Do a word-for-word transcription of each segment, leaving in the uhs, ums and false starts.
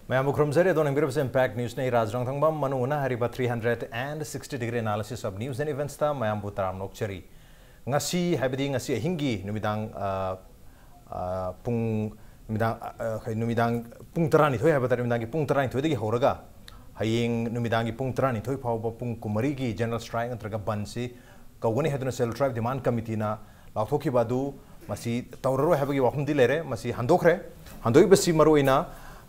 ꯃꯌꯥꯝꯕꯨ ꯈꯨꯔꯨꯝꯖꯔꯤ꯫ ꯑꯗꯣꯝꯅ ꯌꯦꯡꯕꯤꯔꯤꯕꯁꯤ Impact Newsꯅꯤ꯫ ꯔꯥꯖ ꯔꯪꯊꯪꯕꯝ ꯃꯅꯨꯡ ꯍꯨꯠꯅ ꯍꯥꯏꯔꯤꯕ three hundred and sixty degree analysis of news and eventsꯇ ꯃꯌꯥꯝꯕꯨ ꯇꯔꯥꯝꯅ ꯑꯣꯛꯆꯔꯤ꯫ ꯉꯁꯤ ꯍꯥꯏꯕꯗꯤ ꯉꯁꯤ ꯑꯍꯤꯡꯒꯤ ꯅꯨꯃꯤꯗꯥꯡ, ꯑ, ꯑ, ꯄꯨꯡ, ꯅꯨꯃꯤꯗꯥꯡ, ꯑ, ꯑ, ꯀꯩ, ꯅꯨꯃꯤꯗꯥꯡ ꯄꯨꯡ ꯇꯔꯥꯅꯤꯊꯣꯏ ꯍꯥꯏꯕ ꯇꯥꯔꯦ, ꯅꯨꯃꯤꯗꯥꯡꯒꯤ ꯄꯨꯡ ꯇꯔꯥꯅꯤꯊꯣꯏꯗꯒꯤ ꯍꯧꯔꯒ ꯍꯌꯦꯡ ꯅꯨꯃꯤꯗꯥꯡꯒꯤ ꯄꯨꯡ ꯇꯔꯥꯅꯤꯊꯣꯏ ꯐꯥꯎꯕ ꯄꯨꯡ ꯀꯨꯟꯃꯔꯤꯒꯤ general strike ꯅꯠꯇ꯭ꯔꯒ ꯕꯟꯁꯤ ꯀꯧꯒꯅꯤ ꯍꯥꯏꯗꯨꯅ Scheduled Tribe Demand Committeeꯅ ꯂꯥꯎꯊꯣꯛꯈꯤꯕ ꯑꯗꯨ ꯃꯁꯤ ꯇꯧꯔꯔꯣꯏ ꯍꯥꯏꯕꯒꯤ ꯋꯥꯐꯝꯗꯤ ꯂꯩꯔꯦ, ꯃꯁꯤ ꯍꯟꯗꯣꯛꯈ꯭ꯔꯦ꯫ ꯍꯟꯗꯣꯛꯏꯕꯁꯤ ꯃꯔꯨꯑꯣꯏꯅ,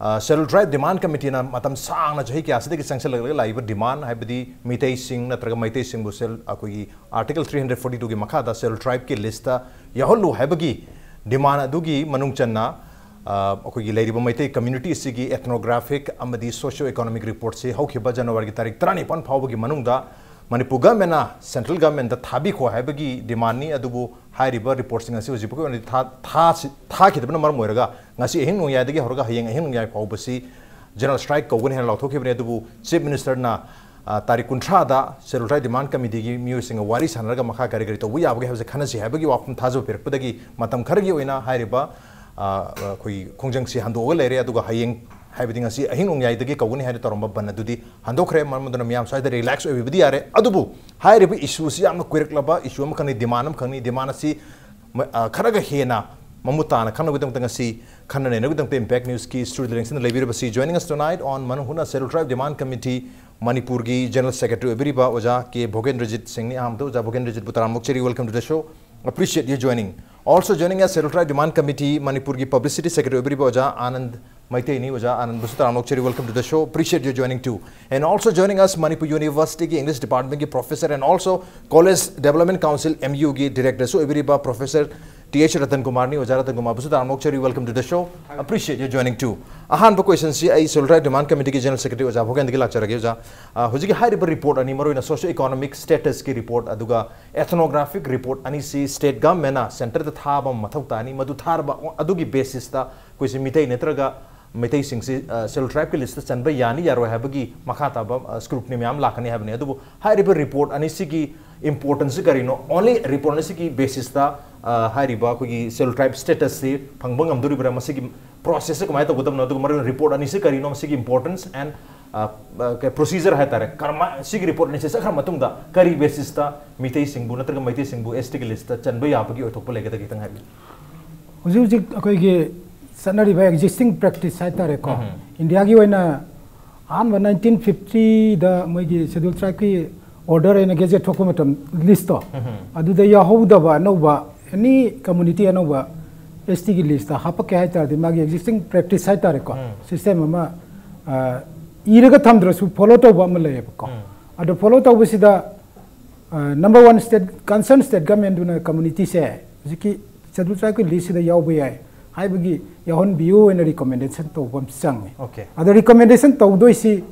ꯑ, Scheduled Tribe Demand Committeeꯅ ꯃꯇꯝ ꯁꯥꯡꯅ ꯆꯍꯤ ꯀꯌꯥꯁꯤꯗꯒꯤ ꯆꯪꯁꯤꯜꯂꯛꯂꯒ ꯂꯥꯛꯏꯕ demand, ꯍꯥꯏꯕꯗꯤ ꯃꯤꯇꯩꯁꯤꯡ ꯅꯠꯇ꯭ꯔꯒ ꯃꯩꯇꯩꯁꯤꯡꯕꯨ ꯁꯦꯜ-, ꯑꯩꯈꯣꯏꯒꯤ Article three hundred forty twoꯒꯤ ꯃꯈꯥꯗ Scheduled Tribeꯀꯤ listꯇ ꯌꯥꯎꯍꯜꯂꯨ ꯍꯥꯏꯕꯒꯤ demand ꯑꯗꯨꯒꯤ ꯃꯅꯨꯡ ꯆꯟꯅ, ꯑ, ꯑꯩꯈꯣꯏꯒꯤ ꯂꯩꯔꯤꯕ ꯃꯩꯇꯩ community ꯑꯁꯤꯒꯤ ethnographic ꯑꯃꯗꯤ socio economic reportꯁꯤ ꯍꯧꯈꯤꯕ ꯖꯅꯋꯥꯔꯤꯒꯤ ꯇꯥꯔꯤꯛ ꯇꯔꯥꯅꯤꯄꯥꯟ ꯐꯥꯎꯕꯒꯤ ꯃꯅꯨꯡꯗ ꯃꯅꯤꯄꯨꯔ governmentꯅ central governmentꯇ ꯊꯥꯕꯤꯈꯣ ꯍꯥꯏꯕꯒꯤ demandꯅꯤ꯫ ꯑꯗꯨꯕꯨ ꯍꯥꯏꯔꯤꯕ reportꯁꯤꯡ ꯑꯁꯤ ꯍꯧꯖꯤꯛ ꯐꯥꯎꯒꯤ ꯑꯣꯏꯅꯗꯤ ꯊꯥ-, ꯊꯥꯁꯤ-, ꯊꯥꯈꯤꯗꯕꯅ ꯃꯔꯝ ꯑꯣꯏꯔꯒ ꯉꯁꯤ ꯑꯍꯤꯡ ꯅꯣꯡꯌꯥꯏꯗꯒꯤ ꯍꯧꯔꯒ ꯍꯌꯦꯡ ꯑꯍꯤꯡ ꯅꯣꯡꯌꯥꯏ ꯐꯥꯎꯕꯁꯤ general strike ꯀꯧꯒꯅꯤ ꯍꯥꯏꯅ ꯂꯥꯎꯊꯣꯛꯈꯤꯕꯅꯤ꯫ ꯑꯗꯨꯕꯨ Chief Ministerꯅ, ꯑ, ꯇꯥꯔꯤꯛ ꯀꯨꯟꯊ꯭ꯔꯥꯗ Scheduled Tribe Demand Committeeꯒꯤ ꯃꯤꯑꯣꯏꯁꯤꯡꯒ ꯋꯥꯔꯤ ꯁꯥꯟꯅꯔꯒ ꯃꯈꯥ ꯀꯔꯤ ꯀꯔꯤ ꯇꯧꯕ ꯌꯥꯕꯒꯦ ꯍꯥꯏꯕꯁꯦ ꯈꯟꯅꯁꯤ ꯍꯥꯏꯕꯒꯤ ꯋꯥꯐꯝ ꯊꯥꯖꯕ ꯄꯤꯔꯛꯄꯗꯒꯤ ꯃꯇꯝ ꯈꯔꯒꯤ ꯑꯣꯏꯅ ꯍꯥꯏꯔꯤꯕ, ꯑ, ꯑꯩꯈꯣꯏꯒꯤ ꯈꯣꯡꯖꯪꯁꯤ ꯍꯟꯗꯣꯛꯑꯒ ꯂꯩꯔꯦ꯫ ꯑꯗꯨꯒ ꯍꯌꯦꯡ, ꯍꯥꯏꯕꯗꯤ ꯉꯁꯤ ꯑꯍꯤꯡ ꯅꯣꯡꯌꯥꯏꯗꯒꯤ ꯀꯧꯒꯅꯤ ꯍꯥꯏꯅ ꯇꯧꯔꯝꯕ ꯕꯟ ꯑꯗꯨꯗꯤ ꯍꯟꯗꯣꯛꯈ꯭ꯔꯦ꯫ ꯃꯔꯝ ꯑꯗꯨꯅ ꯃꯤꯌꯥꯝ ꯁ꯭ꯋꯥꯏꯗ relax ꯑꯣꯏꯕꯤꯕꯗꯤ ꯌꯥꯔꯦ꯫ ꯑꯗꯨꯕꯨ ꯍꯥꯏꯔꯤꯕ issueꯁꯤ ꯌꯥꯝꯅ ꯀꯨꯏꯔꯛꯂꯕ issue ꯑꯃꯈꯛꯅꯤ, demand ꯑꯃꯈꯛꯅꯤ꯫ Demand ꯑꯁꯤ ꯃ-, ꯑ, ꯈꯔꯒ ꯍꯦꯟꯅ ꯃꯃꯨꯠ ꯇꯥꯅ ꯈꯪꯅꯕꯒꯤꯗꯃꯛꯇ ꯉꯁꯤ ꯈꯟꯅ ꯅꯩꯅꯕꯒꯤꯗꯃꯛꯇ Impact Newsꯀꯤ studio ꯂꯦꯡꯁꯤꯟꯗ ꯂꯩꯕꯤꯔꯕꯁꯤ, joining us tonight on ꯃꯅꯨꯡ ꯍꯨꯠꯅ Scheduled Tribe Demand Committee ꯃꯅꯤꯄꯨꯔꯒꯤ General Secretary ꯑꯣꯏꯕꯤꯔꯤꯕ ꯑꯣꯖꯥ ꯀꯦ ꯚꯣꯒꯦꯟꯗ꯭ꯔꯖꯤꯠ ꯁꯤꯡꯅꯤ꯫ ꯑꯍꯥꯟꯕꯗ ꯑꯣꯖꯥ ꯚꯣꯒꯦꯟꯗ꯭ꯔꯖꯤꯠꯄꯨ ꯇꯔꯥꯝꯅ ꯑꯣꯛꯆꯔꯤ, welcome to the show, appreciate your joining. Also joining us Scheduled Tribe Demand Committee ꯃꯅꯤꯄꯨꯔꯒꯤ Publicity Secretary ꯑꯣꯏꯕꯤꯔꯤꯕ ꯑꯣꯖꯥ ꯑꯥꯅꯟꯗ ꯃꯩꯇꯩꯅꯤ꯫ ꯑꯣꯖꯥ ꯑꯥꯅꯟꯗꯕꯨꯁꯨ ꯇꯔꯥꯝꯅ ꯑꯣꯛꯆꯔꯤ, welcome to the show, appreciate your joining too. And also joining us Manipur Universityꯒꯤ English Departmentꯀꯤ professor and also College Development Council MUꯒꯤ directorꯁꯨ ꯑꯣꯏꯕꯤꯔꯤꯕ Professor T H Ratan ꯀꯨꯃꯥꯔꯅꯤ꯫ ꯑꯣꯖꯥ ꯔꯇꯟ ꯀꯨꯃꯥꯔꯕꯨꯁꯨ ꯇꯔꯥꯝꯅ ꯑꯣꯛꯆꯔꯤ, welcome to the show, appreciate your joining too. ꯑꯍꯥꯟꯕ questionꯁꯤ ꯑꯩ Scheduled Tribe Demand Committeeꯒꯤ General Secretary ꯑꯣꯖꯥ ꯚꯣꯒꯦꯟꯗꯒꯤ ꯂꯥꯛꯆꯔꯒꯦ꯫ ꯑꯣꯖꯥ, ꯑ, ꯍꯧꯖꯤꯛꯀꯤ ꯍꯥꯏꯔꯤꯕ report ꯑꯅꯤ, ꯃꯔꯨꯑꯣꯏꯅ socio economic statusꯀꯤ report ꯑꯗꯨꯒ ethnographic report ꯑꯅꯤꯁꯤ state governmentꯅ centreꯗ ꯊꯥꯕ ꯑꯃ ꯃꯊꯧ ꯇꯥꯅꯤ꯫ ꯃꯗꯨ ꯊꯥꯔꯕ ꯑꯗꯨꯒꯤ basisꯇ ꯑꯩꯈꯣꯏꯁꯦ ꯃꯤꯇꯩ ꯅꯠꯇ꯭ꯔꯒ ꯃꯩꯇꯩꯁꯤꯡꯁꯤ, ꯑ, Scheduled Tribeꯀꯤ listꯇ ꯆꯟꯕ ꯌꯥꯅꯤ ꯌꯥꯔꯣꯏ ꯍꯥꯏꯕꯒꯤ ꯃꯈꯥ ꯇꯥꯕ, ꯑ, scrutiny ꯃꯌꯥꯝ ꯂꯥꯛꯀꯅꯤ ꯍꯥꯏꯕꯅꯤ꯫ ꯑꯗꯨꯕꯨ ꯍꯥꯏꯔꯤꯕ report ꯑꯅꯤꯁꯤꯒꯤ ꯏꯝꯄꯣꯔꯇꯦꯟꯁꯁꯤ ꯀꯔꯤꯅꯣ? ꯑꯣꯟꯂꯤ ꯔꯤꯄꯣꯔꯠ ꯑꯅꯤꯁꯤꯒꯤ ꯕꯦꯁꯤꯁꯇ ꯍꯥꯏꯔꯤꯕ ꯑꯩꯈꯣꯏꯒꯤ ꯁꯦꯗꯨꯜ ꯇ꯭ꯔꯥꯏꯕ ꯁ꯭ꯇꯦꯇꯁꯁꯤ ꯐꯪꯕ ꯉꯝꯗꯣꯔꯤꯕ꯭ꯔꯥ? ꯃꯁꯤꯒꯤ ꯄ꯭ꯔꯣꯁꯦꯁꯁꯦ ꯀꯃꯥꯏꯅ ꯇꯧꯒꯗꯕꯅꯣ? ꯑꯗꯨꯒ ꯃꯔꯨ ꯑꯣꯏꯅ ꯔꯤꯄꯣꯔꯠ ꯑꯅꯤꯁꯤ ꯀꯔꯤꯅꯣ? ꯃꯁꯤꯒꯤ ꯏꯝꯄꯣꯔꯇꯦꯟꯁ ꯑꯦꯟ ꯄ꯭ꯔꯣꯁꯤꯖꯔ ꯍꯥꯏꯇꯥꯔꯦ, ꯀꯔꯝꯍꯥꯏ ꯁꯤꯒꯤ ꯔꯤꯄꯣꯔꯠ ꯑꯅꯤꯁꯤ ꯆꯠꯈ꯭ꯔ ꯃꯇꯨꯡꯗ ꯀꯔꯤ ꯕꯦꯁꯤꯁꯇ ꯃꯤꯇꯩꯁꯤꯡꯕꯨ ꯅꯠꯇ꯭ꯔꯒ ꯃꯩꯇꯩꯁꯤꯡꯕꯨ ꯑꯦꯁ ꯇꯤꯒꯤ ꯂꯤꯁꯇ ꯆꯟꯕ ꯌꯥꯕꯒꯤ ꯑꯣꯏꯊꯣꯛꯄ ꯂꯩꯒꯗꯒꯦ? ꯈꯤꯇꯪ ꯍꯥꯏꯕꯤꯌꯨ꯫ ꯍꯧꯖꯤꯛ ꯍꯧꯖꯤꯛ ꯑꯩꯈꯣꯏꯒꯤ ꯆꯠꯅꯔꯤꯕ ꯑꯦꯛꯖꯤꯁꯇꯤꯡ ꯄ꯭ꯔꯦꯛꯇꯤꯁ ꯍꯥꯏꯇꯥꯔꯦꯀꯣ, ꯎꯝ꯫ ꯏꯟꯗꯤꯌꯥꯒꯤ ꯑꯣꯏꯅ ꯑꯍꯥꯟꯕ ꯅꯥꯏꯟꯇꯤꯟ ꯐꯤꯐꯇꯤꯗ ꯃꯣꯏꯒꯤ ꯁꯦꯗꯨꯜ ꯇ꯭ꯔꯥꯏꯕꯀꯤ ꯑꯣꯔꯗꯔ ꯑꯩꯅ ꯒꯦꯖꯦꯠ ꯊꯣꯛꯄ ꯃꯇꯝ, ꯂꯤꯁꯇꯣ, ꯎꯝ꯫ ꯑꯗꯨꯗ ꯌꯥꯎꯍꯧꯗꯕ ꯑꯅꯧꯕ ꯑꯦꯅꯤ ꯀꯝꯃꯨꯅꯤꯇꯤ ꯑꯅꯧꯕ ꯑꯦꯁ ꯇꯤꯒꯤ ꯂꯤꯁꯇ ꯍꯥꯞꯄꯛꯀꯦ ꯍꯥꯏ ꯇꯥꯔꯗꯤ ꯃꯥꯒꯤ ꯑꯦꯛꯖꯤꯁꯇꯤꯡ ꯄ꯭ꯔꯦꯛꯇꯤꯁ ꯍꯥꯏ ꯇꯥꯔꯦꯀꯣ, ꯎꯝ꯫ ꯁꯤꯁꯇꯦꯝ ꯑꯃ ꯑ, ꯏꯔꯒ ꯊꯝꯗ꯭ꯔꯁꯨ ꯐꯣꯂꯣ ꯇꯧꯕ ꯑꯃ ꯂꯩꯌꯦꯕꯀꯣ꯫ ꯎꯝ꯫ ꯑꯗꯣ ꯐꯣꯂꯣ ꯇꯧꯕꯁꯤꯗ number one, state, concern state ꯒꯃꯦꯟꯗꯨꯅ ꯀꯝꯃꯨꯅꯤꯇꯤꯁꯦ ꯍꯧꯖꯤꯛꯀꯤ ꯁꯦꯗꯨꯜ ꯇ꯭ꯔꯥꯏꯕꯀꯤ ꯂꯤꯁꯁꯤꯗ ꯌꯥꯎꯕ ꯌꯥꯏ ꯍꯥꯏꯕꯒꯤ ꯌꯥꯎꯍꯟꯕꯤꯌꯨ ꯍꯥꯏꯅ ꯔꯤꯀꯃꯦꯟꯗꯦꯁꯟ ꯇꯧꯕ ꯑꯃ ꯆꯪꯉꯤ꯫ ꯑꯣꯀꯦ꯫ ꯑꯗꯣ ꯔꯤꯀꯃꯦꯟꯗꯦꯁꯟ ꯇꯧꯗꯣꯏꯁꯤ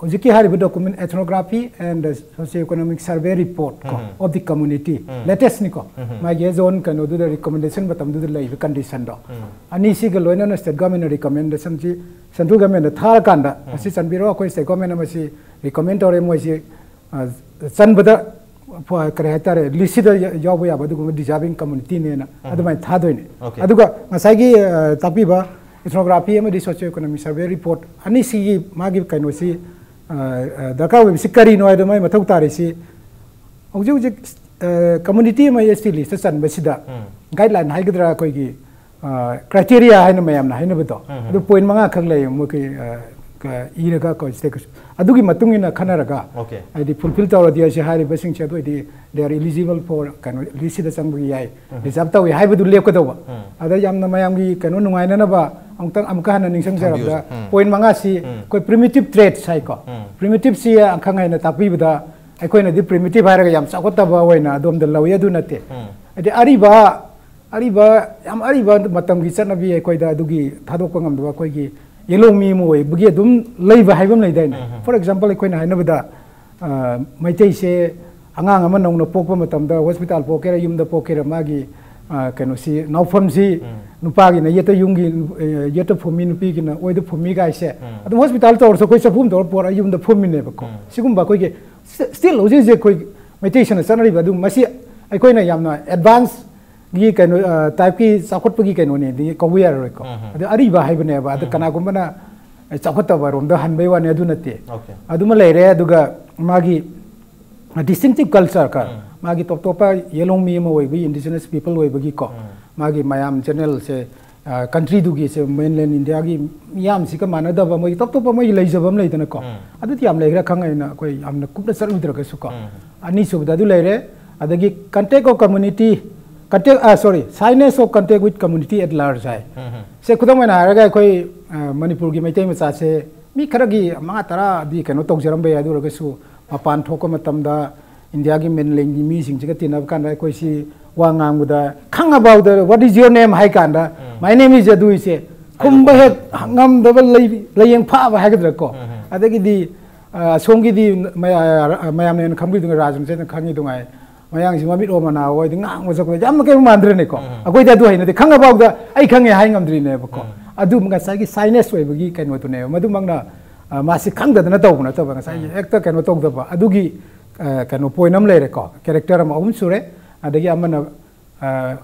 ꯍꯧꯖꯤꯛꯀꯤ ꯍꯥꯏꯔꯤꯕ document, ethnography and socio economic survey report ꯀꯣ, ꯎꯝ꯫ Of the community, um. Latest ꯅꯤꯀꯣ꯫ ꯎꯝ꯫ ꯃꯥꯒꯤ ꯑꯦꯖ ꯑꯣꯟ ꯀꯩꯅꯣꯗꯨꯗ ꯔꯤꯀꯃꯦꯟꯗꯦꯁꯟ ꯃꯇꯝꯗꯨꯗ ꯂꯩꯕ ꯀꯟꯗꯤꯁꯟꯗꯣ꯫ ꯎꯝ꯫ ꯑꯅꯤꯁꯤꯒ ꯂꯣꯏꯅꯅ ꯁ꯭ꯇꯦꯠ ꯒꯃꯦꯟꯅ ꯔꯤꯀꯃꯦꯟꯗꯦꯁꯟꯁꯤ ꯁꯦꯟꯇ꯭ꯔꯦꯜ ꯒꯃꯦꯟꯗ ꯊꯥꯔꯀꯥꯟꯗ, ꯎꯝ꯫ ꯃꯁꯤ ꯆꯟꯕꯤꯔꯣ, ꯑꯩꯈꯣꯏ ꯁ꯭ꯇꯦꯠ ꯒꯃꯦꯟꯅ ꯃꯁꯤ ꯔꯤꯀꯃꯦꯟ ꯇꯧꯔꯦ, ꯃꯣꯏꯁꯤ ꯑ, ꯆꯟꯕꯗ, ꯐ-, ꯀꯔꯤ ꯍꯥꯏꯇꯥꯔꯦ, ꯂꯤꯁꯁꯤꯗ ꯌ-, ꯌꯥꯎꯕ ꯌꯥꯕ ꯑꯗꯨꯒꯨꯝꯕ ꯗꯤꯖꯥꯔꯚꯤꯡ ꯀꯝꯃꯨꯅꯤꯇꯤꯅꯦꯅ ꯎꯝ꯫ ꯑꯗꯨꯃꯥꯏꯅ ꯊꯥꯗꯣꯏꯅꯦ꯫ ꯑꯣꯀꯦ꯫ ꯑꯗꯨꯒ ꯉꯁꯥꯏꯒꯤ, ꯑ, ꯇꯥꯛꯄꯤꯕ ethnography ꯑꯃꯗꯤ socio economic survey report ꯑꯅꯤꯁꯤꯒꯤ ꯃꯥꯒꯤ ꯀꯩꯅꯣꯁꯤ, ꯑ, ꯑ, ꯗꯔꯀꯥꯔ ꯑꯣꯏꯕꯁꯤ ꯀꯔꯤꯅꯣ ꯍꯥꯏꯗꯣ ꯃꯥꯏ ꯃꯊꯧ ꯇꯥꯔꯤꯁꯤ ꯍꯧꯖꯤꯛ ꯍꯧꯖꯤꯛ, ꯑ, ꯀꯝꯃꯨꯅꯤꯇꯤ ꯑꯃ ꯑꯦꯁ ꯇꯤ ꯂꯤꯁꯇ ꯆꯟꯕꯁꯤꯗ ꯎꯝ꯫ ꯒꯥꯏꯗꯂꯥꯏꯟ ꯍꯥꯏꯒꯗ꯭ꯔꯥ, ꯑꯩꯈꯣꯏꯒꯤ ꯑ, ꯀ꯭ꯔꯥꯏꯇꯦꯔꯤꯌꯥ ꯍꯥꯏꯅ ꯃꯌꯥꯝꯅ ꯍꯥꯏꯅꯕꯗꯣ, ꯎꯝ꯫ ꯑꯗꯨ ꯄꯣꯏꯟ ꯃꯉꯥ ꯈꯛ ꯂꯩ ꯃꯣꯏꯒꯤ, ꯑ, ꯀ-, ꯏꯔꯒ ꯑꯩꯈꯣꯏ ꯁꯤꯗ ꯑꯗꯨꯒꯤ ꯃꯇꯨꯡ ꯏꯟꯅ ꯈꯟꯅꯔꯒ, ꯑꯣꯀꯦ꯫ ꯍꯥꯏꯗꯤ ꯐꯨꯜꯐꯤꯜ ꯇꯧꯔꯗꯤ ꯑꯩꯁꯦ ꯍꯥꯏꯔꯤꯕꯁꯤꯡꯁꯦ ꯑꯗꯨ ꯑꯣꯏꯗꯤ they are eligible for ꯀꯩꯅꯣ ꯂꯤꯁꯁꯤꯗ ꯆꯪꯕꯒꯤ ꯌꯥꯏ, ꯎꯝ꯫ ꯔꯤꯖꯥꯔꯕ ꯇꯧꯏ ꯍꯥꯏꯕꯗꯨ ꯂꯦꯞꯀꯗꯧꯕ꯫ ꯎꯝ꯫ ꯑꯗ ꯌꯥꯝꯅ ꯃꯌꯥꯝꯒꯤ ꯀꯩꯅꯣ ꯅꯨꯡꯉꯥꯏꯅꯅꯕ ꯑꯃꯨꯛꯇꯪ, ꯑꯃꯨꯛꯀ ꯍꯟꯅ ꯅꯤꯡꯁꯤꯡꯖꯔꯕꯗ, ꯊꯝꯕꯤꯌꯨꯁꯦ꯫ ꯎꯝ꯫ ꯄꯣꯏꯟ ꯃꯉꯥꯁꯤ ꯎꯝ꯫ ꯑꯩꯈꯣꯏ ꯄ꯭ꯔꯤꯃꯤꯇꯤꯞ ꯇ꯭ꯔꯦꯠꯁ ꯍꯥꯏꯀꯣ, ꯎꯝ꯫ ꯄ꯭ꯔꯤꯃꯤꯇꯤꯞꯁꯤ ꯑꯈꯪ ꯑꯍꯩꯅ ꯇꯥꯛꯄꯤꯕꯗ ꯑꯩꯈꯣꯏꯅꯗꯤ ꯄ꯭ꯔꯤꯃꯤꯇꯤꯞ ꯍꯥꯏꯔꯒ ꯌꯥꯝ ꯆꯥꯎꯈꯠꯇꯕ ꯑꯣꯏꯅ ꯑꯗꯣꯝꯗ ꯂꯧꯏ, ꯑꯗꯨ ꯅꯠꯇꯦ꯫ ꯎꯝ꯫ ꯍꯥꯏꯗꯤ ꯑꯔꯤꯕ ꯑꯔꯤꯕ, ꯌꯥꯝ ꯑꯔꯤꯕ ꯃꯇꯝꯒꯤ ꯆꯠꯅꯕꯤ ꯑꯩꯈꯣꯏꯗ ꯑꯗꯨꯒꯤ ꯊꯥꯗꯣꯛꯄ ꯉꯝꯗꯕ ꯑꯩꯈꯣꯏꯒꯤ ꯌꯦꯜꯍꯧꯃꯤ ꯑꯃ ꯑꯣꯏꯕꯒꯤ ꯑꯗꯨꯝ ꯂꯩꯕ ꯍꯥꯏꯕ ꯑꯃ ꯂꯩꯗꯥꯏꯅꯦ? ꯎꯝ, ꯎꯝ꯫ For example, ꯑꯩꯈꯣꯏꯅ ꯍꯥꯏꯅꯕꯗ, ꯑ, ꯃꯩꯇꯩꯁꯦ ꯑꯉꯥꯡ ꯑꯃ ꯅꯧꯅ ꯄꯣꯛꯄ ꯃꯇꯝꯗ ꯍꯣꯁꯄꯤꯇꯥꯜ ꯄꯣꯛꯀꯦꯔꯥ, ꯌꯨꯝꯗ ꯄꯣꯛꯀꯦꯔꯥ, ꯃꯥꯒꯤ, ꯑ, ꯀꯩꯅꯣꯁꯤ, ꯅꯥꯎꯐꯝꯁꯤ, ꯎꯝ꯫ ꯅꯨꯄꯥꯒꯤꯅ ꯌꯦꯠꯇ ꯌꯨꯝꯒꯤ, ꯑ, ꯌꯦꯠꯇ ꯐꯨꯝꯃꯤ, ꯅꯨꯄꯤꯒꯤꯅ ꯑꯣꯏꯗ ꯐꯨꯝꯃꯤ ꯀꯥꯏꯁꯦ, ꯎꯝ꯫ ꯑꯗꯨꯝ ꯍꯣꯁꯄꯤꯇꯥꯜ ꯇꯧꯔꯁꯨ ꯑꯩꯈꯣꯏ ꯆꯐꯨ ꯑꯃ ꯇꯧꯔ ꯄꯣꯔꯛꯑ ꯌꯨꯝꯗ ꯐꯨꯝꯃꯤꯅꯦꯕꯀꯣ꯫ ꯎꯝ꯫ ꯁꯤꯒꯨꯝꯕ ꯑꯩꯈꯣꯏꯒꯤ ꯁꯤ-, still ꯍꯧꯖꯤꯛ ꯍꯧꯖꯤꯛ ꯑꯩꯈꯣꯏ ꯃꯩꯇꯩꯁꯤꯡꯅ ꯆꯠꯅꯔꯤꯕ ꯑꯗꯨ, ꯃꯁꯤ ꯑꯩꯈꯣꯏꯅ ꯌꯥꯝꯅ ꯑꯦꯗꯚꯥꯟꯁꯒꯤ ꯀꯩꯅꯣ, ꯑ, ꯇꯥꯏꯞꯀꯤ ꯆꯥꯎꯈꯠꯄꯒꯤ ꯀꯩꯅꯣꯅꯦꯗꯤ ꯀꯧꯕ ꯌꯥꯔꯔꯣꯏꯀꯣ꯫ ꯎꯝ꯫ ꯑꯗꯨ ꯑꯔꯤꯕ ꯍꯥꯏꯕꯅꯦꯕ꯫ ꯑꯗꯨ ꯎꯝ꯫ ꯀꯅꯥꯒꯨꯝꯕꯅ ꯆꯥꯎꯈꯠꯇꯕ ꯔꯣꯝꯗ ꯍꯟꯕꯩ ꯋꯥꯅꯤ, ꯑꯗꯨ ꯅꯠꯇꯦ꯫ Okay꯫ ꯑꯗꯨꯃ ꯂꯩꯔꯦ꯫ ꯑꯗꯨꯒ ꯃꯥꯒꯤ distinctive culture ꯀ, ꯎꯝ꯫ ꯃꯥꯒꯤ ꯇꯣꯞ ꯇꯣꯞꯄ ꯌꯦꯂꯣꯡ ꯃꯤ ꯑꯃ ꯑꯣꯏꯕꯒꯤ, indigenous people ꯑꯣꯏꯕꯒꯤꯀꯣ, ꯎꯝ꯫ ꯃꯥꯒꯤ ꯃꯌꯥꯝ general ꯁꯦ, ꯑ, country ꯗꯨꯒꯤ ꯁꯦ, mainland India ꯒꯤ ꯃꯤꯌꯥꯝꯁꯤꯒ ꯃꯥꯟꯅꯗꯕ, ꯃꯣꯏꯒꯤ ꯇꯣꯞ ꯇꯣꯞꯄ ꯃꯣꯏꯒꯤ ꯂꯩꯖꯕ ꯑꯃ ꯂꯩꯗꯅꯀꯣ꯫ ꯎꯝ꯫ ꯑꯗꯨꯗꯤ ꯌꯥꯝ ꯂꯩꯈ꯭ꯔꯦ, ꯈꯪꯉꯦ ꯑꯩꯅ, ꯑꯩꯈꯣꯏ ꯌꯥꯝꯅ ꯀꯨꯞꯅ ꯆꯠꯂꯨꯗ꯭ꯔꯒꯁꯨꯀꯣ꯫ ꯎꯝ꯫ ꯑꯅꯤꯁꯨꯕꯗ ꯑꯗꯨ ꯂꯩꯔꯦ꯫ ꯑꯗꯒꯤ contact of community, contact, ꯑ, sorry, shyness of contact with community at large ꯍꯥꯏ꯫ ꯎꯝ, ꯎꯝ꯫ ꯁꯦ, ꯈꯨꯗꯝ ꯑꯣꯏꯅ ꯍꯥꯏꯔꯒ, ꯑꯩꯈꯣꯏ, ꯑ, ꯃꯅꯤꯄꯨꯔꯒꯤ ꯃꯩꯇꯩ ꯃꯆꯥꯁꯦ ꯃꯤ ꯈꯔꯒꯤ ꯃꯉꯥ ꯇꯔꯥꯗꯤ ꯀꯩꯅꯣ ꯇꯧꯖꯔꯝꯕ ꯌꯥꯏ, ꯑꯗꯨ ꯑꯣꯏꯔꯒꯁꯨ ꯃꯄꯥꯟ ꯊꯣꯛꯄ ꯃꯇꯝꯗ India ꯒꯤ mainland ꯒꯤ ꯃꯤꯁꯤꯡꯁꯤꯒ ꯇꯤꯟꯅꯕ ꯀꯥꯟꯗ ꯑꯩꯈꯣꯏꯁꯤ ꯋꯥ ꯉꯥꯡꯕꯗ, "ꯈꯪꯉꯕꯥꯎꯗ, what is your name?" ꯍꯥꯏ ꯀꯥꯟꯗ, ꯎꯝ꯫ "My name is ꯑꯗꯨ ꯏꯆꯦ", ꯈꯨꯝꯕ ꯍꯦꯛ ꯉꯝꯗꯕ, ꯂꯩ-, ꯂꯥꯏꯌꯦꯡ ꯐꯥꯕ ꯍꯥꯏꯒꯗ꯭ꯔꯥ ꯀꯣ꯫ ꯎꯝ, ꯎꯝ꯫ ꯑꯗꯒꯤꯗꯤ, ꯑ, ꯑꯁꯣꯝꯒꯤꯗꯤ ꯃꯌꯥ-, ꯃꯌꯥꯝꯅ ꯍꯦꯟꯅ ꯈꯪꯕꯤꯗꯨꯅ, ꯔꯥꯖꯟꯁꯦ ꯍꯦꯟꯅ ꯈꯪꯉꯤꯗꯨꯉꯥꯏ, ꯃꯌꯥꯡꯁꯤ ꯃꯃꯤꯠ ꯑꯣ ꯃꯅꯥ ꯑꯣꯏꯗꯤ ꯉꯥꯡꯕ ꯁꯛꯄꯗ ꯌꯥꯝꯅ ꯀꯩꯅꯣ ꯃꯥꯟꯗ꯭ꯔꯅꯦꯀꯣ꯫ ꯎꯝ꯫ ꯑꯩꯈꯣꯏꯗꯤ ꯑꯗꯨ ꯍꯩꯅꯗꯦ, "ꯈꯪꯉꯕꯥꯎꯗ ꯑꯩ ꯈꯪꯉꯦ" ꯍꯥꯏ ꯉꯝꯗ꯭ꯔꯤꯅꯦꯕꯀꯣ꯫ ꯎꯝ꯫ ꯑꯗꯨ ꯉꯁꯥꯏꯒꯤ shyness ꯑꯣꯏꯕꯒꯤ ꯀꯩꯅꯣꯗꯨꯅꯦꯕ, ꯃꯗꯨꯃꯛꯅ, ꯑ, ꯃꯥꯁꯤ ꯈꯪꯗꯗꯅ ꯇꯧꯕ ꯅꯠꯇꯕ, ꯉꯁꯥꯏꯒꯤ ꯎꯝ꯫ ꯍꯦꯛꯇ ꯀꯩꯅꯣ ꯇꯧꯗꯕ, ꯑꯗꯨꯒꯤ, ꯑ, ꯀꯩꯅꯣ point ꯑꯃ ꯂꯩꯔꯦꯀꯣ, character ꯑꯃ ꯑꯍꯨꯝ ꯁꯨꯔꯦ꯫ ꯑꯗꯒꯤ ꯑꯃꯅ, ꯑ,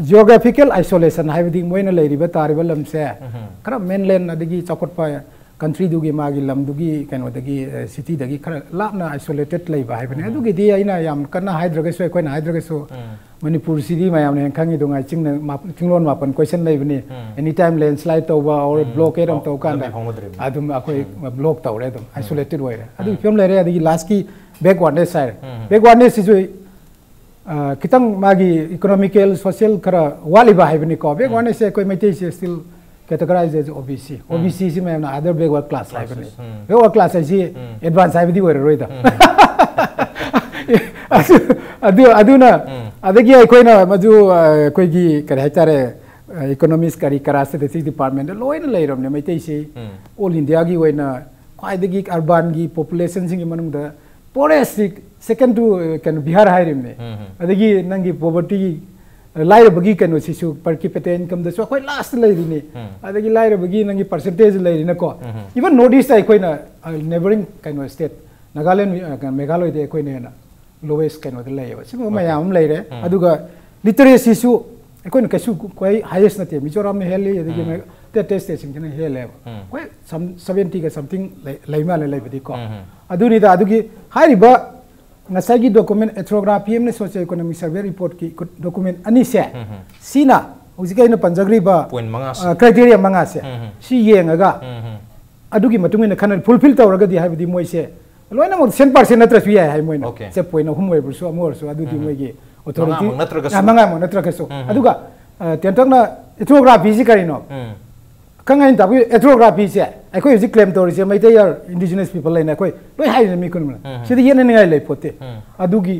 geographical isolation ꯍꯥꯏꯕꯗꯤ ꯃꯣꯏꯅ ꯂꯩꯔꯤꯕ, ꯇꯥꯔꯤꯕ ꯂꯝꯁꯦ ꯎꯝ꯫ ꯈꯔ mainland ꯑꯗꯒꯤ ꯆꯥꯎꯈꯠꯄ country ꯗꯨꯒꯤ, ꯃꯥꯒꯤ ꯂꯝꯗꯨꯒꯤ ꯀꯩꯅꯣꯗꯒꯤ, ꯑ, city ꯗꯒꯤ ꯈꯔ ꯂꯥꯞꯅ isolated ꯂꯩꯕ ꯍꯥꯏꯕꯅꯦ꯫ ꯎꯝ꯫ ꯑꯗꯨꯒꯤꯗꯤ ꯑꯩꯅ ꯌꯥꯝ ꯀꯟꯅ ꯍꯥꯏꯗ꯭ꯔꯒꯁꯨ, ꯑꯩꯈꯣꯏꯅ ꯍꯥꯏꯗ꯭ꯔꯒꯁꯨ, ꯎꯝ꯫ ꯃꯅꯤꯄꯨꯔꯁꯤꯗꯤ ꯃꯌꯥꯝꯅ ꯍꯦꯟꯅ ꯈꯪꯉꯤꯗꯨꯉꯥꯏ, ꯆꯤꯡꯅ ꯃꯥ-, ꯆꯤꯡꯂꯣꯟ ꯃꯥꯄꯟ ꯀꯣꯏꯁꯟ ꯂꯩꯕꯅꯤ꯫ ꯎꯝ꯫ Anytime landslide ꯇꯧꯕ or ꯎꯝ꯫ blockade ꯑꯃ ꯇꯧ ꯀꯥꯟꯗ ꯂꯝꯕꯤ ꯐꯥꯎꯅꯗ꯭ꯔꯤꯕꯅꯤ꯫ ꯑꯗꯨꯝ ꯑꯩꯈꯣꯏ ꯎꯝ꯫ block ꯇꯧꯔꯦ, ꯑꯗꯨꯝ ꯎꯝ꯫ Isolated ꯑꯣꯏꯔꯦ꯫ ꯑꯗꯨꯒꯤ ꯎꯝ꯫ ꯐꯤꯕꯝ ꯂꯩꯔꯦ꯫ ꯑꯗꯒꯤ last ꯀꯤ backwardness ꯍꯥꯏꯔꯦ꯫ ꯎꯝ꯫ Backwardness ꯁꯤꯁꯨ, ꯑ, ꯈꯤꯇꯪ ꯃꯥꯒꯤ economical, social ꯈꯔ ꯋꯥꯠꯂꯤꯕ ꯍꯥꯏꯕꯅꯤꯀꯣ꯫ ꯎꯝ꯫ Backwardness ꯁꯦ ꯑꯩꯈꯣꯏ ꯃꯩꯇꯩꯁꯦ still categorize as O B C꯫ ꯎꯝ꯫ O B C ꯁꯤ ꯃꯌꯥꯝꯅ other backward class ꯍꯥꯏꯕꯅꯤ꯫ ꯎꯝ꯫ Backward class ꯍꯥꯏꯁꯤ ꯎꯝ꯫ Advance ꯍꯥꯏꯕꯗꯤ ꯑꯣꯏꯔꯔꯣꯏꯗ꯫ ꯎꯝ꯫ ꯑꯗꯨ, ꯑꯗꯨ, ꯑꯗꯨꯅ, ꯎꯝ꯫ ꯑꯗꯒꯤ ꯑꯩꯈꯣꯏꯅ ꯃꯗꯨ, ꯑ, ꯑꯩꯈꯣꯏꯒꯤ ꯀꯔꯤ ꯍꯥꯏꯇꯥꯔꯦ, ꯑ, economics ꯀꯔꯤ ꯀꯔꯥ, statistics department ꯂꯣꯏꯅ ꯂꯩꯔꯕꯅꯦ ꯃꯩꯇꯩꯁꯤ꯫ ꯎꯝ꯫ All India ꯒꯤ ꯑꯣꯏꯅ ꯈ꯭ꯋꯥꯏꯗꯒꯤ urban ꯒꯤ population ꯁꯤꯡꯒꯤ ꯃꯅꯨꯡꯗ poorest ꯁꯤ second to, ꯑ, ꯀꯩꯅꯣ, ꯕꯤꯍꯥꯔ ꯍꯥꯏꯔꯤꯕꯅꯦ꯫ ꯎꯝ, ꯎꯝ꯫ ꯑꯗꯒꯤ ꯅꯪꯒꯤ poverty, ꯑ, ꯂꯥꯏꯔꯕꯒꯤ ꯀꯩꯅꯣꯁꯤꯁꯨ per capita income ꯗꯁꯨ ꯑꯩꯈꯣꯏ last ꯂꯩꯔꯤꯅꯤ꯫ ꯎꯝ꯫ ꯑꯗꯒꯤ ꯂꯥꯏꯔꯕꯒꯤ ꯅꯪꯒꯤ percentage ꯂꯩꯔꯤꯅꯀꯣ꯫ ꯎꯝ, ꯎꯝ꯫ Even North East ꯇ ꯑꯩꯈꯣꯏꯅ, ꯑ, neighbouring ꯀꯩꯅꯣ state, ꯅꯥꯒꯥꯂꯦꯟ, ꯑ, ꯀꯩꯅꯣ, ꯃꯦꯘꯥꯂꯌꯗ ꯑꯩꯈꯣꯏꯅ ꯍꯦꯟꯅ ꯂꯣꯋꯦꯁ ꯀꯩꯅꯣꯗ ꯂꯩꯌꯦꯕ꯫ ꯁꯤꯒꯨꯝꯕ ꯃꯌꯥꯝ ꯑꯃ ꯂꯩꯔꯦ꯫ ꯑꯗꯨꯒ ꯂꯤꯇꯔꯦꯁꯤꯁꯨ ꯑꯩꯈꯣꯏꯅ ꯀꯩꯁꯨ ꯈ꯭ꯋꯥꯏ ꯍꯥꯏꯌꯦꯁ ꯅꯠꯇꯦ, ꯃꯤꯖꯣꯔꯥꯝꯅ ꯍꯦꯜꯂꯤ, ꯑꯗꯒꯤ ꯑꯇꯩ ꯑꯇꯩ ꯁ꯭ꯇꯦꯠꯁꯤꯡꯁꯤꯅ ꯍꯦꯜꯂꯦꯕ꯫ ꯑꯩꯈꯣꯏ ꯁꯝ ꯁꯕꯦꯟꯇꯤꯒ ꯁꯝꯊꯤꯡ ꯂꯩ ꯂꯩ ꯃꯥꯜꯂꯦ ꯂꯩꯕꯗꯤꯀꯣ꯫ ꯑꯗꯨꯅꯤꯗ꯫ ꯑꯗꯨꯒꯤ ꯍꯥꯏꯔꯤꯕ ꯉꯁꯥꯏꯒꯤ ꯗꯣꯀꯨꯃꯦꯟ, ꯑꯦꯊ꯭ꯔꯣꯒ꯭ꯔꯥꯐꯤ ꯑꯃꯅ ꯁꯣꯁꯤꯑꯣ ꯏꯀꯣꯅꯣꯃꯤꯛ ꯁꯔꯚꯦ ꯔꯤꯄꯣꯔꯠꯀꯤ ꯗꯣꯀꯨꯃꯦꯟ ꯑꯅꯤꯁꯦ, ꯁꯤꯅ ꯍꯧꯖꯤꯛ ꯑꯩꯅ ꯄꯟꯖꯈ꯭ꯔꯤꯕ ꯄꯣꯏꯟ ꯃꯉꯥꯁꯦ꯫ ꯑ, ꯀ꯭ꯔꯥꯏꯇꯦꯔꯤꯌꯥ ꯃꯉꯥꯁꯦ ꯁꯤ ꯌꯦꯡꯉꯒ ꯑꯗꯨꯒꯤ ꯃꯇꯨꯡ ꯏꯟꯅ ꯈꯟꯅ ꯐꯨꯜꯐꯤꯜ ꯇꯧꯔꯒꯗꯤ, ꯍꯥꯏꯕꯗꯤ ꯃꯣꯏꯁꯦ ꯂꯣꯏꯅꯃꯛ ꯁꯦꯟ ꯄꯥꯔꯁꯦꯟ ꯅꯠꯇ꯭ꯔꯁꯨ ꯌꯥꯏ ꯍꯥꯏ ꯃꯣꯏꯅ꯫ Okay. ꯁꯦ ꯄꯣꯏꯟ ꯑꯍꯨꯝ ꯑꯣꯏꯔꯕꯁꯨ ꯑꯃ ꯑꯣꯏꯔꯁꯨ ꯑꯗꯨꯗꯤ ꯃꯣꯏꯒꯤ ꯑꯣꯊꯣꯔꯤꯇꯤ ꯃꯉꯥꯃꯛ ꯅꯠꯇ꯭ꯔꯒꯁꯨ꯫ ꯑ, ꯃꯉꯥꯃꯛ ꯅꯠꯇ꯭ꯔꯒꯁꯨ꯫ ꯑꯗꯨꯒ ꯑ, ꯇꯦꯟꯇꯛꯅ ꯑꯦꯊ꯭ꯔꯣꯒ꯭ꯔꯥꯐꯤꯁꯤ ꯀꯔꯤꯅꯣ? ꯈꯪ ꯑꯩꯅ ꯇꯥꯛꯄꯤꯌꯨ, ꯑꯦꯊ꯭ꯔꯣꯒ꯭ꯔꯥꯐꯤꯁꯦ ꯑꯩꯈꯣꯏ ꯍꯧꯖꯤꯛ ꯀ꯭ꯂꯦꯝ ꯇꯧꯔꯤꯁꯦ ꯃꯩꯇꯩ ꯑꯥꯔ ꯏꯟꯗꯤꯖꯤꯅꯁ ꯄꯤꯄꯜ ꯍꯥꯏꯅ ꯑꯩꯈꯣꯏ ꯂꯣꯏ ꯍꯥꯏꯔꯤꯅꯦ ꯃꯤ ꯈꯨꯗꯤꯡꯃꯛꯅ꯫ ꯁꯤꯗ ꯌꯦꯠꯅꯅꯤꯡꯉꯥꯏ ꯂꯩ ꯄꯣꯠꯇꯦ꯫ ꯑꯗꯨꯒꯤ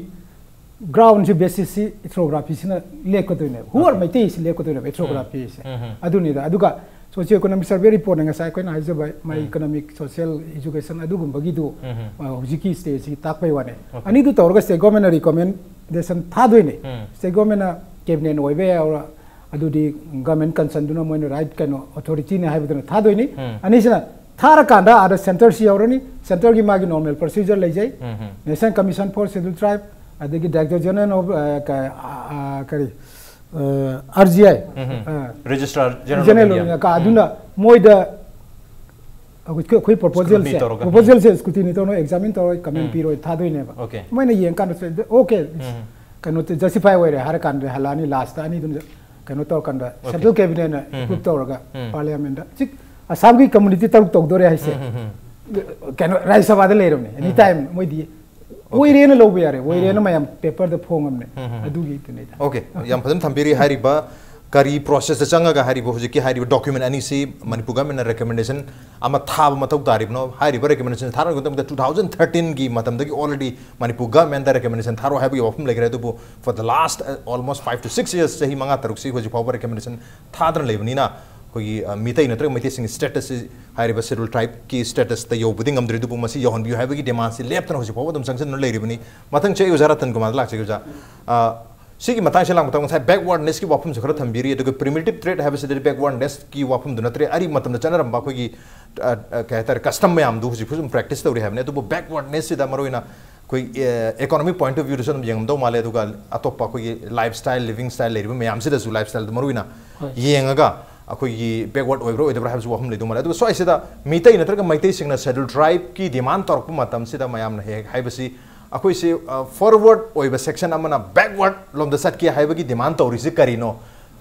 ꯒ꯭ꯔꯥꯎꯟꯁꯤ ꯕꯦꯁꯤꯁꯁꯤ ꯑꯦꯊ꯭ꯔꯣꯒ꯭ꯔꯥꯐꯤꯁꯤꯅ ꯂꯦꯞꯀꯗꯣꯏꯅꯦꯕ꯫ Who are ꯃꯩꯇꯩꯁꯤ ꯂꯦꯞꯀꯗꯣꯏꯅꯦꯕ ꯑꯦꯊ꯭ꯔꯣꯒ꯭ꯔꯥꯐꯤꯁꯦ꯫ ꯑꯗꯨꯅꯤꯗ꯫ ꯑꯗꯨꯒ ꯁꯣꯁꯤꯑꯣ ꯏꯀꯣꯅꯣꯃꯤꯛ ꯁꯔꯚꯦ ꯔꯤꯄꯣꯔꯠꯅ ꯉꯁꯥꯏ ꯑꯩꯈꯣꯏꯅ ꯍꯥꯏꯖꯕ ꯃꯥꯏ ꯏꯀꯣꯅꯣꯃꯤꯛ, ꯁꯣꯁꯤꯌꯦꯜ, ꯏꯖꯨꯀꯦꯁꯟ ꯑꯗꯨꯒꯨꯝꯕꯒꯤꯗꯨ ꯑ, ꯍꯧꯖꯤꯛꯀꯤ ꯁ꯭ꯇꯦꯠꯁꯤ ꯇꯥꯛꯄꯩ ꯋꯥꯅꯦ꯫ ꯑꯅꯤꯗꯨ ꯇꯧꯔꯒ ꯁ꯭ꯇꯦꯠ ꯒꯣꯔꯃꯦꯟꯅ ꯔꯤꯀꯣꯃꯦꯟꯗꯦꯁꯟ ꯊꯥꯗꯣꯏꯅꯦ꯫ ꯁ꯭ꯇꯦꯠ ꯒꯣꯔꯃꯦꯟꯅ ꯀꯦꯕꯤꯅꯦꯠ ꯑꯣꯏꯕ ꯌꯥꯎꯔ ꯑꯗꯨꯗꯤ ꯒꯃꯦꯟ ꯀꯟꯁꯔꯟꯗꯨꯅ ꯃꯣꯏꯅ ꯔꯥꯏꯠ ꯀꯩꯅꯣ ꯑꯣꯊꯣꯔꯤꯇꯤꯅꯦ ꯍꯥꯏꯕꯗꯨꯅ ꯊꯥꯗꯣꯏꯅꯤ꯫ ꯑꯅꯤꯁꯤꯅ ꯊꯥꯔꯀꯥꯟꯗ ꯑꯥꯗ ꯁꯦꯟꯇꯔꯁꯤ ꯌꯧꯔꯅꯤ꯫ ꯁꯦꯟꯇꯔꯒꯤ ꯃꯥꯒꯤ ꯅꯣꯔꯃꯦꯜ ꯄ꯭ꯔꯣꯁꯤꯖꯔ ꯂꯩꯖꯩ꯫ National Commission for Scheduled Tribe, ꯑꯗꯒꯤ Director General of, ꯑ, ꯀ-, ꯑ, ꯑ, ꯀꯔꯤ, ꯑ, R G I, ꯑ, Registrar General of General India. ꯑꯣꯏꯅ ꯀ-, ꯑꯗꯨꯅ ꯃꯣꯏꯗ ꯑꯩꯈꯣꯏ, ꯑꯩꯈꯣꯏ ꯄ꯭ꯔꯣꯄꯣꯖꯦꯜꯁꯦ, Scrutiny ꯇꯧꯔꯒ꯫ ꯄ꯭ꯔꯣꯄꯣꯖꯦꯜꯁꯦ ꯁ꯭ꯀ꯭ꯔꯨꯇꯤꯅꯤ ꯇꯧꯔꯒ ꯑꯦꯛꯖꯥꯃꯤꯟ ꯇꯧꯔꯒ ꯀꯃꯦꯟ ꯄꯤꯔꯣꯏ ꯊꯥꯗꯣꯏꯅꯦꯕ꯫ Okay. ꯃꯣꯏꯅ ꯌꯦꯡꯀꯥꯟꯗ ꯑꯣꯀꯦ, ꯀꯩꯅꯣ ꯖꯁꯇꯤꯐꯥꯏ ꯑꯣꯏꯔꯦ ꯍꯥꯏꯔ ꯀꯥꯟꯗ ꯍꯜꯂꯛꯑꯅꯤ, ꯂꯥꯁꯇ ꯑꯅꯤꯗꯨꯅ ꯀꯩꯅꯣ ꯇꯧꯔꯀꯥꯟꯗ ꯁꯦꯟꯇ꯭ꯔꯦꯜ ꯀꯦꯕꯤꯅꯦꯠꯅ ꯑꯦꯄ꯭ꯔꯨꯞ ꯇꯧꯔꯒ ꯄꯥꯔꯂꯤꯌꯥꯃꯦꯟꯗ꯫ ꯍꯧꯖꯤꯛ ꯑꯁꯥꯝꯒꯤ ꯀꯝꯃꯨꯅꯤꯇꯤ ꯇꯔꯨꯛ ꯇꯧꯗꯣꯔꯦ ꯍꯥꯏꯁꯦ꯫ ꯀꯩꯅꯣ ꯔꯥꯖ꯭ꯌ ꯁꯚꯥꯗ ꯂꯩꯔꯕꯅꯦ꯫ ꯑꯦꯅꯤ ꯇꯥꯏꯝ ꯃꯣꯏꯗꯤ ꯑꯣꯏꯔꯦꯅ ꯂꯧꯕ ꯌꯥꯔꯦ, ꯑꯣꯏꯔꯦꯅ ꯃꯌꯥꯝ ꯄꯦꯄꯔꯗ ꯐꯣꯡꯉꯕꯅꯦ꯫ ꯑꯗꯨꯒꯤꯗꯨꯅꯤꯗ꯫ Okay, ꯌꯥꯝ ꯐꯖꯅ ꯊꯝꯕꯤꯔꯤ꯫ ꯍꯥꯏꯔꯤꯕ ꯀꯔꯤ ꯄ꯭ꯔꯣꯁꯦꯁꯇ ꯆꯪꯉꯒ ꯍꯥꯏꯔꯤꯕ ꯍꯧꯖꯤꯛꯀꯤ ꯍꯥꯏꯔꯤꯕ ꯗꯣꯀ꯭ꯌꯨꯃꯦꯟ ꯑꯅꯤꯁꯤ ꯃꯅꯤꯄꯨꯔ ꯒꯃꯦꯟꯅ ꯔꯦꯀꯃꯦꯟꯗꯦꯁꯟ ꯑꯃ ꯊꯥꯕ ꯃꯊꯧ ꯇꯥꯔꯤꯕꯅꯣ? ꯍꯥꯏꯔꯤꯕ ꯔꯦꯀꯃꯦꯟꯗꯦꯁꯟ ꯊꯥꯔꯛꯄ ꯃꯇꯝꯗ two thousand thirteen ꯒꯤ ꯃꯇꯝꯗꯒꯤ already ꯃꯅꯤꯄꯨꯔ ꯒꯃꯦꯟꯗ ꯔꯦꯀꯃꯦꯟꯗꯦꯁꯟ ꯊꯥꯔꯛꯑꯣ ꯍꯥꯏꯕꯒꯤ ꯋꯥꯐꯝ ꯂꯩꯈ꯭ꯔꯦ꯫ ꯑꯗꯨꯕꯨ for the last, uh, almost five to six years, ꯆꯍꯤ ꯃꯉꯥ ꯇꯔꯨꯛꯁꯤ ꯍꯧꯖꯤꯛ ꯐꯥꯎꯕ ꯔꯦꯀꯃꯦꯟꯗꯦꯁꯟ ꯊꯥꯗꯅ ꯂꯩꯕꯅꯤꯅ ꯑꯩꯈꯣꯏꯒꯤ, ꯑ, ꯃꯤꯇꯩ ꯅꯠꯇ꯭ꯔꯒ ꯃꯩꯇꯩꯁꯤꯡꯒꯤ ꯁ꯭ꯇꯦꯇꯁꯁꯤ ꯍꯥꯏꯔꯤꯕ ꯁꯦꯗ꯭ꯌꯨꯜ ꯇ꯭ꯔꯥꯏꯕꯀꯤ ꯁ꯭ꯇꯦꯇꯁꯇ ꯌꯧꯕꯗꯤ ꯉꯝꯗ꯭ꯔꯤ, ꯑꯗꯨꯕꯨ ꯃꯁꯤ ꯌꯧꯍꯟꯕꯤꯌꯨ ꯍꯥꯏꯕꯒꯤ ꯗꯤꯃꯥꯟꯁꯤ ꯂꯦꯞꯇꯅ ꯍꯧꯖꯤꯛ ꯐꯥꯎꯕ ꯑꯗꯨꯝ ꯆꯪꯁꯤꯟꯗꯨꯅ ꯂꯩꯔꯤꯕꯅꯤ꯫ ꯃꯊꯪꯁꯦ ꯑꯩ ꯑꯣꯖꯥ ꯔꯇꯟ ꯀꯨꯃꯥꯔꯗ ꯂꯥꯛꯆꯒꯦ ꯑꯣꯖꯥ꯫ ꯑ, ꯁꯤꯒꯤ ꯃꯇꯥꯡꯁꯦ ꯂꯥꯛꯄ ꯃꯇꯝꯗ ꯉꯁꯥꯏ ꯕꯦꯛꯋꯥꯔꯗꯅꯦꯁꯀꯤ ꯋꯥꯐꯝꯁꯨ ꯈꯔ ꯊꯝꯕꯤꯔꯤ, ꯑꯗꯨꯒ ꯄ꯭ꯔꯤꯃꯤꯇꯤꯞ ꯇ꯭ꯔꯦꯠ ꯍꯥꯏꯕꯁꯤꯗꯗꯤ ꯕꯦꯛꯋꯥꯔꯗꯅꯦꯁꯀꯤ ꯋꯥꯐꯝꯗꯨ ꯅꯠꯇ꯭ꯔꯦ, ꯑꯔꯤꯕ ꯃꯇꯝꯗ ꯆꯠꯅꯔꯝꯕ ꯑꯩꯈꯣꯏꯒꯤ, ꯑ, ꯑ, ꯀꯩ ꯍꯥꯏꯇꯥꯔꯦ, ꯀꯁꯇꯝ ꯃꯌꯥꯝꯗꯨ ꯍꯧꯖꯤꯛ ꯐꯥꯎꯁꯨ ꯑꯗꯨꯝ ꯄ꯭ꯔꯦꯛꯇꯤꯁ ꯇꯧꯔꯤ ꯍꯥꯏꯕꯅꯤ꯫ ꯑꯗꯨꯕꯨ ꯕꯦꯛꯋꯥꯔꯗꯅꯦꯁꯁꯤꯗ ꯃꯔꯨꯑꯣꯏꯅ ꯑꯩꯈꯣꯏ economic point of viewꯗꯁꯨ ꯑꯗꯨꯝ ꯌꯦꯡꯉꯝꯗꯧ ꯃꯥꯜꯂꯦ, ꯑꯗꯨꯒ ꯑꯇꯣꯞꯄ ꯑꯩꯈꯣꯏꯒꯤ lifestyle, living style ꯂꯩꯔꯤꯕ ꯃꯌꯥꯝꯁꯤꯗꯁꯨ, lifestyleꯗ ꯃꯔꯨ ꯑꯣꯏꯅ ꯍꯣꯏ꯫ ꯌꯦꯡꯉꯒ ꯑꯩꯈꯣꯏꯒꯤ backward ꯑꯣꯏꯕ꯭ꯔꯥ ꯑꯣꯏꯗꯕ꯭ꯔꯥ ꯍꯥꯏꯕꯁꯨ ꯋꯥꯐꯝ ꯂꯩꯗꯧ ꯃꯥꯜꯂꯦ꯫ ꯑꯗꯨꯒ ꯁ꯭ꯋꯥꯏꯁꯤꯗ ꯃꯤꯇꯩ ꯅꯠꯇ꯭ꯔꯒ ꯃꯩꯇꯩꯁꯤꯡꯅ schedule tribeꯀꯤ demand ꯇꯧꯔꯛꯄ ꯃꯇꯝꯁꯤꯗ ꯃꯌꯥꯝꯅ ꯍꯦꯛ ꯍꯦꯛ ꯍꯥꯏꯕꯁꯤ, ꯑꯩꯈꯣꯏꯁꯤ forward ꯑꯣꯏꯕ section ꯑꯃꯅ backward ꯂꯣꯝꯗ ꯆꯠꯀꯦ ꯍꯥꯏꯕꯒꯤ demand ꯇꯧꯔꯤꯁꯤ ꯀꯔꯤꯅꯣ?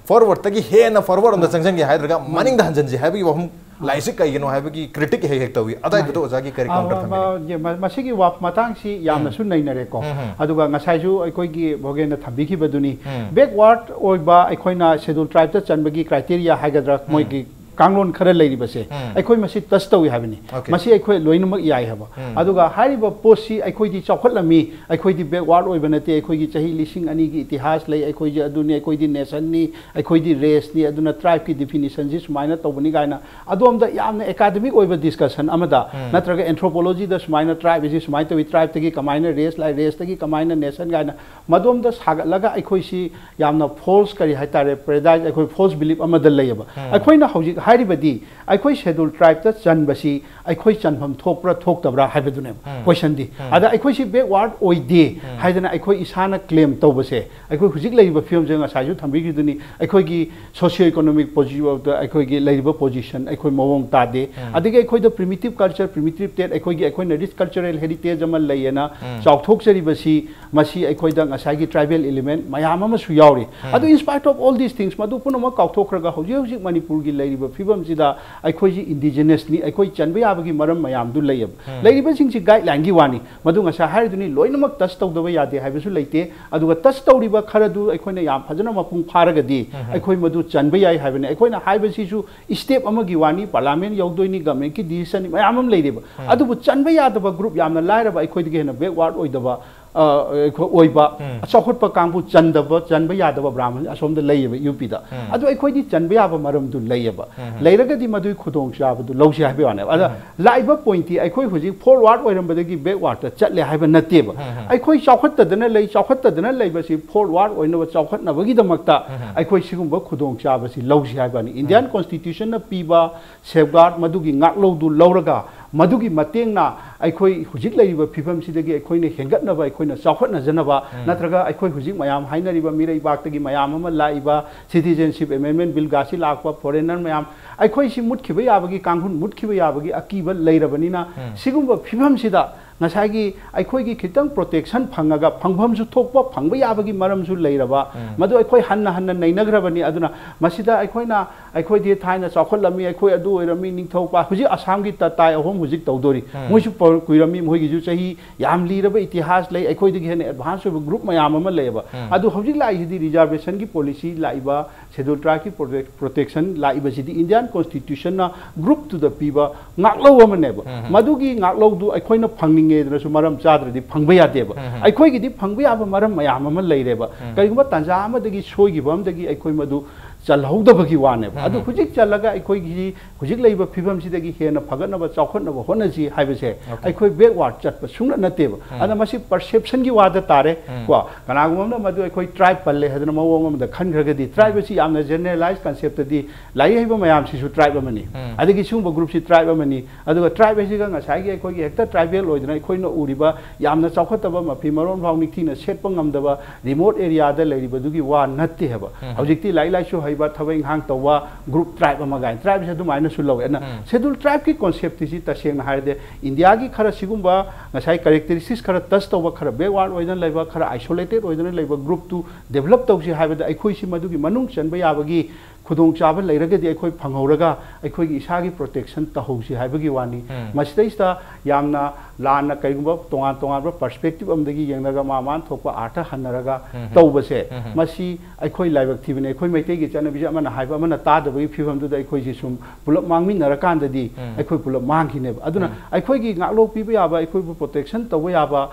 Forwardꯇꯒꯤ ꯍꯦꯟꯅ forward ꯂꯣꯝꯗ ꯆꯪꯁꯤꯟꯒꯦ ꯍꯥꯏꯗ꯭ꯔꯒ ꯃꯅꯤꯡꯗ ꯍꯟꯖꯤꯟꯁꯤ ꯍꯥꯏꯕꯒꯤ ꯋꯥꯐꯝ ꯂꯥꯛꯏꯁꯤ ꯀꯩꯒꯤꯅꯣ ꯍꯥꯏꯕꯒꯤ critic ꯍꯦꯛ ꯍꯦꯛ ꯇꯧꯏ꯫ ꯑꯗꯥꯏꯗꯨꯗ ꯑꯣꯖꯥꯒꯤ ꯀꯔꯤ counter ꯊꯝꯕꯤꯅꯤ? ꯃ-, ꯃ-, ꯃꯁꯤꯒꯤ ꯋꯥ-, ꯃꯇꯥꯡꯁꯤ ꯌꯥꯝꯅꯁꯨ ꯅꯩꯅꯔꯦꯀꯣ꯫ ꯎꯝ, ꯎꯝ꯫ ꯑꯗꯨꯒ ꯉꯁꯥꯏꯁꯨ ꯑꯩꯈꯣꯏꯒꯤ ꯚꯣꯒꯦꯟꯅ ꯊꯝꯕꯤꯈꯤꯕꯗꯨꯅꯤ, ꯎꯝ꯫ backward ꯑꯣꯏꯕ ꯑꯩꯈꯣꯏꯅ schedule tribeꯇ ꯆꯟꯕꯒꯤ criteria ꯍꯥꯏꯒꯗ꯭ꯔꯥ, ꯃꯣꯏꯒꯤ ꯀꯥꯡꯂꯣꯟ ꯈꯔ ꯂꯩꯔꯤꯕꯁꯦ ꯎꯝ꯫ ꯑꯩꯈꯣꯏ ꯃꯁꯤ touch ꯇꯧꯏ ꯍꯥꯏꯕꯅꯤ꯫ Okay꯫ ꯃꯁꯤ ꯑꯩꯈꯣꯏ ꯂꯣꯏꯅꯃꯛ ꯌꯥꯏ ꯍꯥꯏꯕ꯫ ꯎꯝ꯫ ꯑꯗꯨꯒ ꯍꯥꯏꯔꯤꯕ ꯄꯣꯠꯁꯤ ꯑꯩꯈꯣꯏꯗꯤ ꯆꯥꯎꯈꯠꯂꯝꯃꯤ, ꯑꯩꯈꯣꯏꯗꯤ backward ꯑꯣꯏꯕ ꯅꯠꯇꯦ, ꯑꯩꯈꯣꯏꯒꯤ ꯆꯍꯤ ꯂꯤꯁꯤꯡ ꯑꯅꯤꯒꯤ ꯏꯇꯤꯍꯥꯁ ꯂꯩ, ꯑꯩꯈꯣꯏꯗꯤ ꯑꯗꯨꯅꯤ, ꯑꯩꯈꯣꯏꯗꯤ nationꯅꯤ, ꯑꯩꯈꯣꯏꯗꯤ raceꯅꯤ, ꯑꯗꯨꯅ tribeꯀꯤ definitionꯁꯤ ꯁꯨꯃꯥꯏꯅ ꯇꯧꯕꯅꯤ ꯀꯥꯏꯅ ꯑꯗꯣꯝꯗ ꯌꯥꯝꯅ academic ꯑꯣꯏꯕ discussion ꯑꯃꯗ, ꯎꯝ꯫ ꯅꯠꯇ꯭ꯔꯒ anthropologyꯗ ꯁꯨꯃꯥꯏꯅ tribe ꯑꯁꯤ ꯁꯨꯃꯥꯏꯅ ꯇꯧꯏ, tribeꯇꯒꯤ ꯀꯃꯥꯏꯅ race ꯂꯥꯛꯏ, raceꯇꯒꯤ ꯀꯃꯥꯏꯅ nation ꯀꯥꯏꯅ ꯃꯗꯣꯝꯗ ꯁꯥꯒꯠꯂꯒ ꯑꯩꯈꯣꯏꯁꯤ ꯌꯥꯝꯅ false, ꯀꯔꯤ ꯍꯥꯏꯇꯥꯔꯦ, paradise, ꯑꯩꯈꯣꯏ false belief ꯑꯃꯗ ꯂꯩꯌꯦꯕ꯫ ꯎꯝ꯫ ꯑꯩꯈꯣꯏꯅ ꯍꯧꯖꯤꯛ ꯍꯥꯏꯔꯤꯕꯗꯤ ꯑꯩꯈꯣꯏ schedule tribeꯇ ꯆꯟꯕꯁꯤ ꯑꯩꯈꯣꯏ ꯆꯟꯐꯝ ꯊꯣꯛꯄ꯭ꯔꯥ ꯊꯣꯛꯇꯕ꯭ꯔꯥ ꯍꯥꯏꯕꯗꯨꯅꯦꯕ ꯎꯝ꯫ questionꯗꯤ꯫ ꯎꯝ꯫ ꯑꯗ ꯑꯩꯈꯣꯏꯁꯤ backward ꯑꯣꯏꯗꯦ ꯎꯝ꯫ ꯍꯥꯏꯗꯅ ꯑꯩꯈꯣꯏ ꯏꯁꯥꯅ claim ꯇꯧꯕꯁꯦ, ꯑꯩꯈꯣꯏ ꯍꯧꯖꯤꯛ ꯂꯩꯔꯤꯕ ꯐꯤꯕꯝꯁꯦ ꯉꯁꯥꯏꯁꯨ ꯊꯝꯕꯤꯈꯤꯕꯗꯨꯅꯤ, ꯑꯩꯈꯣꯏꯒꯤ socio economic posi-, ꯑꯩꯈꯣꯏꯒꯤ ꯂꯩꯔꯤꯕ position ꯑꯩꯈꯣꯏ ꯃꯑꯣꯡ ꯇꯥꯗꯦ꯫ ꯎꯝ꯫ ꯑꯗꯒꯤ ꯑꯩꯈꯣꯏꯗ primitive culture, primitive state, ꯑꯩꯈꯣꯏꯒꯤ, ꯑꯩꯈꯣꯏꯅ rich cultural heritage ꯑꯃ ꯂꯩꯌꯦꯅ ꯎꯝ꯫ ꯆꯥꯎꯊꯣꯛꯆꯔꯤꯕꯁꯤ, ꯃꯁꯤ ꯑꯩꯈꯣꯏꯗ ꯉꯁꯥꯏꯒꯤ tribal element ꯃꯌꯥꯝ ꯑꯃꯁꯨ ꯌꯥꯎꯔꯤ꯫ ꯎꯝ꯫ ꯑꯗꯨ in spite of all these things, ꯃꯗꯨ ꯄꯨꯝꯅꯃꯛ ꯀꯥꯎꯊꯣꯛꯈ꯭ꯔꯒ ꯍꯧꯖꯤꯛ ꯍꯧꯖꯤꯛ ꯃꯅꯤꯄꯨꯔꯒꯤ ꯂꯩꯔꯤꯕ ꯐꯤꯕꯝꯁꯤꯗ ꯑꯩꯈꯣꯏꯁꯤ indigenousꯅꯤ, ꯑꯩꯈꯣꯏ ꯆꯟꯕ ꯌꯥꯕꯒꯤ ꯃꯔꯝ ꯃꯌꯥꯝꯗꯨ ꯂꯩꯌꯦꯕ꯫ ꯎꯝ꯫ ꯂꯩꯔꯤꯕꯁꯤꯡꯁꯤ guideline ꯒꯤ ꯋꯥꯅꯤ꯫ ꯃꯗꯨ ꯉꯁꯥꯏ ꯍꯥꯏꯔꯤꯗꯨꯅꯤ, ꯂꯣꯏꯅꯃꯛ touch ꯇꯧꯗꯕ ꯌꯥꯗꯦ ꯍꯥꯏꯕꯁꯨ ꯂꯩꯇꯦ꯫ ꯑꯗꯨꯒ touch ꯇꯧꯔꯤꯕ ꯈꯔꯗꯨ ꯑꯩꯈꯣꯏꯅ ꯌꯥꯝ ꯐꯖꯅ ꯃꯄꯨꯡ ꯐꯥꯔꯒꯗꯤ ꯎꯝ꯫ ꯑꯩꯈꯣꯏ ꯃꯗꯨ ꯆꯟꯕ ꯌꯥꯏ ꯍꯥꯏꯕꯅꯤ꯫ ꯑꯩꯈꯣꯏꯅ ꯍꯥꯏꯕꯁꯤꯁꯨ step ꯑꯃꯒꯤ ꯋꯥꯅꯤ, parliament ꯌꯧꯗꯣꯏꯅꯤ, government ꯀꯤ decision ꯅꯤ, ꯃꯌꯥꯝ ꯑꯃ ꯂꯩꯔꯤꯕ꯫ ꯎꯝ꯫ ꯑꯗꯨꯕꯨ ꯆꯟꯕ ꯌꯥꯗꯕ group ꯌꯥꯝꯅ ꯂꯥꯏꯔꯕ, ꯑꯩꯈꯣꯏꯗꯒꯤ ꯍꯦꯟꯅ backward ꯑꯣꯏꯗꯕ, ꯑ, ꯑꯩꯈꯣꯏ ꯑꯣꯏꯕ, ꯎꯝ꯫ ꯆꯥꯎꯈꯠꯄ ꯀꯥꯡꯕꯨ ꯆꯟꯗꯕ, ꯆꯟꯕ ꯌꯥꯗꯕ ꯕ꯭ꯔꯥꯍꯃꯟ ꯑꯁꯣꯝꯗ ꯂꯩꯌꯦꯕ UP ꯗ꯫ ꯎꯝ꯫ ꯑꯗꯨ ꯑꯩꯈꯣꯏꯗꯤ ꯆꯟꯕ ꯌꯥꯕ ꯃꯔꯝꯗꯨ ꯂꯩꯌꯦꯕ꯫ ꯎꯝ꯫ ꯂꯩꯔꯒꯗꯤ ꯃꯗꯨꯒꯤ ꯈꯨꯗꯣꯡꯆꯥꯕꯗꯨ ꯂꯧꯁꯤ ꯍꯥꯏꯕꯒꯤ ꯋꯥꯅꯦꯕ꯫ ꯑꯗ ꯎꯝ꯫ ꯂꯥꯛꯏꯕ point ꯇꯤ ꯑꯩꯈꯣꯏ ꯍꯧꯖꯤꯛ forward ꯑꯣꯏꯔꯝꯕꯗꯒꯤ backward ꯇ ꯆꯠꯂꯦ ꯍꯥꯏꯕ ꯅꯠꯇꯦꯕ꯫ ꯎꯝ, ꯎꯝ꯫ ꯑꯩꯈꯣꯏ ꯆꯥꯎꯈꯠꯇꯗꯅ ꯂꯩ, ꯆꯥꯎꯈꯠꯇꯗꯅ ꯂꯩꯕꯁꯤ forward ꯑꯣꯏꯅꯕ ꯆꯥꯎꯈꯠꯅꯕꯒꯤꯗꯃꯛꯇ ꯎꯝ, ꯎꯝ꯫ ꯑꯩꯈꯣꯏ ꯁꯤꯒꯨꯝꯕ ꯈꯨꯗꯣꯡꯆꯥꯕꯁꯤ ꯂꯧꯁꯤ ꯍꯥꯏꯕꯅꯤ꯫ Indian constitution ꯅ ꯄꯤꯕ safeguard ꯃꯗꯨꯒꯤ ꯉꯥꯛꯂꯧꯗꯨ ꯂꯧꯔꯒ ꯃꯗꯨꯒꯤ ꯃꯇꯦꯡꯅ ꯑꯩꯈꯣꯏ ꯍꯧꯖꯤꯛ ꯂꯩꯔꯤꯕ ꯐꯤꯕꯝꯁꯤꯗꯒꯤ ꯑꯩꯈꯣꯏꯅ ꯍꯦꯟꯒꯠꯅꯕ, ꯑꯩꯈꯣꯏꯅ ꯆꯥꯎꯈꯠꯅꯖꯅꯕ, ꯎꯝ꯫ ꯅꯠꯇ꯭ꯔꯒ ꯑꯩꯈꯣꯏ ꯍꯧꯖꯤꯛ ꯃꯌꯥꯝ ꯍꯥꯏꯅꯔꯤꯕ ꯃꯤꯔꯩꯕꯥꯛꯇꯒꯤ ꯃꯌꯥꯝ ꯑꯃ ꯂꯥꯛꯏꯕ Citizenship Amendment Billꯒꯁꯤ ꯂꯥꯛꯄ foreigner ꯃꯌꯥꯝ, ꯑꯩꯈꯣꯏꯁꯤ ꯃꯨꯠꯈꯤꯕ ꯌꯥꯕꯒꯤ, ꯀꯥꯡꯍꯨꯟ ꯃꯨꯠꯈꯤꯕ ꯌꯥꯕꯒꯤ ꯑꯀꯤꯕ ꯂꯩꯔꯕꯅꯤꯅ, ꯎꯝ꯫ ꯁꯤꯒꯨꯝꯕ ꯐꯤꯕꯝꯁꯤꯗ ꯉꯁꯥꯏꯒꯤ ꯑꯩꯈꯣꯏꯒꯤ ꯈꯤꯇꯪ protection ꯐꯪꯉꯒ ꯐꯪꯐꯝꯁꯨ ꯊꯣꯛꯄ, ꯐꯪꯕ ꯌꯥꯕꯒꯤ ꯃꯔꯝꯁꯨ ꯂꯩꯔꯕ, ꯎꯝ꯫ ꯃꯗꯨ ꯑꯩꯈꯣꯏ ꯍꯟꯅ ꯍꯟꯅ ꯅꯩꯅꯈ꯭ꯔꯕꯅꯤ꯫ ꯑꯗꯨꯅ ꯃꯁꯤꯗ ꯑꯩꯈꯣꯏꯅ, "ꯑꯩꯈꯣꯏꯗꯤ ꯊꯥꯏꯅ ꯆꯥꯎꯈꯠꯂꯝꯃꯤ, ꯑꯩꯈꯣꯏ ꯑꯗꯨ ꯑꯣꯏꯔꯝꯃꯤ", ꯅꯤꯡꯊꯧ ꯄꯥ-, ꯍꯧꯖꯤꯛ ꯑꯁꯥꯝꯒꯤ ꯇꯇꯥꯏ ꯑꯍꯨꯝ ꯍꯧꯖꯤꯛ ꯇꯧꯗꯣꯔꯤ꯫ ꯎꯝ꯫ ꯃꯣꯏꯁꯨ ꯄ-, ꯀꯨꯏꯔꯝꯃꯤ, ꯃꯣꯏꯒꯤꯁꯨ ꯆꯍꯤ ꯌꯥꯝ ꯂꯤꯔꯕ ꯏꯇꯤꯍꯥꯁ ꯂꯩ, ꯑꯩꯈꯣꯏꯗꯒꯤ ꯍꯦꯟꯅ advance ꯑꯣꯏꯕ group ꯃꯌꯥꯝ ꯑꯃ ꯂꯩꯌꯦꯕ꯫ ꯎꯝ꯫ ꯑꯗꯨ ꯍꯧꯖꯤꯛ ꯂꯥꯛꯏꯁꯤꯗꯤ reservationꯒꯤ policy ꯂꯥꯛꯏꯕ, Scheduled Tribeꯀꯤ protect-, protection ꯂꯥꯛꯏꯕꯁꯤꯗꯤ Indian Constitutionꯅ group ꯇꯨꯗ ꯄꯤꯕ ꯉꯥꯛꯂꯧ ꯑꯃꯅꯦꯕ꯫ ꯎꯝ꯫ ꯃꯗꯨꯒꯤ ꯉꯥꯛꯂꯧꯗꯨ ꯑꯩꯈꯣꯏꯅ ꯐꯪꯅꯤꯡꯉꯦꯗꯅꯁꯨ ꯃꯔꯝ ꯆꯥꯗ꯭ꯔꯗꯤ ꯐꯪꯕ ꯌꯥꯗꯦꯕ꯫ ꯎꯝ꯫ ꯑꯩꯈꯣꯏꯒꯤꯗꯤ ꯐꯪꯕ ꯌꯥꯕ ꯃꯔꯝ ꯃꯌꯥꯝ ꯑꯃ ꯂꯩꯔꯦꯕ꯫ ꯎꯝ꯫ ꯀꯔꯤꯒꯨꯝꯕ ꯇꯥꯟꯖꯥ ꯑꯃꯗꯒꯤ ꯁꯣꯏꯈꯤꯕ ꯑꯃꯗꯒꯤ ꯑꯩꯈꯣꯏ ꯃꯗꯨ ꯆꯜꯍꯧꯗꯕꯒꯤ ꯋꯥꯅꯦꯕ꯫ ꯎꯝ꯫ ꯑꯗꯨ ꯍꯧꯖꯤꯛ ꯆꯜꯂꯒ ꯑꯩꯈꯣꯏꯒꯤ ꯍꯧꯖꯤꯛ ꯂꯩꯕ ꯐꯤꯕꯝꯁꯤꯗꯒꯤ ꯍꯦꯟꯅ ꯐꯒꯠꯅꯕ, ꯆꯥꯎꯈꯠꯅꯕ ꯍꯣꯠꯅꯁꯤ ꯍꯥꯏꯕꯁꯦ Okay꯫ ꯑꯩꯈꯣꯏ backward ꯆꯠꯄ ꯁꯨꯡꯅ ꯅꯠꯇꯦꯕ꯫ ꯎꯝ꯫ ꯑꯗ ꯃꯁꯤ perceptionꯒꯤ ꯋꯥꯗ ꯇꯥꯔꯦ꯫ ꯎꯝ꯫ ꯀꯣ, ꯀꯅꯥꯒꯨꯝꯕ ꯑꯃꯅ ꯃꯗꯨ ꯑꯩꯈꯣꯏ tribe ꯄꯜꯂꯦ ꯍꯥꯏꯗꯅ ꯃꯑꯣꯡ ꯑꯃꯗ ꯈꯟꯈ꯭ꯔꯒꯗꯤ, tribe ꯎꯝ꯫ ꯑꯁꯤ ꯌꯥꯝꯅ generalized conceptꯇꯗꯤ ꯂꯥꯏꯔꯤꯛ ꯍꯩꯕ ꯃꯌꯥꯝꯁꯤꯁꯨ tribe ꯑꯃꯅꯤ꯫ ꯎꯝ꯫ ꯑꯗꯒꯤ ꯁꯤꯒꯨꯝꯕ groupꯁꯤ tribe ꯑꯃꯅꯤ꯫ ꯑꯗꯨꯒ tribe ꯍꯥꯏꯁꯤꯒ ꯉꯁꯥꯏꯒꯤ ꯑꯩꯈꯣꯏꯒꯤ ꯍꯦꯛꯇ tribal ꯑꯣꯏꯗꯅ ꯑꯩꯈꯣꯏꯅ ꯎꯔꯤꯕ ꯌꯥꯝꯅ ꯆꯥꯎꯈꯠꯇꯕ, ꯃꯐꯤ ꯃꯔꯣꯟ ꯐꯥꯎ ꯅꯤꯡꯊꯤꯅ ꯁꯦꯠꯄ ꯉꯝꯗꯕ remote areaꯗ ꯂꯩꯔꯤꯕꯗꯨꯒꯤ ꯋꯥ ꯅꯠꯇꯦ ꯍꯥꯏꯕ꯫ ꯎꯝ꯫ ꯍꯧꯖꯤꯛꯇꯤ ꯂꯥꯏꯔꯤꯛ ꯂꯥꯏꯁꯨ ꯍꯩꯕ, ꯊꯕꯛ ꯏꯪꯈꯥꯡ ꯇꯧꯕ group, tribe ꯑꯃ ꯀꯥꯏꯅ tribeꯁꯦ ꯑꯗꯨꯃꯥꯏꯅꯁꯨ ꯂꯧꯋꯦ꯫ ꯑꯗꯨꯅ ꯎꯝ꯫ Scheduled Tribeꯀꯤ conceptꯁꯤ ꯇꯁꯦꯡꯅ ꯍꯥꯏꯔꯗꯤ Indiaꯒꯤ ꯈꯔ ꯁꯤꯒꯨꯝꯕ ꯉꯁꯥꯏ characteristics ꯈꯔ touch ꯇꯧꯕ, ꯈꯔ backward ꯑꯣꯏꯗꯅ ꯂꯩꯕ, ꯈꯔ isolated ꯑꯣꯏꯗꯅ ꯂꯩꯕ groupꯇꯨ develop ꯇꯧꯁꯤ ꯍꯥꯏꯕꯗ ꯑꯩꯈꯣꯏꯁꯤ ꯃꯗꯨꯒꯤ ꯃꯅꯨꯡ ꯆꯟꯕ ꯌꯥꯕꯒꯤ ꯈꯨꯗꯣꯡꯆꯥꯕ ꯂꯩꯔꯒꯗꯤ ꯑꯩꯈꯣꯏ ꯐꯪꯍꯧꯔꯒ ꯑꯩꯈꯣꯏꯒꯤ ꯏꯁꯥꯒꯤ protection ꯇꯧꯍꯧꯁꯤ ꯍꯥꯏꯕꯒꯤ ꯋꯥꯅꯤ꯫ ꯎꯝ꯫ ꯃꯁꯤꯗꯩꯁꯤꯗ ꯌꯥꯝꯅ ꯂꯥꯟꯅ ꯀꯔꯤꯒꯨꯝꯕ ꯇꯣꯉꯥꯟ ꯇꯣꯉꯥꯟꯕ perspective ꯑꯃꯗꯒꯤ ꯌꯦꯡꯂꯒ ꯃꯥ ꯃꯥꯅ ꯊꯣꯛꯄ ꯑꯥꯔꯊ ꯍꯟꯅꯔꯒ ꯎꯝ꯫ ꯇꯧꯕꯁꯦ, ꯎꯝ꯫ ꯃꯁꯤ ꯑꯩꯈꯣꯏ ꯂꯥꯏꯕꯛ ꯊꯤꯕꯅꯤ꯫ ꯑꯩꯈꯣꯏ ꯃꯩꯇꯩꯒꯤ ꯆꯠꯅꯕꯤꯁꯦ ꯑꯃꯅ ꯍꯥꯏꯕ ꯑꯃꯅ ꯇꯥꯗꯕꯒꯤ ꯐꯤꯕꯝꯗꯨꯗ ꯑꯩꯈꯣꯏꯁꯤ ꯁꯨꯝ ꯄꯨꯂꯞ ꯃꯥꯡꯃꯤꯟꯅꯔꯀꯥꯟꯗꯗꯤ ꯎꯝ꯫ ꯑꯩꯈꯣꯏ ꯄꯨꯂꯞ ꯃꯥꯡꯈꯤꯅꯦꯕ꯫ ꯑꯗꯨꯅ ꯎꯝ꯫ ꯑꯩꯈꯣꯏꯒꯤ ꯉꯥꯛꯂꯧ ꯄꯤꯕ ꯌꯥꯕ, ꯑꯩꯈꯣꯏꯕꯨ protection ꯇꯧꯕ ꯌꯥꯕ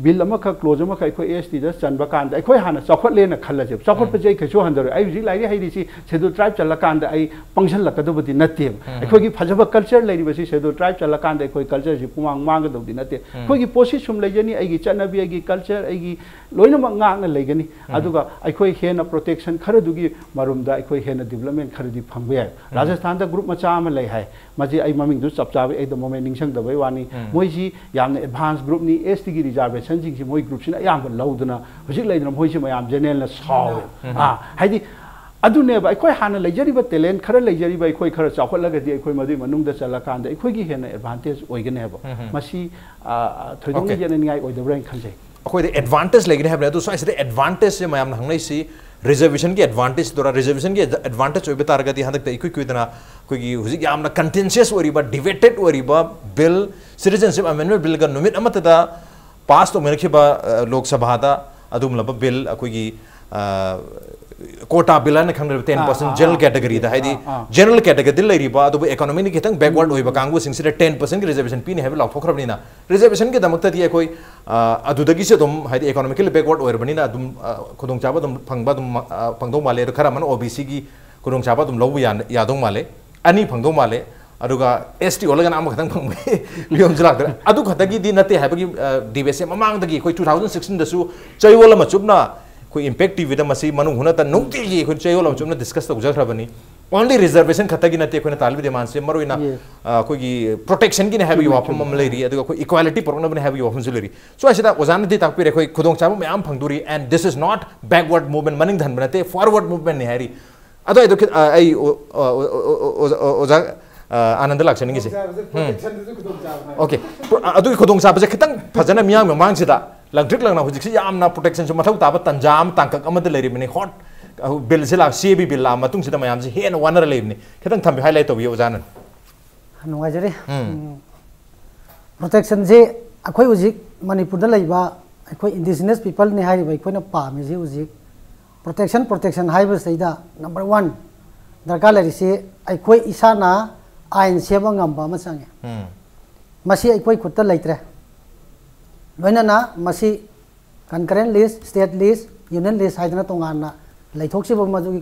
ꯕꯤꯜ ꯑꯃꯈꯛ, ꯀ꯭ꯂꯣꯖ ꯑꯃꯈꯛ ꯑꯩꯈꯣꯏ ꯑꯦꯁ ꯇꯤꯗ ꯆꯟꯕ ꯀꯥꯟꯗ ꯑꯩꯈꯣꯏ ꯍꯥꯟꯅ ꯆꯥꯎꯈꯠꯂꯦꯅ ꯈꯜꯂꯁꯦꯕ꯫ ꯆꯥꯎꯈꯠꯄꯁꯦ ꯑꯩ ꯀꯩꯁꯨ ꯍꯟꯊꯔꯣꯏ꯫ ꯑꯩ ꯍꯧꯖꯤꯛ ꯂꯥꯏꯔꯤꯛ ꯍꯩꯔꯤꯁꯤ ꯁꯦꯗꯨꯜ ꯇ꯭ꯔꯥꯏꯕ ꯆꯜꯂꯀꯥꯟꯗ ꯑꯩ ꯄꯪꯁꯜꯂꯛꯀꯗꯕꯗꯤ ꯅꯠꯇꯦꯕ꯫ ꯑꯩꯈꯣꯏꯒꯤ ꯐꯖꯕ ꯀꯜꯆꯔ ꯂꯩꯔꯤꯕꯁꯤ ꯁꯦꯗꯨꯜ ꯇ꯭ꯔꯥꯏꯕ ꯆꯜꯂꯀꯥꯟꯗ ꯑꯩꯈꯣꯏ ꯀꯜꯆꯔꯁꯤ ꯄꯨꯡꯃꯥꯡ ꯃꯥꯡꯒꯗꯧꯗꯤ ꯅꯠꯇꯦ꯫ ꯑꯩꯈꯣꯏꯒꯤ ꯄꯣꯠꯁꯤ ꯁꯨꯝ ꯂꯩꯖꯅꯤ, ꯑꯩꯒꯤ ꯆꯠꯅꯕꯤ, ꯑꯩꯒꯤ ꯀꯜꯆꯔ, ꯑꯩꯒꯤ ꯂꯣꯏꯅꯃꯛ ꯉꯥꯛꯅ ꯂꯩꯒꯅꯤ꯫ ꯑꯗꯨꯒ ꯑꯩꯈꯣꯏ ꯍꯦꯟꯅ ꯄ꯭ꯔꯣꯇꯦꯛꯁꯟ ꯈꯔꯗꯨꯒꯤ ꯃꯔꯨꯝꯗ ꯑꯩꯈꯣꯏ ꯍꯦꯟꯅ ꯗꯤꯕꯂꯞꯃꯦꯟ ꯈꯔꯗꯤ ꯐꯪꯕ ꯌꯥꯏ꯫ ꯔꯥꯖꯁꯊꯥꯟꯗ ꯒ꯭ꯔꯨꯞ ꯃꯆꯥ ꯑꯃ ꯂꯩ ꯍꯥꯏ, ꯃꯁꯤ ꯑꯩ ꯃꯃꯤꯡꯗꯨ ꯆꯞ ꯆꯥꯕ ꯑꯩꯗ ꯃꯣꯃꯦꯟ ꯅꯤꯡꯁꯤꯡꯗꯕꯩ ꯋꯥꯅꯤ꯫ ꯃꯣꯏꯁꯤ ꯌꯥꯝꯅ ꯑꯦꯗꯚꯥꯟꯁ ꯒ꯭ꯔꯨꯞꯅꯤ, ꯑꯦꯁ ꯇꯤꯒꯤ ꯔꯤꯖꯥꯔꯕꯦꯁꯟꯁꯤꯡꯁꯤ ꯃꯣꯏ ꯒ꯭ꯔꯨꯞꯁꯤꯅ ꯑꯌꯥꯝꯕ ꯂꯧꯗꯅ ꯍꯧꯖꯤꯛ ꯂꯩꯗꯅ ꯃꯣꯏꯁꯤ ꯃꯌꯥꯝ ꯖꯦꯅꯔꯦꯜꯅ ꯁꯥꯎꯋꯦ꯫ ꯑꯥ, ꯍꯥꯏꯗꯤ ꯑꯗꯨꯅꯦꯕ ꯑꯩꯈꯣꯏ ꯍꯥꯟꯅ ꯂꯩꯖꯔꯤꯕ ꯇꯦꯂꯦꯟ ꯈꯔ ꯂꯩꯖꯔꯤꯕ ꯑꯩꯈꯣꯏ ꯈꯔ ꯆꯥꯎꯈꯠꯂꯒꯗꯤ ꯑꯩꯈꯣꯏ ꯃꯗꯨꯒꯤ ꯃꯅꯨꯡꯗ ꯆꯠꯂꯀꯥꯟꯗ ꯑꯩꯈꯣꯏꯒꯤ ꯍꯦꯟꯅ ꯑꯦꯗꯚꯥꯟꯇꯦꯖ ꯑꯣꯏꯒꯅꯦꯕ꯫ ꯃꯁꯤ, ꯑꯥ, ꯊꯣꯏꯗꯣꯛꯅ Okay. ꯌꯦꯠꯅꯅꯤꯡꯉꯥꯏ ꯑꯣꯏꯗꯕ꯭ꯔꯥ ꯍꯥꯏꯅ ꯈꯟꯖꯩ꯫ ꯑꯩꯈꯣꯏꯗ ꯑꯦꯗꯚꯥꯟꯇꯦꯖ ꯂꯩꯒꯅꯤ ꯍꯥꯏꯕꯅꯤ꯫ ꯑꯗꯨ ꯁ꯭ꯋꯥꯏꯁꯤꯗ ꯑꯦꯗꯚꯥꯟꯇꯦꯖꯁꯦ ꯃꯌꯥꯝꯅ ꯍꯪꯅꯩꯁꯤ ꯔꯤꯖꯔꯕꯦꯁꯟꯒꯤ ꯑꯦꯗꯚꯥꯟꯇꯦꯖꯇꯨꯔꯥ? ꯔꯤꯖꯔꯕꯦꯁꯟꯒꯤ ꯑꯦꯗꯚꯥꯟꯇꯦꯖ ꯑꯣꯏꯕ ꯇꯥꯔꯒꯗꯤ ꯍꯟꯗꯛꯇ ꯏꯀꯨꯏ ꯀꯨꯏꯗꯅ ꯑꯩꯈꯣꯏꯒꯤ ꯍꯧꯖꯤꯛ ꯌꯥꯝꯅ ꯀꯟꯇꯦꯟꯁꯤꯌꯁ ꯑꯣꯏꯔꯤꯕ, ꯗꯤꯕꯦꯇꯦꯠ ꯑꯣꯏꯔꯤꯕ ꯕꯤꯜ, ꯁꯤꯇꯤꯖꯟꯁꯤꯞ ꯑꯦꯃꯦꯟꯗꯃꯦꯟ ꯕꯤꯜꯒ ꯅꯨꯃꯤꯠ ꯑꯃꯠꯇꯗ ꯄꯥꯁ ꯇꯧꯅꯈꯤꯕ, ꯑ, ꯂꯣꯛ ꯁꯚꯥꯗ ꯑꯗꯨꯒꯨꯝꯂꯕ ꯕꯤꯜ, ꯑꯩꯈꯣꯏꯒꯤ, ꯑ, ꯀꯣꯇꯥ ꯕꯤꯜ ꯍꯥꯏꯅ ꯈꯪꯅꯔꯤꯕ ꯇꯦꯟ ꯑꯥ, ꯄꯥꯔꯁꯦꯟ ꯑꯥ, ꯖꯦꯅꯔꯦꯜ ꯑꯥ, ꯀꯦꯇꯒꯔꯤꯗ, ꯍꯥꯏꯗꯤ ꯑꯥ, ꯑꯥ꯫ ꯖꯦꯅꯔꯦꯜ ꯀꯦꯇꯒꯔꯤꯗ ꯂꯩꯔꯤꯕ ꯑꯗꯨꯕꯨ ꯏꯀꯣꯅꯣꯃꯤꯅ ꯈꯤꯇꯪ ꯕꯦꯛꯋꯥꯔꯗ ꯑꯣꯏꯕ ꯀꯥꯡꯕꯨꯁꯤꯡꯁꯤꯗ ꯇꯦꯟ ꯄꯥꯔꯁꯦꯟꯒꯤ ꯔꯤꯖꯔꯕꯦꯁꯟ ꯄꯤꯅꯤ ꯍꯥꯏꯕ ꯂꯥꯎꯊꯣꯛꯈ꯭ꯔꯕꯅꯤꯅ, ꯔꯤꯖꯔꯕꯦꯁꯟꯒꯤꯗꯃꯛꯇꯗꯤ ꯑꯩꯈꯣꯏ, ꯑ, ꯑꯗꯨꯗꯒꯤꯁꯨ ꯑꯗꯨꯝ, ꯍꯥꯏꯗꯤ, ꯏꯀꯣꯅꯣꯃꯤꯀꯦꯜꯂꯤ ꯕꯦꯛꯋꯥꯔꯗ ꯑꯣꯏꯔꯕꯅꯤꯅ ꯑꯗꯨꯝ, ꯑ, ꯈꯨꯗꯣꯡꯆꯥꯕ ꯑꯗꯨꯝ ꯐꯪꯕ ꯑꯗꯨꯝ, ꯑ, ꯐꯪꯗꯧ ꯃꯥꯜꯂꯦ꯫ ꯑꯗꯣ ꯈꯔ ꯑꯃꯅ ꯑꯣ ꯕꯤ ꯁꯤꯒꯤ ꯈꯨꯗꯣꯡꯆꯥꯕ ꯑꯗꯨꯝ ꯂꯧꯕ ꯌꯥ-, ꯌꯥꯗꯧ ꯃꯥꯜꯂꯦ꯫ ꯑꯅꯤ ꯐꯪꯗꯧ ꯃꯥꯜꯂꯦ꯫ ꯑꯗꯨꯒ ꯑꯦꯁ ꯇꯤ ꯑꯣꯜꯂꯒꯅ ꯑꯃꯈꯛꯇꯪ ꯐꯪꯕꯒꯤ ꯐꯤꯕꯝꯁꯨ ꯂꯥꯛꯇꯣꯏꯔꯦ꯫ ꯑꯗꯨ ꯈꯛꯇꯒꯤꯗꯤ ꯅꯠꯇꯦ ꯍꯥꯏꯕꯒꯤ, ꯑ, ꯗꯤꯕꯦꯠꯁꯦ ꯃꯃꯥꯡꯗꯒꯤ ꯑꯩꯈꯣꯏ ꯇꯨ ꯊꯥꯎꯖꯟ ꯁꯤꯛꯁꯇꯤꯟꯗꯁꯨ ꯆꯌꯣꯜ ꯑꯃ ꯆꯨꯞꯅ ꯑꯩꯈꯣꯏ ꯏꯝꯄꯦꯛ ꯇꯤꯚꯤꯗ ꯃꯁꯤ ꯃꯅꯨꯡ ꯍꯨꯠꯅ ꯅꯨꯡꯇꯤꯒꯤ ꯑꯩꯈꯣꯏ ꯆꯌꯣꯜ ꯑꯃ ꯆꯨꯞꯅ ꯗꯤꯁꯀꯁ ꯇꯧꯖꯈ꯭ꯔꯕꯅꯤ꯫ ꯑꯣꯟꯂꯤ ꯔꯤꯖꯔꯕꯦꯁꯟ ꯈꯛꯇꯒꯤ ꯅꯠꯇꯦ ꯑꯩꯈꯣꯏꯅ ꯇꯥꯜꯂꯤꯕ ꯗꯤꯃꯥꯟꯁꯦ, ꯃꯔꯨꯑꯣꯏꯅ, Yes. ꯑ, ꯑꯩꯈꯣꯏꯒꯤ ꯄ꯭ꯔꯣꯇꯦꯛꯁꯟꯒꯤꯅꯤ ꯍꯥꯏꯕꯒꯤ ꯆꯨꯝꯃꯦ, ꯋꯥꯐꯝ ꯆꯨꯝꯃꯦ꯫ ꯑꯃ ꯂꯩꯔꯤ, ꯑꯗꯨꯒ ꯑꯩꯈꯣꯏ ꯏꯀ꯭ꯋꯥꯂꯤꯇꯤ ꯄꯨꯔꯛꯅꯕꯅꯤ ꯍꯥꯏꯕꯒꯤ ꯋꯥꯐꯝꯁꯨ ꯂꯩꯔꯤ꯫ ꯁ꯭ꯋꯥꯏꯁꯤꯗ ꯑꯣꯖꯥꯅꯗꯤ ꯇꯥꯛꯄꯤꯔꯦ, ꯑꯩꯈꯣꯏ ꯈꯨꯗꯣꯡꯆꯥꯕ ꯃꯌꯥꯝ ꯐꯪꯗꯣꯔꯤ, and this is not backward movement, ꯃꯅꯤꯡ ꯍꯟꯕ ꯅꯠꯇꯦ, ꯐꯣꯔꯋꯥꯔꯗ ꯃꯨꯚꯃꯦꯟꯠꯅꯤ ꯍꯥꯏꯔꯤ꯫ ꯑꯗꯣ ꯑꯩꯗꯣ ꯈꯤꯠ-, ꯑ, ꯑꯩ ꯑꯣ-, ꯑꯣ-, ꯑꯣ-, ꯑꯣ-, ꯑꯣ-, ꯑꯣꯖꯥ, ꯑ, ꯑꯅꯟꯗ ꯂꯥꯛꯆꯅꯤꯡꯉꯤꯁꯦ꯫ ꯈꯨꯗꯣꯡꯆꯥꯕꯁꯦ, ꯎꯝ꯫ ꯄ꯭ꯔꯣꯇꯦꯛꯁꯟꯗꯨꯁꯨ ꯈꯨꯗꯣꯡꯆꯥꯕ ꯍꯥꯏꯕ꯫ ꯑꯣꯀꯦ꯫ ꯄ꯭ꯔꯣ-, ꯑ-, ꯑꯗꯨꯒꯤ ꯈꯨꯗꯣꯡꯆꯥꯕꯁꯦ ꯈꯤꯇꯪ ꯐꯖꯅ ꯃꯤꯌꯥꯝꯒꯤ ꯃꯃꯥꯡꯁꯤꯗ ꯂꯪꯇ꯭ꯔꯤꯛ ꯂꯪꯅ ꯍꯧꯖꯤꯛꯁꯤ ꯌꯥꯝꯅ ꯄ꯭ꯔꯣꯇꯦꯛꯁꯟꯁꯨ ꯃꯊꯧ ꯇꯥꯕ ꯇꯥꯟꯖꯥ ꯑꯃ, ꯇꯥꯡꯀꯛ ꯑꯃꯗ ꯂꯩꯔꯤꯕꯅꯤ꯫ ꯍꯣꯠ, ꯑ, ꯕꯤꯜꯁꯦ ꯂꯥꯛ-, ꯁꯤ ꯑꯦ ꯕꯤ ꯕꯤꯜ ꯂꯥꯛꯑ ꯃꯇꯨꯡꯁꯤꯗ ꯃꯌꯥꯝꯁꯦ ꯍꯦꯟꯅ ꯋꯥꯅꯔ ꯂꯩꯕꯅꯤ꯫ ꯈꯤꯇꯪ ꯊꯝꯕꯤꯌꯨ, ꯍꯥꯏꯂꯥꯏꯠ ꯇꯧꯕꯤꯌꯨ ꯑꯣꯖꯥꯅ꯫ ꯅꯨꯡꯉꯥꯏꯖꯔꯤ꯫ ꯎꯝ꯫ ꯎꯝ꯫ ꯄ꯭ꯔꯣꯇꯦꯛꯁꯟꯁꯤ ꯑꯩꯈꯣꯏ ꯍꯧꯖꯤꯛ ꯃꯅꯤꯄꯨꯔꯗ ꯂꯩꯕ ꯑꯩꯈꯣꯏ ꯏꯟꯗꯤꯖꯤꯅꯁ ꯄꯤꯄꯜꯅꯤ ꯍꯥꯏꯔꯤꯕ ꯑꯩꯈꯣꯏꯅ ꯄꯥꯝꯃꯤꯁꯤ ꯍꯧꯖꯤꯛ ꯄ꯭ꯔꯣꯇꯦꯛꯁꯟ, ꯄ꯭ꯔꯣꯇꯦꯛꯁꯟ ꯍꯥꯏꯕꯁꯤꯗꯩꯗ ꯅꯝꯕꯔ ꯋꯥꯟ ꯗꯔꯀꯥꯔ ꯂꯩꯔꯤꯁꯤ ꯑꯩꯈꯣꯏ ꯏꯁꯥꯅ ꯑꯥꯏꯟ ꯁꯦꯝꯕ ꯉꯝꯕ ꯑꯃ ꯆꯪꯉꯦ꯫ ꯎꯝ꯫ ꯃꯁꯤ ꯑꯩꯈꯣꯏ ꯈꯨꯠꯇ ꯂꯩꯇ꯭ꯔꯦ꯫ ꯂꯣꯏꯅꯅ ꯃꯁꯤ concurrent list, state list, union list ꯍꯥꯏꯗꯅ ꯇꯣꯉꯥꯟꯅ ꯂꯩꯊꯣꯛꯈꯤꯕ ꯃꯗꯨꯒꯤ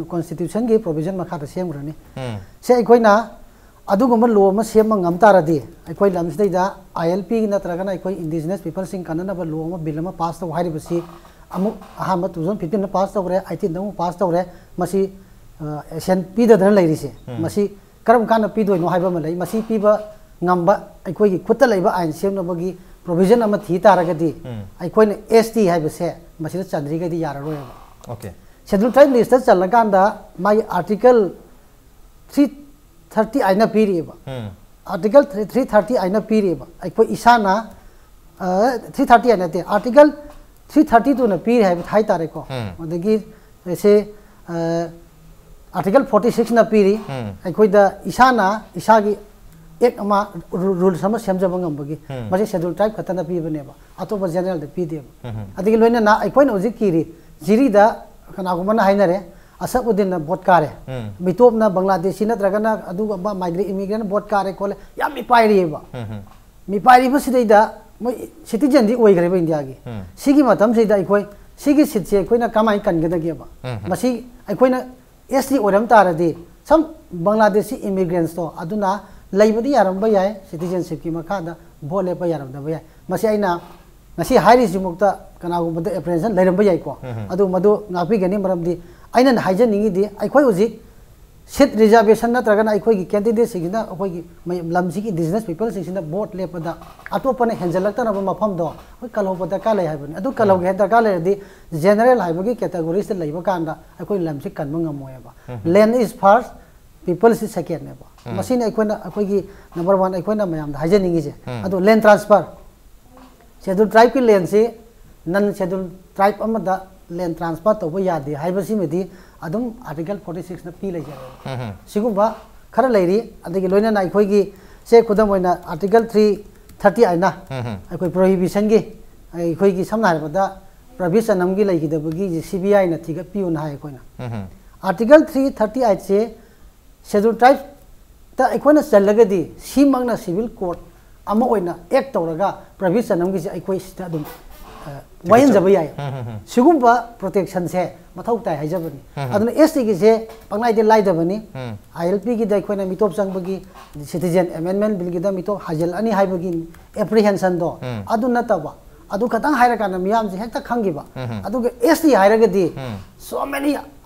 constitution ꯒꯤ provision ꯃꯈꯥꯗ ꯁꯦꯝꯈ꯭ꯔꯅꯤ꯫ ꯁꯦ ꯑꯩꯈꯣꯏꯅ ꯑꯗꯨꯒꯨꯝꯕ law ꯑꯃ ꯁꯦꯝꯕ ꯉꯝ ꯇꯥꯔꯗꯤ, ꯑꯩꯈꯣꯏ ꯂꯝꯁꯤꯗꯩꯗ I L P ꯅꯠꯇ꯭ꯔꯒꯅ ꯑꯩꯈꯣꯏ indigenous people ꯁꯤꯡ ꯀꯟꯅꯅꯕ law ꯑꯃ, bill ꯑꯃ pass ꯇꯧ ꯍꯥꯏꯔꯤꯕꯁꯤ ꯑꯃꯨꯛ ꯑꯍꯥꯟꯕ two thousand fifteen ꯗ pass ꯇꯧꯔꯦ, eighteen ꯗ ꯑꯃꯨꯛ pass ꯇꯧꯔꯦ꯫ ꯃꯁꯤ, ꯑ, action ꯄꯤꯗꯗꯅ ꯂꯩꯔꯤꯁꯦ, ꯃꯁꯤ ꯀꯔꯝ ꯀꯥꯟꯗ ꯄꯤꯗꯣꯏꯅꯣ ꯍꯥꯏꯕ ꯑꯃ ꯂꯩ꯫ ꯃꯁꯤ ꯄꯤꯕ ꯉꯝꯕ ꯑꯩꯈꯣꯏꯒꯤ ꯈꯨꯠꯇ ꯂꯩꯕ ꯑꯥꯏꯟ ꯁꯦꯝꯅꯕꯒꯤ provision ꯑꯃ ꯊꯤ ꯇꯥꯔꯒꯗꯤ, ꯑꯩꯈꯣꯏꯅ S T ꯍꯥꯏꯕꯁꯦ ꯃꯁꯤꯗ ꯆꯟꯗ꯭ꯔꯤꯒꯩꯗꯤ ꯌꯥꯔꯔꯣꯏꯕ꯫ Okay. Schedule Tribe list ꯇ ꯆꯜꯂꯀꯥꯟꯗ ꯃꯥꯒꯤ article three thirty I ꯅ ꯄꯤꯔꯤꯕ꯫ Article three thirty I ꯅ ꯄꯤꯔꯤꯕ꯫ ꯑꯩꯈꯣꯏ ꯏꯁꯥꯅ, ꯑ, three thirty I ꯅꯠꯇꯦ, article three thirty two ꯅ ꯄꯤꯔꯤ ꯍꯥꯏꯕ ꯍꯥꯏ ꯇꯥꯔꯦꯀꯣ꯫ ꯑꯗꯒꯤ ꯁꯦ, ꯑ, article forty six ꯅ ꯄꯤꯔꯤ꯫ ꯑꯩꯈꯣꯏꯗ ꯏꯁꯥꯅ ꯏꯁꯥꯒꯤ act ꯑꯃ, ru-, rules ꯑꯃ ꯁꯦꯝꯖꯕ ꯉꯝꯕꯒꯤ꯫ ꯃꯁꯤ Schedule Tribe ꯈꯛꯇꯅ ꯄꯤꯕꯅꯦꯕ, ꯑꯇꯣꯞꯄ general ꯗ ꯄꯤꯗꯦꯕ꯫ ꯑꯗꯒꯤ ꯂꯣꯏꯅꯅ ꯑꯩꯈꯣꯏꯅ ꯍꯧꯖꯤꯛ ꯀꯤꯔꯤ, ꯖꯤꯔꯤꯗ ꯀꯅꯥꯒꯨꯝꯕꯅ ꯍꯥꯏꯅꯔꯦ, ꯑꯁꯗ ꯎꯗꯤꯟꯅ vote ꯀꯥꯔꯦ, ꯃꯤꯇꯣꯞꯅ ꯕꯪꯒ꯭ꯂꯥꯗꯦꯁꯤ ꯅꯠꯇ꯭ꯔꯒꯅ ꯑꯗꯨꯒꯨꯝꯕ migrant, immigrant vote ꯀꯥꯔꯦ ꯈꯣꯠꯂꯦ, ꯌꯥꯝ ꯃꯤꯄꯥꯏꯔꯤꯑꯕ꯫ ꯃꯤꯄꯥꯏꯔꯤꯕꯁꯤꯗꯩꯗ ꯃꯣꯏ citizen ꯗꯤ ꯑꯣꯏꯈ꯭ꯔꯦꯕ ꯏꯟꯗꯤꯌꯥꯒꯤ꯫ ꯁꯤꯒꯤ ꯃꯇꯝꯁꯤꯗ ꯑꯩꯈꯣꯏ ꯁꯤꯒꯤ seat ꯁꯦ ꯑꯩꯈꯣꯏꯅ ꯀꯃꯥꯏꯅ ꯀꯟꯒꯗꯒꯦꯕ? ꯃꯁꯤ ꯑꯩꯈꯣꯏꯅ S T ꯑꯣꯏꯔꯝ ꯇꯥꯔꯗꯤ, some ꯕꯪꯒ꯭ꯂꯥꯗꯦꯁꯤ immigrants ꯇꯣ ꯑꯗꯨꯅ ꯂꯩꯕꯗꯤ ꯌꯥꯔꯝꯕ ꯌꯥꯏ, citizenship ꯀꯤ ꯃꯈꯥꯗ vote ꯂꯦꯞꯄ ꯌꯥꯔꯝꯗꯕ ꯌꯥꯏ꯫ ꯃꯁꯤ ꯑꯩꯅ ꯉꯁꯤ ꯍꯥꯏꯔꯤꯁꯤꯃꯨꯛꯇ ꯀꯅꯥꯒꯨꯝꯕꯗ apprehension ꯂꯩꯔꯝꯕ ꯌꯥꯏꯀꯣ꯫ ꯑꯗꯨ ꯃꯗꯨ ꯉꯥꯛꯄꯤꯒꯅꯤ, ꯃꯔꯝꯗꯤ ꯑꯩꯅ ꯍꯥꯏꯖꯅꯤꯡꯉꯤꯗꯤ, ꯑꯩꯈꯣꯏ ꯍꯧꯖꯤꯛ seat reservation ꯅꯠꯇ꯭ꯔꯒꯅ ꯑꯩꯈꯣꯏꯒꯤ candidate ꯁꯤꯡꯁꯤꯅ ꯑꯩꯈꯣꯏꯒꯤ ꯃꯩ-, ꯂꯝꯁꯤꯒꯤ indigenous people ꯁꯤꯡꯁꯤꯅ vote ꯂꯦꯞꯄꯗ ꯑꯇꯣꯞꯄꯅ ꯍꯦꯟꯖꯜꯂꯛꯇꯅꯕ ꯃꯐꯝꯗꯣ ꯑꯩꯈꯣꯏ ꯀꯜꯍꯧꯕ ꯗꯔꯀꯥꯔ ꯂꯩ ꯍꯥꯏꯕꯅꯤ꯫ ꯑꯗꯨ ꯀꯜꯍꯧꯒꯦ ꯍꯥꯏ ꯗꯔꯀꯥꯔ ꯂꯩꯔꯗꯤ general ꯍꯥꯏꯕꯒꯤ categories ꯇ ꯂꯩꯕ ꯀꯥꯟꯗ ꯑꯩꯈꯣꯏ ꯂꯝꯁꯤ ꯀꯟꯕ ꯉꯝꯃꯣꯏꯕ꯫ Land is first, people is second ꯅꯦꯕ꯫ ꯃꯁꯤꯅꯤ ꯑꯩꯈꯣꯏꯅ, ꯑꯩꯈꯣꯏꯒꯤ number one ꯑꯩꯈꯣꯏꯅ ꯃꯌꯥꯝꯗ ꯍꯥꯏꯖꯅꯤꯡꯉꯤꯁꯦ꯫ ꯑꯗꯣ land transfer, Schedule Tribe ꯀꯤ land ꯁꯤ non Schedule Tribe ꯑꯃꯗ land transfer ꯇꯧꯕ ꯌꯥꯗꯦ ꯍꯥꯏꯕꯁꯤꯃꯗꯤ ꯑꯗꯨꯝ article forty six ꯅ ꯄꯤ ꯂꯩꯖꯔꯦ꯫ ꯁꯤꯒꯨꯝꯕ ꯈꯔ ꯂꯩꯔꯤ꯫ ꯑꯗꯒꯤ ꯂꯣꯏꯅꯅ ꯑꯩꯈꯣꯏꯒꯤ, ꯁꯦ ꯈꯨꯗꯝ ꯑꯣꯏꯅ article three thirty I ꯅ ꯑꯩꯈꯣꯏ prohibition ꯒꯤ, ꯑꯩꯈꯣꯏꯒꯤ ꯁꯝꯅ ꯍꯥꯏꯔꯕꯗ ꯄ꯭ꯔꯕꯤꯁ ꯑꯅꯝꯒꯤ ꯂꯩꯈꯤꯗꯕꯒꯤ CBI ꯅ ꯊꯤꯒꯠꯄꯤꯌꯨꯅ ꯍꯥꯏ ꯑꯩꯈꯣꯏꯅ꯫ Article three thirty I say Schedule Tribe ꯇ ꯑꯩꯈꯣꯏꯅ ꯆꯜꯂꯒꯗꯤ ꯁꯤꯃꯛꯅ civil court ꯑꯃ ꯑꯣꯏꯅ ꯑꯦꯛ ꯇꯧꯔꯒ ꯄ꯭ꯔꯥꯏꯚꯦꯠ ꯆꯅꯝꯒꯤꯁꯦ ꯑꯩꯈꯣꯏ ꯁꯤꯗ ꯑꯗꯨꯝ ꯑ, ꯋꯥꯍꯟꯖꯕ ꯌꯥꯏ꯫ ꯎꯝ, ꯎꯝ, ꯎꯝ꯫ ꯁꯤꯒꯨꯝꯕ ꯄ꯭ꯔꯣꯇꯦꯛꯁꯟꯁꯦ ꯃꯊꯧ ꯇꯥꯏ ꯍꯥꯏꯖꯕꯅꯤ꯫ ꯎꯝ, ꯎꯝ꯫ ꯑꯗꯨꯅ ꯑꯦꯁ ꯇꯤꯒꯤꯁꯦ ꯄꯪꯂꯥꯏꯗꯤ ꯂꯥꯏꯗꯕꯅꯤ꯫ ꯎꯝ꯫ ꯑꯥꯏ ꯑꯦꯜ ꯄꯤꯒꯤꯗ ꯑꯩꯈꯣꯏꯅ ꯃꯤꯇꯣꯞ ꯆꯪꯕꯒꯤ, ꯁꯤꯇꯤꯖꯦꯟ ꯑꯦꯃꯦꯟꯃꯦꯟ ꯕꯤꯜꯒꯤꯗ ꯃꯤꯇꯣꯞ ꯍꯥꯏꯖꯤꯜꯂꯅꯤ ꯍꯥꯏꯕꯒꯤ ꯑꯦꯄ꯭ꯔꯤꯍꯦꯟꯁꯟꯗꯣ, ꯎꯝ꯫ ꯑꯗꯨ ꯅꯠꯇꯕ, ꯑꯗꯨ ꯈꯇꯪ ꯍꯥꯏꯔꯀꯥꯟꯗ ꯃꯤꯌꯥꯝꯁꯦ ꯍꯦꯛꯇ ꯈꯪꯈꯤꯕ꯫ ꯎꯝ, ꯎꯝ꯫ ꯑꯗꯨꯒ ꯑꯦꯁ ꯇꯤ ꯍꯥꯏꯔꯒꯗꯤ ꯎꯝ꯫ So many,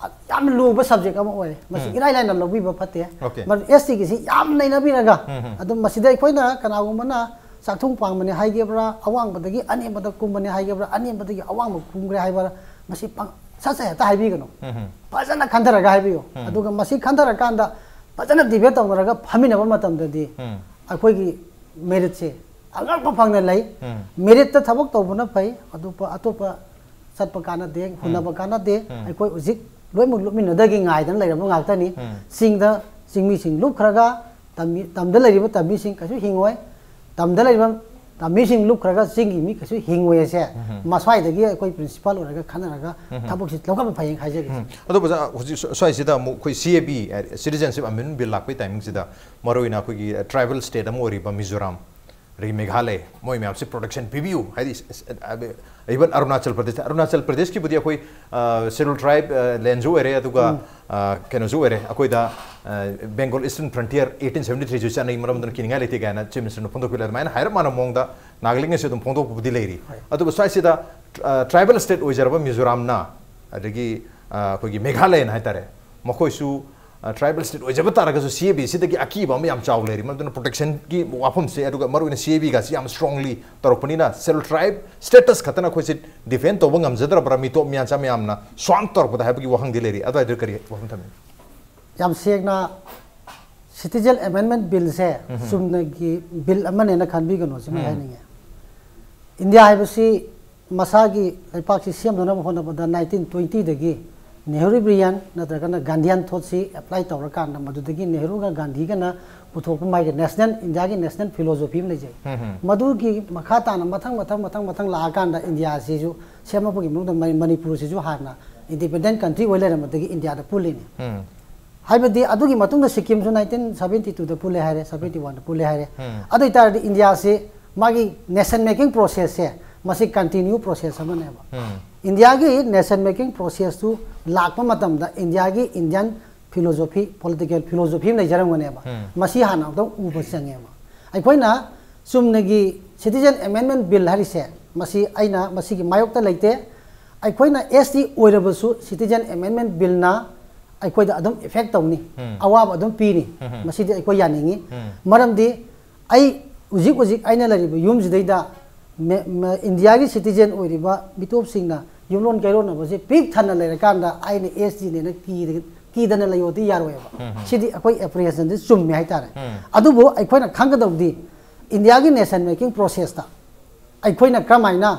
ꯌꯥꯝꯅ ꯂꯨꯕ ꯁꯕꯖꯦꯛ ꯑꯃ ꯑꯣꯏ꯫ ꯃꯁꯤ ꯎꯝ꯫ ꯏꯔꯥꯏ ꯂꯥꯏꯅ ꯂꯧꯕꯤꯕ ꯐꯠꯇꯦ꯫ ꯑꯣꯀꯦ꯫ ꯃꯔꯝꯗꯤ ꯑꯦꯁ ꯇꯤꯒꯤꯁꯤ ꯌꯥꯝ ꯅꯩꯅꯕꯤꯔꯒ, ꯎꯝ, ꯎꯝ꯫ ꯑꯗꯨꯝ ꯃꯁꯤꯗ ꯑꯩꯈꯣꯏꯅ ꯀꯅꯥꯒꯨꯝꯕꯅ ꯆꯥꯛꯊꯨꯡ ꯄꯥꯟꯕꯅꯤ ꯍꯥꯏꯒꯦꯕ꯭ꯔꯥ, ꯑꯋꯥꯡꯕꯗꯒꯤ ꯑꯅꯦꯝꯕꯗ ꯀꯨꯝꯕꯅꯤ ꯍꯥꯏꯒꯦꯕ꯭ꯔꯥ, ꯑꯅꯦꯝꯕꯗꯒꯤ ꯑꯋꯥꯡꯕ ꯀꯨꯝꯈ꯭ꯔꯦ ꯍꯥꯏꯕ꯭ꯔꯥ, ꯃꯁꯤ ꯄꯪ-, ꯁꯠ ꯁꯠ ꯍꯦꯛꯇ ꯍꯥꯏꯕꯤꯒꯅꯨ꯫ ꯎꯝ, ꯎꯝ꯫ ꯐꯖꯅ ꯈꯟꯊꯔꯒ ꯍꯥꯏꯕꯤꯌꯨ꯫ ꯎꯝ꯫ ꯑꯗꯨꯒ ꯃꯁꯤ ꯈꯟꯊꯔꯀꯥꯟꯗ ꯐꯖꯅ ꯗꯤꯕꯦꯠ ꯇꯧꯅꯔꯒ ꯐꯝꯃꯤꯟꯅꯕ ꯃꯇꯝꯗꯗꯤ ꯎꯝ꯫ ꯑꯩꯈꯣꯏꯒꯤ ꯃꯦꯔꯤꯠꯁꯦ ꯑꯉꯛꯄ ꯐꯪꯅ ꯂꯩ꯫ ꯎꯝ꯫ ꯃꯦꯔꯤꯠꯇ ꯊꯕꯛ ꯇꯧꯕꯅ ꯐꯩ, ꯑꯇꯣꯞꯄ, ꯑꯇꯣꯞꯄ ꯆꯠꯄ ꯀꯥꯟꯅꯗꯦ, ꯎꯝ꯫ ꯍꯨꯟꯅꯕ ꯀꯥꯟꯅꯗꯦ꯫ ꯎꯝ꯫ ꯑꯩꯈꯣꯏ ꯍꯧꯖꯤꯛ ꯂꯣꯏꯅꯃꯛ ꯂꯨꯞꯃꯤꯟꯅꯗꯒꯤ ꯉꯥꯏꯗꯅ ꯂꯩꯔꯕ ꯉꯥꯛꯇꯅꯤ꯫ ꯎꯝ꯫ ꯆꯤꯡꯗ ꯆꯤꯡꯃꯤꯁꯤꯡ ꯂꯨꯞꯈ꯭ꯔꯒ ꯇꯝꯃꯤ-, ꯇꯝꯗ ꯂꯩꯔꯤꯕ ꯇꯝꯃꯤꯁꯤꯡ ꯀꯩꯁꯨ ꯍꯤꯡꯉꯣꯏ꯫ ꯇꯝꯗ ꯂꯩꯔꯤꯕ ꯇꯝꯃꯤꯁꯤꯡ ꯂꯨꯞꯈ꯭ꯔꯒ ꯆꯤꯡꯒꯤ ꯃꯤ ꯀꯩꯁꯨ ꯍꯤꯡꯉꯣꯏ ꯑꯁꯦ ꯎꯝ꯫ ꯃꯁ꯭ꯋꯥꯏꯗꯒꯤ ꯑꯩꯈꯣꯏ ꯄ꯭ꯔꯤꯟꯁꯤꯄꯥꯜ ꯑꯣꯏꯔꯒ ꯈꯟꯅꯔꯒ ꯎꯝ꯫ ꯊꯕꯛꯁꯤ ꯂꯧꯈꯠꯄ ꯐꯩꯌꯦꯅ ꯍꯥꯏꯖꯒꯦ꯫ ꯎꯝ꯫ ꯑꯗꯣ ꯑꯣꯖꯥ, ꯍꯧꯖꯤꯛ ꯁ꯭ꯋꯥꯏꯁꯤꯗ ꯑꯃꯨꯛ ꯑꯩꯈꯣꯏ ꯁꯤ ꯑꯦ ꯕꯤ, ꯁꯤꯇꯤꯖꯦꯟꯁꯤꯞ ꯑꯦꯃꯦꯟꯃꯦꯟ ꯕꯤꯜ ꯂꯥꯛꯄꯒꯤ ꯇꯥꯏꯃꯤꯡꯁꯤꯗ ꯃꯔꯨꯑꯣꯏꯅ ꯑꯩꯈꯣꯏꯒꯤ, ꯑ, ꯇ꯭ꯔꯥꯏꯕꯦꯜ ꯁ꯭ꯇꯦꯠ ꯑꯃ ꯑꯣꯏꯔꯤꯕ ꯃꯤꯖꯣꯔꯥꯝ, ꯑꯗꯒꯤ ꯃꯦꯘꯥꯂꯌ, ꯃꯣꯏ ꯃꯌꯥꯝꯁꯤ ꯄ꯭ꯔꯣꯇꯦꯛꯁꯟ ꯄꯤꯕꯤꯌꯨ ꯍꯥꯏꯗꯤ, ꯏꯚꯟ ꯑꯔꯨꯅꯥꯆꯜ ꯄ꯭ꯔꯗꯦꯁ, ꯑꯔꯨꯅꯥꯆꯜ ꯄ꯭ꯔꯗꯦꯁꯀꯤꯕꯨꯗꯤ ꯑꯩꯈꯣꯏ, ꯑ, ꯁꯦꯗ꯭ꯌꯨꯜ ꯇ꯭ꯔꯥꯏꯕ, ꯑ, ꯂꯦꯟꯁꯨ ꯑꯣꯏꯔꯦ, ꯑꯗꯨꯒ, ꯎꯝ꯫ ꯑ, ꯀꯩꯅꯣꯁꯨ ꯑꯣꯏꯔꯦ, ꯑꯩꯈꯣꯏꯗ, ꯑ, Bengal eastern frontier eighteen seventy ꯊ꯭ꯔꯤꯁꯨ ꯆꯠꯅꯩ, ꯃꯔꯝ ꯑꯗꯨꯅ ꯀꯤꯅꯤꯡꯉꯥꯏ ꯂꯩꯇꯦ ꯀꯥꯏꯅ ꯆꯤꯐ ꯃꯤꯅꯤꯁꯇꯔꯅ ꯐꯣꯡꯗꯣꯛꯄꯤ ꯂꯩ꯫ ꯑꯗꯨꯃꯥꯏꯅ ꯍꯥꯏꯔꯞ ꯃꯥꯟꯅꯕ ꯃꯑꯣꯡꯗ ꯅꯥꯒꯥꯂꯦꯟꯒꯤꯁꯨ ꯑꯗꯨꯝ ꯐꯣꯡꯗꯣꯛꯄꯕꯨꯗꯤ ꯂꯩꯔꯤ꯫ ꯍꯣꯏ꯫ ꯑꯗꯨꯕꯨ ꯁ꯭ꯋꯥꯏꯁꯤꯗ, ꯑ, ꯇ꯭ꯔꯥꯏꯕꯦꯜ ꯁ꯭ꯇꯦꯠ ꯑꯣꯏꯖꯔꯕ ꯃꯤꯖꯣꯔꯥꯝꯅ, ꯑꯗꯒꯤ, ꯑ, ꯑꯩꯈꯣꯏꯒꯤ ꯃꯦꯘꯥꯂꯌꯅ ꯍꯥꯏꯇꯥꯔꯦ, ꯃꯈꯣꯏꯁꯨ, ꯑ, ꯇ꯭ꯔꯥꯏꯕꯦꯜ ꯁ꯭ꯇꯦꯠ ꯑꯣꯏꯖꯕ ꯇꯥꯔꯒꯁꯨ ꯁꯤ ꯑꯦ ꯕꯤꯁꯤꯗꯒꯤ ꯑꯀꯤꯕ ꯑꯃ ꯌꯥꯝ ꯆꯥꯎ ꯂꯩꯔꯤ꯫ ꯃꯔꯝ ꯑꯗꯨꯅ ꯄ꯭ꯔꯣꯇꯦꯛꯁꯟꯒꯤ ꯋꯥꯐꯝꯁꯦ, ꯑꯗꯨꯒ ꯃꯔꯨꯑꯣꯏꯅ ꯁꯤ ꯑꯦ ꯕꯤꯒꯁꯤ ꯌꯥꯝ ꯁ꯭ꯇꯔꯣꯡꯂꯤ ꯇꯧꯔꯛꯄꯅꯤꯅ ꯁꯦꯗ꯭ꯌꯨꯜ ꯇ꯭ꯔꯥꯏꯕ ꯁ꯭ꯇꯦꯇꯁ ꯈꯛꯇꯅ ꯑꯩꯈꯣꯏꯁꯦ ꯗꯤꯐꯦꯟ ꯇꯧꯕ ꯉꯝꯖꯗ꯭ꯔꯕ꯭ꯔꯥ, ꯃꯤꯇꯣꯞ ꯃꯤꯌꯥꯟꯆꯥ ꯃꯌꯥꯝꯅ ꯁ꯭ꯋꯥꯝ ꯇꯧꯔꯛꯄꯗ ꯍꯥꯏꯕꯒꯤ ꯋꯥꯍꯪꯗꯤ ꯂꯩꯔꯤ꯫ ꯑꯗꯨꯋꯥꯏꯗ ꯀꯔꯤ ꯋꯥꯐꯝ ꯊꯝꯕꯤꯅꯤ? ꯌꯥꯝ ꯁꯦꯡꯅ, ꯁꯤꯇꯤꯖꯦꯟ ꯑꯦꯃꯦꯟꯃꯦꯟ ꯕꯤꯜꯁꯦ ꯎꯝ꯫ ꯆꯨꯝꯅꯒꯤ ꯕꯤꯜ ꯑꯃꯅꯦꯅ ꯈꯟꯕꯤꯒꯅꯨ, ꯁꯤꯃ ꯎꯝ꯫ ꯍꯥꯏꯅꯤꯡꯉꯦ꯫ ꯏꯟꯗꯤꯌꯥ ꯍꯥꯏꯕꯁꯤ ꯃꯁꯥꯒꯤ ꯂꯩꯄꯥꯛꯁꯤ ꯁꯦꯝꯅꯅꯕ ꯍꯣꯠꯅꯕꯗ ꯅꯥꯏꯟꯇꯤꯟ ꯇ꯭ꯋꯦꯟꯇꯤꯗꯒꯤ ꯅꯦꯍꯔꯨꯕ꯭ꯔꯤꯌꯥꯟ ꯅꯠꯇ꯭ꯔꯒꯅ ꯒꯥꯟꯙꯤꯌꯥꯟ ꯊꯣꯠꯁꯤ ꯑꯦꯄ꯭ꯂꯥꯏ ꯇꯧꯔꯀꯥꯟꯗ, ꯃꯗꯨꯗꯒꯤ ꯅꯦꯍꯔꯨꯒ ꯒꯥꯟꯙꯤꯒꯅ ꯄꯨꯊꯣꯛꯄ ꯃꯥꯒꯤ ꯅꯦꯁꯅꯦꯜ, ꯏꯟꯗꯤꯌꯥꯒꯤ ꯅꯦꯁꯅꯦꯜ ꯐꯤꯂꯣꯁꯣꯐꯤ ꯑꯃ ꯂꯩꯖꯩ꯫ ꯎꯝ, ꯎꯝ꯫ ꯃꯗꯨꯒꯤ ꯃꯈꯥ ꯇꯥꯅ ꯃꯊꯪ, ꯃꯊꯪ, ꯃꯊꯪ, ꯃꯊꯪ ꯂꯥꯛꯑꯀꯥꯟꯗ ꯏꯟꯗꯤꯌꯥꯁꯤꯁꯨ ꯁꯦꯝꯃꯛꯄꯒꯤ ꯃꯅꯨꯡꯗ ꯃꯅꯤ-, ꯃꯅꯤꯄꯨꯔꯁꯤꯁꯨ ꯍꯥꯟꯅ ꯏꯟꯗꯤꯄꯦꯟꯗꯦꯟ ꯀꯟꯇ꯭ꯔꯤ ꯑꯣꯏ ꯂꯩꯔꯝꯕꯗꯒꯤ ꯏꯟꯗꯤꯌꯥꯗ ꯄꯨꯜꯂꯤꯅꯤ꯫ ꯎꯝ꯫ ꯍꯥꯏꯕꯗꯤ ꯑꯗꯨꯒꯤ ꯃꯇꯨꯡꯗ ꯁꯤꯛꯀꯤꯝꯁꯨ ꯅꯥꯏꯟꯇꯤꯟ ꯁꯚꯦꯟꯇꯤ ꯇꯨꯗ ꯄꯨꯜꯂꯦ ꯍꯥꯏꯔꯦ, ꯁꯚꯦꯟꯇꯤ ꯋꯥꯟꯗ ꯄꯨꯜꯂꯦ ꯍꯥꯏꯔꯦ꯫ ꯑꯗꯨ ꯑꯣꯏꯇꯥꯔꯗꯤ ꯏꯟꯗꯤꯌꯥꯁꯤ ꯃꯥꯒꯤ nation making processꯁꯦ ꯃꯁꯤ continue process ꯑꯃꯅꯦꯕ꯫ ꯏꯟꯗꯤꯌꯥꯒꯤ nation making processꯇꯨ ꯂꯥꯛꯄ ꯃꯇꯝꯗ ꯏꯟꯗꯤꯌꯥꯒꯤ Indian philosophy, political philosophy ꯑꯃ ꯂꯩꯖꯔꯝꯒꯅꯦꯕ꯫ ꯃꯁꯤ ꯍꯥꯟꯅ ꯑꯃꯨꯛꯇꯪ ꯎꯕ ꯆꯪꯉꯦꯕ꯫ ꯑꯩꯈꯣꯏꯅ ꯆꯨꯝꯅꯒꯤ Citizen Amendment Bill ꯍꯥꯏꯔꯤꯁꯦ, ꯃꯁꯤ ꯑꯩꯅ ꯃꯁꯤꯒꯤ ꯃꯥꯌꯣꯛꯇ ꯂꯩꯇꯦ꯫ ꯑꯩꯈꯣꯏꯅ S T ꯑꯣꯏꯔꯕꯁꯨ Citizen Amendment Billꯅ ꯑꯩꯈꯣꯏꯗ ꯑꯗꯨꯝ effect ꯇꯧꯅꯤ, ꯑꯋꯥꯕ ꯑꯗꯨꯝ ꯄꯤꯅꯤ꯫ ꯃꯁꯤꯗꯤ ꯑꯩꯈꯣꯏ ꯌꯥꯅꯤꯡꯉꯤ꯫ ꯃꯔꯝꯗꯤ ꯑꯩ ꯍꯧꯖꯤꯛ ꯍꯧꯖꯤꯛ ꯑꯩꯅ ꯂꯩꯔꯤꯕ ꯌꯨꯝꯁꯤꯗꯩꯗ ꯃꯦ-, ꯃ-, ꯏꯟꯗꯤꯌꯥꯒꯤ citizen ꯑꯣꯏꯔꯤꯕ ꯃꯤꯇꯣꯞꯁꯤꯡꯅ ꯌꯨꯝꯂꯣꯟ ꯀꯩꯔꯣꯟꯅꯕꯁꯦ ꯄꯤꯛ ꯊꯟꯅ ꯂꯩꯔꯀꯥꯟꯗ ꯑꯩꯅ S Tꯅꯦꯅ ꯀꯤꯗ-, ꯀꯤꯗꯅ ꯂꯩꯌꯣꯗꯤ ꯌꯥꯔꯣꯏꯕ꯫ ꯁꯤꯗꯤ ꯑꯩꯈꯣꯏ apprehensionꯗꯤ ꯆꯨꯝꯃꯦ ꯍꯥꯏꯇꯥꯔꯦ꯫ ꯑꯗꯨꯕꯨ ꯑꯩꯈꯣꯏꯅ ꯈꯪꯒꯗꯧꯗꯤ ꯏꯟꯗꯤꯌꯥꯒꯤ nation making processꯇ ꯑꯩꯈꯣꯏꯅ ꯀꯔꯝꯍꯥꯏꯅ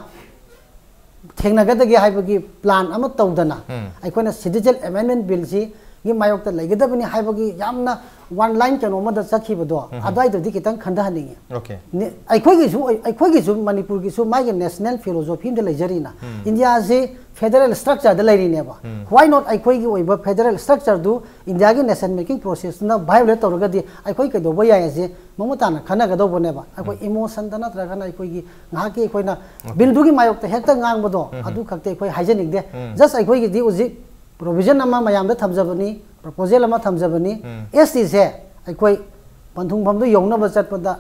ꯊꯦꯡꯅꯒꯗꯒꯦ ꯍꯥꯏꯕꯒꯤ plan ꯑꯃ ꯇꯧꯗꯅ ꯑꯩꯈꯣꯏꯅ Citizen Amendment Billꯁꯤꯒꯤ ꯃꯥꯌꯣꯛꯇ ꯂꯩꯒꯗꯕꯅꯤ ꯍꯥꯏꯕꯒꯤ ꯌꯥꯝꯅ one line ꯀꯩꯅꯣ ꯑꯃꯗ ꯆꯠꯈꯤꯕꯗꯣ ꯑꯗꯨꯋꯥꯏꯗꯨꯗꯤ ꯈꯤꯇꯪ ꯈꯟꯊꯍꯟꯅꯤꯡꯉꯤ꯫ Okay. ꯅꯦ-, ꯑꯩꯈꯣꯏꯒꯤꯁꯨ ꯑꯩꯈꯣꯏꯒꯤꯁꯨ ꯃꯅꯤꯄꯨꯔꯒꯤꯁꯨ ꯃꯥꯒꯤ national philosophy ꯑꯃꯗ ꯂꯩꯖꯔꯤꯅ ꯏꯟꯗꯤꯌꯥꯁꯤ federal structureꯗ ꯂꯩꯔꯤꯅꯦꯕ꯫ Why not ꯑꯩꯈꯣꯏꯒꯤ ꯑꯣꯏꯕ federal structureꯗꯨ ꯏꯟꯗꯤꯌꯥꯒꯤ nation making processꯇꯨꯅ violate ꯇꯧꯔꯒꯗꯤ ꯑꯩꯈꯣꯏ ꯀꯩꯗꯧꯕ ꯌꯥꯏ ꯑꯁꯤ ꯃꯃꯨꯠ ꯇꯥꯅ ꯈꯟꯅꯒꯗꯧꯕꯅꯦꯕ꯫ ꯑꯩꯈꯣꯏ emotionꯗ ꯅꯠꯇ꯭ꯔꯒꯅ ꯑꯩꯈꯣꯏꯒꯤ ꯉꯥꯏꯍꯥꯛꯀꯤ ꯑꯩꯈꯣꯏꯅ billꯗꯨꯒꯤ ꯃꯥꯌꯣꯛꯇ ꯍꯦꯛꯇ ꯉꯥꯡꯕꯗꯣ ꯑꯗꯨ ꯈꯛꯇꯤ ꯑꯩꯈꯣꯏ ꯍꯥꯏꯖꯅꯤꯡꯗꯦ꯫ Just ꯑꯩꯈꯣꯏꯒꯤꯗꯤ ꯍꯧꯖꯤꯛ provision ꯑꯃ ꯃꯌꯥꯝꯗ ꯊꯝꯖꯕꯅꯤ, proposal ꯑꯃ ꯊꯝꯖꯕꯅꯤ꯫ S Tꯁꯦ ꯑꯩꯈꯣꯏ ꯄꯟꯊꯨꯡꯐꯝꯗꯨ ꯌꯧꯅꯕ ꯆꯠꯄꯗ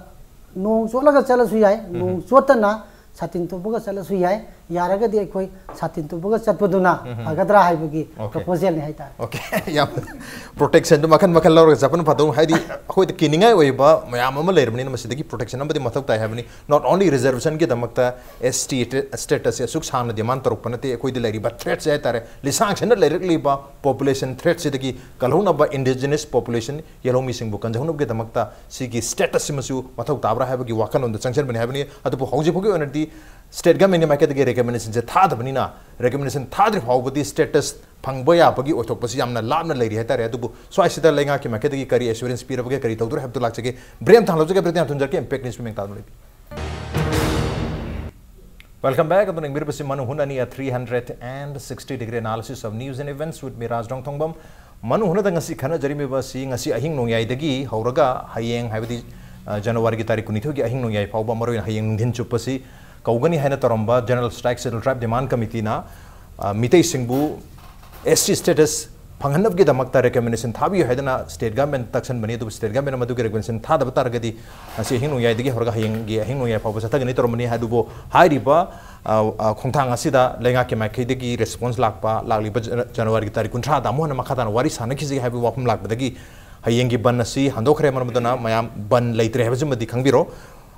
ꯅꯣꯡ ꯆꯣꯠꯂꯒ ꯆꯠꯂꯁꯨ ꯌꯥꯏ, ꯅꯣꯡ ꯆꯣꯠꯇꯅ ꯁꯥꯇꯤꯟ ꯇꯨꯞꯄꯒ ꯆꯠꯂꯁꯨ ꯌꯥꯏ, ꯌꯥꯔꯒꯗꯤ ꯑꯩꯈꯣꯏ ꯁꯥꯇꯤꯟ ꯇꯨꯞꯄꯒ ꯆꯠꯄꯗꯨꯅ ꯐꯒꯗ꯭ꯔꯥ ꯍꯥꯏꯕꯒꯤ Okay. proposalꯅꯤ ꯍꯥꯏꯇꯥꯔꯦ꯫ Okay. ꯌꯥꯝ protectionꯗꯨ ꯃꯈꯜ ꯃꯈꯜ ꯂꯧꯔꯒ ꯆꯠꯄꯅ ꯐꯗꯧ, ꯍꯥꯏꯗꯤ ꯑꯩꯈꯣꯏꯗ ꯀꯤꯅꯤꯡꯉꯥꯏ ꯑꯣꯏꯕ ꯃꯌꯥꯝ ꯑꯃ ꯂꯩꯔꯕꯅꯤꯅ ꯃꯁꯤꯗꯒꯤ protection ꯑꯃꯗꯤ ꯃꯊꯧ ꯇꯥꯏ ꯍꯥꯏꯕꯅꯤ꯫ Not only reservationꯒꯤꯗꯃꯛꯇ S T statusꯁꯦ ꯑꯁꯨꯛ ꯁꯥꯡꯅ demand ꯇꯧꯔꯛꯄ ꯅꯠꯇꯦ, ꯑꯩꯈꯣꯏꯗ ꯂꯩꯔꯤꯕ threatꯁꯦ ꯍꯥꯏꯇꯥꯔꯦ, ꯂꯤꯁꯥꯡꯁꯤꯟꯅ ꯂꯩꯔꯛꯂꯤꯕ population threatꯁꯤꯗꯒꯤ ꯀꯜꯍꯧꯅꯕ, indigenous population ꯌꯦꯜꯍꯧꯃꯤꯁꯤꯡꯕꯨ ꯀꯟꯖꯍꯧꯅꯕꯒꯤꯗꯃꯛꯇ ꯁꯤꯒꯤ status ꯁꯤꯃꯁꯨ ꯃꯊꯧ ꯇꯥꯕ꯭ꯔꯥ ꯍꯥꯏꯕꯒꯤ ꯋꯥꯈꯜꯂꯣꯟꯗ ꯆꯪꯁꯤꯟꯕꯅꯤ ꯍꯥꯏꯕꯅꯤ꯫ ꯑꯗꯨꯕꯨ ꯍꯧꯖꯤꯛ ꯐꯥꯎꯒꯤ ꯑꯣꯏꯅꯗꯤ state governmentꯀꯤ ꯃꯥꯏꯀꯩꯗꯒꯤ recommendationꯁꯦ ꯊꯥꯗꯕꯅꯤꯅ, recommendation ꯊꯥꯗ꯭ꯔꯤ ꯐꯥꯎꯕꯗꯤ status ꯐꯪꯕ ꯌꯥꯕꯒꯤ ꯑꯣꯏꯊꯣꯛꯄꯁꯤ ꯌꯥꯝꯅ ꯂꯥꯞꯅ ꯂꯩꯔꯤ ꯍꯥꯏꯇꯥꯔꯦ꯫ ꯑꯗꯨꯕꯨ ꯁ꯭ꯋꯥꯏꯁꯤꯗ ꯂꯩꯉꯥꯛꯀꯤ ꯃꯥꯏꯀꯩꯗꯒꯤ ꯀꯔꯤ assurance ꯄꯤꯔꯕꯒꯦ, ꯀꯔꯤ ꯇꯧꯗꯣꯔꯦ ꯍꯥꯏꯕꯗꯨ ꯂꯥꯛꯆꯒꯦ꯫ Break ꯑꯃ ꯊꯥꯡꯂꯞꯖꯒꯦ, break ꯊꯥꯡ ꯊꯝꯖꯔꯛꯀꯦ, Impact News ꯃꯤꯡ ꯇꯥꯗꯨꯅ ꯂꯩꯕꯤꯌꯨ꯫ Welcome back. ꯑꯗꯨꯅ ꯌꯦꯡꯕꯤꯔꯤꯕꯁꯤ ꯃꯅꯨ ꯍꯨꯟ ꯑꯅꯤ, a three hundred and sixty degree analysis of news and events with me, Raj Rongthongbam. ꯃꯅꯨꯡ ꯍꯨꯠꯅꯗ ꯉꯁꯤ ꯈꯟꯅꯖꯔꯤꯕ ꯑꯁꯤ ꯉꯁꯤ ꯑꯍꯤꯡ ꯅꯣꯡꯌꯥꯏꯗꯒꯤ ꯍꯧꯔꯒ ꯍꯌꯦꯡ, ꯍꯥꯏꯕꯗꯤ, ꯑ, ꯖꯅꯋꯥꯔꯤꯒꯤ ꯇꯥꯔꯤꯛ ꯀꯨꯟꯅꯤꯊꯣꯏꯒꯤ ꯑꯍꯤꯡ ꯅꯣꯡꯌꯥꯏ ꯐꯥꯎꯕ, ꯃꯔꯨꯑꯣꯏꯅ ꯍꯌꯦꯡ ꯅꯨꯡꯊꯤꯟ ꯆꯨꯞꯄꯁꯤ ꯀꯧꯒꯅꯤ ꯍꯥꯏꯅ ꯇꯧꯔꯝꯕ General Strike Schedule Tribe Demand Committeeꯅ, ꯑ, ꯃꯤꯇꯩꯁꯤꯡꯕꯨ S T status ꯐꯪꯍꯟꯅꯕꯒꯤꯗꯃꯛꯇ recommendation ꯊꯥꯕꯤꯌꯨ ꯍꯥꯏꯗꯅ state government ꯇꯛꯁꯟꯕꯅꯤ꯫ ꯑꯗꯨꯕꯨ state government ꯃꯗꯨꯒꯤ recommendation ꯊꯥꯗꯕ ꯇꯥꯔꯒꯗꯤ ꯉꯁꯤ ꯑꯍꯤꯡ ꯅꯣꯡꯌꯥꯏꯗꯒꯤ ꯍꯧꯔꯒ ꯍꯌꯦꯡꯒꯤ ꯑꯍꯤꯡ ꯅꯣꯡꯌꯥꯏ ꯐꯥꯎꯕ ꯆꯠꯊꯒꯅꯤ ꯇꯧꯔꯝꯕꯅꯤ꯫ ꯑꯗꯨꯕꯨ ꯍꯥꯏꯔꯤꯕ, ꯑ, ꯑ, ꯈꯣꯡꯊꯥꯡ ꯑꯁꯤꯗ ꯂꯩꯉꯥꯛꯀꯤ ꯃꯥꯏꯀꯩꯗꯒꯤ response ꯂꯥꯛꯄ, ꯂꯥꯛꯂꯤꯕ ꯖ-, ꯖꯅꯋꯥꯔꯤꯒꯤ ꯇꯥꯔꯤꯛ ꯀꯨꯟꯊ꯭ꯔꯥꯗ ꯑꯃꯨꯛ ꯍꯟꯅ ꯃꯈꯥ ꯇꯥꯅ ꯋꯥꯔꯤ ꯁꯥꯟꯅꯈꯤꯁꯤ ꯍꯥꯏꯕꯒꯤ ꯋꯥꯐꯝ ꯂꯥꯛꯄꯗꯒꯤ ꯍꯌꯦꯡꯒꯤ ꯕꯟ ꯑꯁꯤ ꯍꯟꯗꯣꯛꯈ꯭ꯔꯦ꯫ ꯃꯔꯝ ꯑꯗꯨꯅ ꯃꯌꯥꯝ ꯕꯟ ꯂꯩꯇ꯭ꯔꯦ ꯍꯥꯏꯕꯁꯤꯃꯗꯤ ꯈꯪꯕꯤꯔꯣ꯫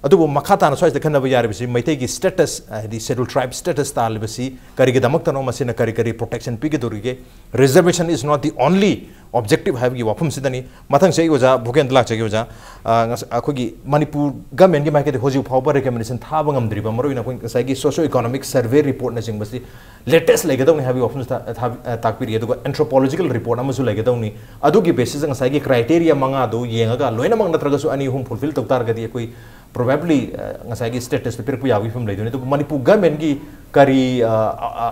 ꯑꯗꯨꯕꯨ ꯃꯈꯥ ꯇꯥꯅ ꯁ꯭ꯋꯥꯏꯁꯤꯗ ꯈꯟꯅꯕ ꯌꯥꯔꯤꯕꯁꯤ ꯃꯩꯇꯩꯒꯤ status, ꯍꯥꯏꯗꯤ Schedule Tribe status ꯇꯥꯜꯂꯤꯕꯁꯤ ꯀꯔꯤꯒꯤꯗꯃꯛꯇꯅꯣ, ꯃꯁꯤꯅ ꯀꯔꯤ ꯀꯔꯤ protection ꯄꯤꯒꯗꯧꯔꯤꯒꯦ? Reservation is not the only objective ꯍꯥꯏꯕꯒꯤ ꯋꯥꯐꯝꯁꯤꯗꯅꯤ꯫ ꯃꯊꯪꯁꯤ ꯑꯩ ꯑꯣꯖꯥ ꯚꯨꯄꯦꯟꯗ ꯂꯥꯛꯆꯒꯦ꯫ ꯑꯣꯖꯥ, ꯑ, ꯉꯁ-, ꯑꯩꯈꯣꯏꯒꯤ ꯃꯅꯤꯄꯨꯔ governmentꯀꯤ ꯃꯥꯏꯀꯩꯗ ꯍꯧꯖꯤꯛ ꯐꯥꯎꯕ recommendation ꯊꯥꯕ ꯉꯝꯗ꯭ꯔꯤꯕ, ꯃꯔꯨꯑꯣꯏꯅ ꯑꯩꯈꯣꯏ ꯉꯁꯥꯏꯒꯤ socio economic survey reportꯅꯆꯤꯡꯕꯁꯤ latest ꯂꯩꯒꯗꯧꯅꯤ ꯍꯥꯏꯕꯒꯤ ꯋꯥꯐꯝꯁꯤ ꯊꯥ-, ꯊꯥ-, ꯑ, ꯇꯥꯛꯄꯤꯔꯤ꯫ ꯑꯗꯨꯒ anthropological report ꯑꯃꯁꯨ ꯂꯩꯒꯗꯧꯅꯤ꯫ ꯑꯗꯨꯒꯤ basis ꯉꯁꯥꯏꯒꯤ criteria ꯃꯉꯥꯗꯨ ꯌꯦꯡꯉꯒ ꯂꯣꯏꯅꯃꯛ ꯅꯠꯇ꯭ꯔꯒꯁꯨ ꯑꯅꯤ ꯑꯍꯨꯝ fulfill ꯇꯧ ꯇꯥꯔꯒꯗꯤ ꯑꯩꯈꯣꯏ probably, ꯑ, ꯉꯁꯥꯏꯒꯤ statusꯇ ꯄꯤꯔꯛꯄ ꯌꯥꯕꯒꯤ ꯐꯤꯕꯝ ꯂꯩꯗꯣꯏꯅꯤ꯫ ꯑꯗꯨꯕꯨ ꯃꯅꯤꯄꯨꯔ governmentꯀꯤ ꯀꯔꯤ, ꯑ, ꯑ, ꯑ,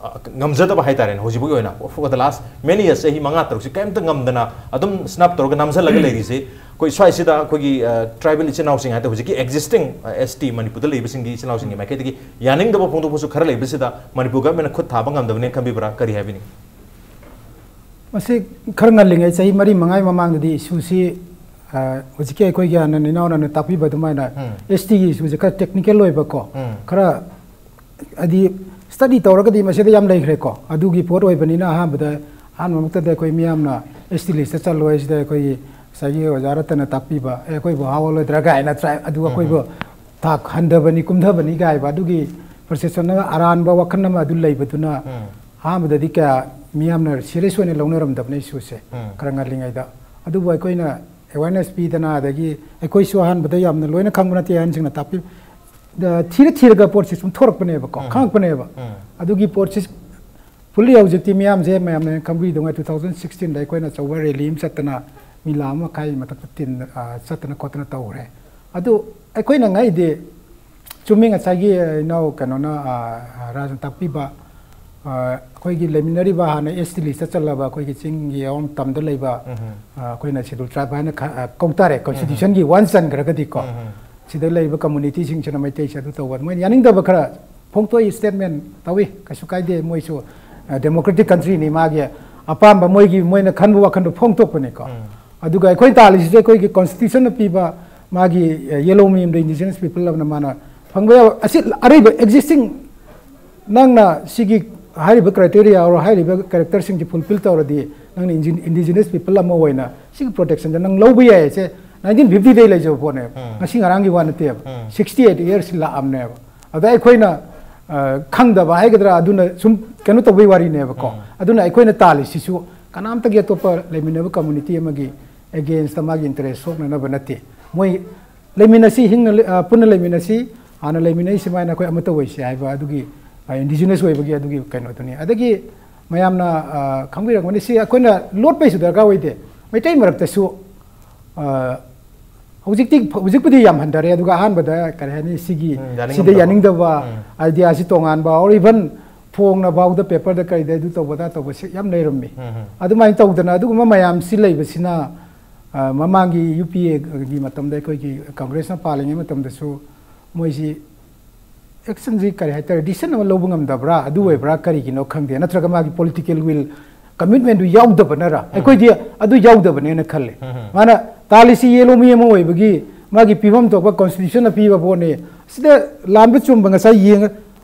ꯑ, ꯉꯝꯖꯗꯕ ꯍꯥꯏꯇꯥꯔꯦꯅꯦ, ꯍꯧꯖꯤꯛꯐꯥꯎꯒꯤ ꯑꯣꯏꯅ for the last many years, ꯆꯍꯤ ꯃꯉꯥ ꯇꯔꯨꯛꯁꯤ ꯀꯔꯤꯝꯇ ꯉꯝꯗꯅ ꯑꯗꯨꯝ snub ꯇꯧꯔꯒ ꯅꯝꯁꯤꯜꯂꯒ ꯂꯩꯔꯤꯁꯦ꯫ ꯑꯩꯈꯣꯏ ꯁ꯭ꯋꯥꯏꯁꯤꯗ ꯑꯩꯈꯣꯏꯒꯤ, ꯑ, tribal ꯏꯆꯤꯟ ꯏꯅꯥꯎꯁꯤꯡ ꯍꯥꯏꯇꯥꯔꯦ, ꯍꯧꯖꯤꯛꯀꯤ existing, ꯑ, S T ꯃꯅꯤꯄꯨꯔꯗ ꯂꯩꯕꯁꯤꯡꯒꯤ ꯏꯆꯤꯟ ꯏꯅꯥꯎꯁꯤꯡꯒꯤ ꯃꯥꯏꯀꯩꯗꯒꯤ ꯌꯥꯅꯤꯡꯗꯕ ꯐꯣꯡꯗꯣꯛꯄꯁꯨ ꯈꯔ ꯂꯩꯕꯁꯤꯗ ꯃꯅꯤꯄꯨꯔ governmentꯅ ꯈꯨꯠ ꯊꯥꯕ ꯉꯝꯗꯕꯅꯦꯅ ꯈꯟꯕꯤꯕ꯭ꯔꯥ? ꯀꯔꯤ ꯍꯥꯏꯕꯤꯅꯤꯡ? ꯃꯁꯤ ꯈꯔ ꯉꯜꯂꯤꯉꯩ, ꯆꯍꯤ ꯃꯔꯤ ꯃꯉꯥꯒꯤ ꯃꯃꯥꯡꯗꯗꯤ issueꯁꯤ, ꯑ, ꯍꯧꯖꯤꯛꯀꯤ ꯑꯩꯈꯣꯏꯒꯤ ꯍꯥꯟꯅ ꯏꯅꯥꯎꯅ ꯇꯥꯛꯄꯤꯕ ꯑꯗꯨꯃꯥꯏꯅ ꯎꯝ꯫ S Tꯒꯤ issueꯁꯦ ꯈꯔ technical ꯑꯣꯏꯕꯀꯣ, ꯎꯝ꯫ ꯈꯔ ꯍꯥꯏꯗꯤ study ꯇꯧꯔꯒꯗꯤ ꯃꯁꯤꯗ ꯌꯥꯝ ꯂꯩꯈ꯭ꯔꯦꯀꯣ꯫ ꯑꯗꯨꯒꯤ ꯄꯣꯠ ꯑꯣꯏꯕꯅꯤꯅ ꯑꯍꯥꯟꯕꯗ, ꯑꯍꯥꯟꯕꯃꯛꯇꯗ ꯑꯩꯈꯣꯏ ꯃꯤꯌꯥꯝꯅ S T listꯇ ꯆꯠꯂꯣꯏ ꯁꯤꯗ ꯑꯩꯈꯣꯏꯒꯤ ꯉꯁꯥꯏꯒꯤ ꯑꯣꯖꯥ ꯔꯇꯟꯅ ꯇꯥꯛꯄꯤꯕ, "ꯑꯦ, ꯑꯩꯈꯣꯏꯕꯨ ꯍꯥꯞꯄꯛꯑꯣꯏꯗ꯭ꯔꯥ?" ꯀꯥꯏꯅ try, ꯑꯗꯨ ꯑꯩꯈꯣꯏꯕꯨ ꯎꯝ꯫ ꯊꯥꯛ ꯍꯟꯊꯕꯅꯤ, ꯀꯨꯝꯊꯕꯅꯤ ꯀꯥꯏꯕ, ꯑꯗꯨꯒꯤ perceptionꯒ ꯑꯔꯥꯟꯕ ꯋꯥꯈꯜ ꯑꯃ ꯑꯗꯨ ꯂꯩꯕꯗꯨꯅ ꯎꯝ꯫ ꯑꯍꯥꯟꯕꯗꯗꯤ ꯀꯌꯥ ꯃꯤꯌꯥꯝꯅ serious ꯑꯣꯏꯅ ꯂꯧꯅꯔꯝꯗꯕꯅꯤ issueꯁꯦ ꯎꯝ꯫ ꯈꯔ ꯉꯜꯂꯤꯉꯩꯗ꯫ ꯑꯗꯨꯕꯨ ꯑꯩꯈꯣꯏꯅ awareness ꯄꯤꯗꯅ, ꯑꯗꯒꯤ ꯑꯩꯈꯣꯏꯁꯨ ꯑꯍꯥꯟꯕꯗ ꯌꯥꯝꯅ ꯂꯣꯏꯅ ꯈꯪꯕ ꯅꯠꯇꯦ, ꯑꯍꯟꯁꯤꯡꯅ ꯇꯥꯛꯄꯤ-, ꯗ-, ꯊꯤꯔ ꯊꯤꯔꯒ ꯄꯣꯠꯁꯤ ꯁꯨꯝ ꯊꯣꯔꯛꯄꯅꯦꯕꯀꯣ, ꯎꯝ꯫ ꯈꯪꯉꯛꯄꯅꯦꯕ꯫ ꯎꯝ꯫ ꯑꯗꯨꯒꯤ ꯄꯣꯠꯁꯤ fully ꯍꯧꯖꯤꯛꯇꯤ ꯃꯤꯌꯥꯝꯁꯦ, ꯃꯌꯥꯝꯅ ꯈꯪꯕꯤꯗꯧꯉꯩ two thousand sixteenꯗ ꯑꯩꯈꯣꯏꯅ ꯑꯆꯧꯕ rally ꯑꯃ ꯆꯠꯇꯅ ꯃꯤ ꯂꯥꯈ ꯑꯃ ꯃꯈꯥꯏ ꯃꯊꯛꯇ ꯇꯤꯟ-, ꯑ, ꯆꯠꯇꯅ ꯈꯣꯠꯇꯅ ꯇꯧꯔꯦ꯫ ꯑꯗꯨ ꯑꯩꯈꯣꯏꯅ ꯉꯛꯏꯗꯤ ꯆꯨꯝꯃꯤ, ꯉꯁꯥꯏꯒꯤ ꯏꯅꯥꯎ ꯀꯩꯅꯣꯅ, ꯑ, ꯔꯥꯖꯅ ꯇꯥꯛꯄꯤꯕ, ꯑꯩꯈꯣꯏꯒꯤ ꯂꯩꯃꯤꯟꯅꯔꯤꯕ ꯍꯥꯟꯅ ꯑꯦꯁ ꯇꯤ ꯂꯤꯁꯇ ꯆꯜꯂꯕ ꯑꯩꯈꯣꯏꯒꯤ ꯆꯤꯡꯒꯤ ꯑꯋꯥꯡ ꯇꯝꯗ ꯂꯩꯕ, ꯑꯩꯈꯣꯏꯅ ꯁꯦꯗꯨꯜ ꯇ꯭ꯔꯥꯏꯕ ꯍꯥꯏꯅ ꯀꯧ ꯇꯥꯔꯦ, ꯀꯣꯟꯁꯇꯤꯇ꯭ꯌꯨꯁꯟꯒꯤ ꯋꯥꯟ ꯆꯟꯈ꯭ꯔꯒꯗꯤꯀꯣ, ꯁꯤꯗ ꯂꯩꯔꯤꯕ ꯀꯝꯃꯨꯅꯤꯇꯤꯁꯤꯡꯁꯤꯅ ꯃꯩꯇꯩꯁꯦ ꯑꯗꯨ ꯇꯧꯕ, ꯃꯣꯏꯅ ꯌꯥꯅꯤꯡꯗꯕ ꯈꯔ ꯐꯣꯡꯗꯣꯛꯏ, ꯁ꯭ꯇꯦꯠꯃꯦꯟ ꯇꯧꯏ, ꯀꯩꯁꯨ ꯀꯥꯏꯗꯦ, ꯃꯣꯏꯁꯨ ꯗꯦꯃꯣꯀ꯭ꯔꯦꯇꯤꯛ ꯀꯟꯇ꯭ꯔꯤꯅꯤ, ꯃꯥꯒꯤ ꯑꯄꯥꯝꯕ, ꯃꯣꯏꯒꯤ, ꯃꯣꯏꯅ ꯈꯟꯕ ꯋꯥꯈꯟꯗꯣ ꯐꯣꯡꯗꯣꯛꯄꯅꯤꯀꯣ꯫ ꯑꯗꯨꯒ ꯑꯩꯈꯣꯏꯅ ꯇꯥꯜꯂꯤꯁꯤꯗꯤ ꯑꯩꯈꯣꯏꯒꯤ ꯀꯣꯟꯁꯇꯤꯇ꯭ꯌꯨꯁꯟꯅ ꯄꯤꯕ ꯃꯥꯒꯤ ꯌꯦꯜꯂꯣ ꯃꯤ ꯑꯃꯗ ꯏꯟꯗꯤꯖꯤꯅꯁ ꯄꯤꯄꯜ ꯑꯃꯅ ꯃꯥꯅ ꯐꯪꯕ ꯌꯥꯕ ꯑꯁꯤ ꯑꯔꯩꯕ ꯑꯦꯛꯖꯤꯁꯇꯤꯡ, ꯅꯪꯅ ꯁꯤꯒꯤ ꯍꯥꯏꯔꯤꯕ ꯀ꯭ꯔꯥꯏꯇꯦꯔꯤꯌꯥ ꯑꯣꯔ ꯍꯥꯏꯔꯤꯕ ꯀꯦꯔꯦꯛꯇꯔꯁꯤꯡꯁꯤ ꯐꯨꯜꯐꯤꯜ ꯇꯧꯔꯗꯤ ꯅꯪꯅ ꯏꯟꯗꯤꯖꯤꯅꯁ ꯄꯤꯄꯜ ꯑꯃ ꯑꯣꯏꯅ ꯁꯤꯒꯤ ꯄ꯭ꯔꯣꯇꯦꯛꯁꯟꯁꯦ ꯅꯪ ꯂꯧꯕ ꯌꯥꯏ꯫ ꯁꯦ ꯅꯥꯏꯟꯇꯤꯟ ꯐꯤꯐꯇꯤꯗꯩ ꯂꯩꯖꯕ ꯄꯣꯠꯅꯦꯕ, ꯉꯁꯤ ꯉꯔꯥꯡꯒꯤ ꯋꯥ ꯅꯠꯇꯦꯕ, ꯁꯤꯛꯁꯇꯤ ꯑꯩꯠ ꯏꯌꯔꯁ ꯂꯥꯛꯑꯝꯅꯦꯕ꯫ ꯑꯗ ꯑꯩꯈꯣꯏꯅ ꯈꯪꯗꯕ ꯍꯥꯏꯒꯗ꯭ꯔꯥ, ꯑꯗꯨꯅ ꯁꯨꯝ ꯀꯩꯅꯣ ꯇꯧꯕꯩ ꯋꯥꯔꯤꯅꯦꯕꯀꯣ꯫ ꯑꯗꯨꯅ ꯑꯩꯈꯣꯏꯅ ꯇꯥꯜꯂꯤꯁꯤꯁꯨ ꯀꯅꯥꯝꯇꯒꯤ ꯑꯇꯣꯞꯄ ꯂꯩꯃꯤꯟꯅꯕ ꯀꯝꯃꯨꯅꯤꯇꯤ ꯑꯃꯒꯤ ꯑꯦꯒꯦꯟꯁꯇ ꯃꯥꯒꯤ ꯏꯟꯇꯔꯦꯁ ꯁꯣꯛꯅꯅꯕ ꯅꯠꯇꯦ꯫ ꯃꯣꯏ ꯂꯩꯃꯤꯟꯅꯁꯤ, ꯍꯤꯡꯅ ꯂꯩ-, ꯑ, ꯄꯨꯟꯅ ꯂꯩꯃꯤꯟꯅꯁꯤ, ꯍꯥꯟꯅ ꯂꯩꯃꯤꯟꯅꯩ ꯁꯨꯃꯥꯏꯅ ꯑꯩꯈꯣꯏ ꯑꯃꯠꯇ ꯑꯣꯏꯁꯤ ꯍꯥꯏꯕ ꯑꯗꯨꯒꯤ, ꯑ, ꯏꯟꯗꯤꯖꯤꯅꯁ ꯑꯣꯏꯕꯒꯤ ꯑꯗꯨꯒꯤ ꯀꯩꯅꯣꯗꯨꯅꯤ꯫ ꯑꯗꯒꯤ ꯃꯌꯥꯝꯅ, ꯑ, ꯈꯪꯕꯤꯔꯝꯒꯅꯤ, ꯁꯤ ꯑꯩꯈꯣꯏꯅ ꯂꯣꯠꯄꯩꯁꯨ ꯗꯔꯀꯥꯔ ꯑꯣꯏꯗꯦ꯫ ꯃꯩꯇꯩ ꯃꯔꯛꯇꯁꯨ, ꯑ, ꯍꯧꯖꯤꯛꯇꯤ, ꯍꯧꯖꯤꯛꯄꯨꯗꯤ ꯌꯥꯝ ꯍꯟꯊꯔꯦ, ꯑꯗꯨꯒ ꯑꯍꯥꯟꯕꯗ ꯀꯔꯤ ꯍꯥꯏꯅꯤ, ꯁꯤꯒꯤ, ꯎꯝ, ꯌꯥꯅꯤꯡꯉꯝꯗꯕ꯫ ꯁꯤꯗ ꯌꯥꯅꯤꯡꯗꯕ, ꯎꯝ꯫ ꯑꯥꯏꯗꯤꯌꯥꯁꯤ ꯇꯣꯉꯥꯟꯕ, or even ꯐꯣꯡꯅ ꯐꯥꯎꯗ ꯄꯦꯄꯔꯗ ꯀꯔꯤꯗ ꯑꯗꯨ ꯇꯧꯕꯗ ꯇꯧꯕꯁꯦ ꯌꯥꯝ ꯂꯩꯔꯝꯃꯤ꯫ ꯎꯝ, ꯎꯝ꯫ ꯑꯗꯨꯃꯥꯏꯅ ꯇꯧꯗꯅ ꯑꯗꯨꯒꯨꯝꯕ ꯃꯌꯥꯝꯁꯤ ꯂꯩꯕꯁꯤꯅ, ꯑ, ꯃꯃꯥꯡꯒꯤ ꯌꯨ ꯄꯤ ꯑꯦꯒꯤ ꯃꯇꯝꯗ, ꯑꯩꯈꯣꯏꯒꯤ ꯀꯪꯒ꯭ꯔꯦꯁꯅ ꯄꯥꯜꯂꯤꯉꯩ ꯃꯇꯝꯗꯁꯨ ꯃꯣꯏꯁꯤ ꯑꯦꯛꯁꯟꯁꯤ ꯀꯔꯤ ꯍꯥꯏꯇꯥꯔꯦ, ꯗꯤꯁꯤꯖꯟ ꯑꯃ ꯂꯧꯕ ꯉꯝꯗꯕ꯭ꯔꯥ, ꯑꯗꯨ ꯑꯣꯏꯕ꯭ꯔꯥ, ꯀꯔꯤꯒꯤꯅꯣ ꯈꯪꯗꯦ, ꯅꯠꯇ꯭ꯔꯒ ꯃꯥꯒꯤ ꯄꯣꯂꯤꯇꯤꯀꯦꯜ ꯋꯤꯜ, ꯀꯃꯤꯠꯃꯦꯟꯗꯨ ꯌꯥꯎꯗꯕꯅꯔ? ꯎꯝ꯫ ꯑꯩꯈꯣꯏꯗꯤ ꯑꯗꯨ ꯌꯥꯎꯗꯕꯅꯦꯅ ꯈꯜꯂꯦ꯫ ꯎꯝ, ꯎꯝ꯫ ꯃꯥꯅ ꯇꯥꯜꯂꯤꯁꯤ ꯌꯦꯜꯂꯣ ꯃꯤ ꯑꯃ ꯑꯣꯏꯕꯒꯤ ꯃꯥꯒꯤ ꯄꯤꯐꯝ ꯊꯣꯛꯄ ꯀꯣꯟꯁꯇꯤꯇ꯭ꯌꯨꯁꯟꯅ ꯄꯤꯕ ꯄꯣꯠꯅꯤ, ꯁꯤꯗ ꯂꯥꯟꯕ ꯆꯨꯝꯕ ꯉꯁꯥꯏ ꯌꯦꯡꯉ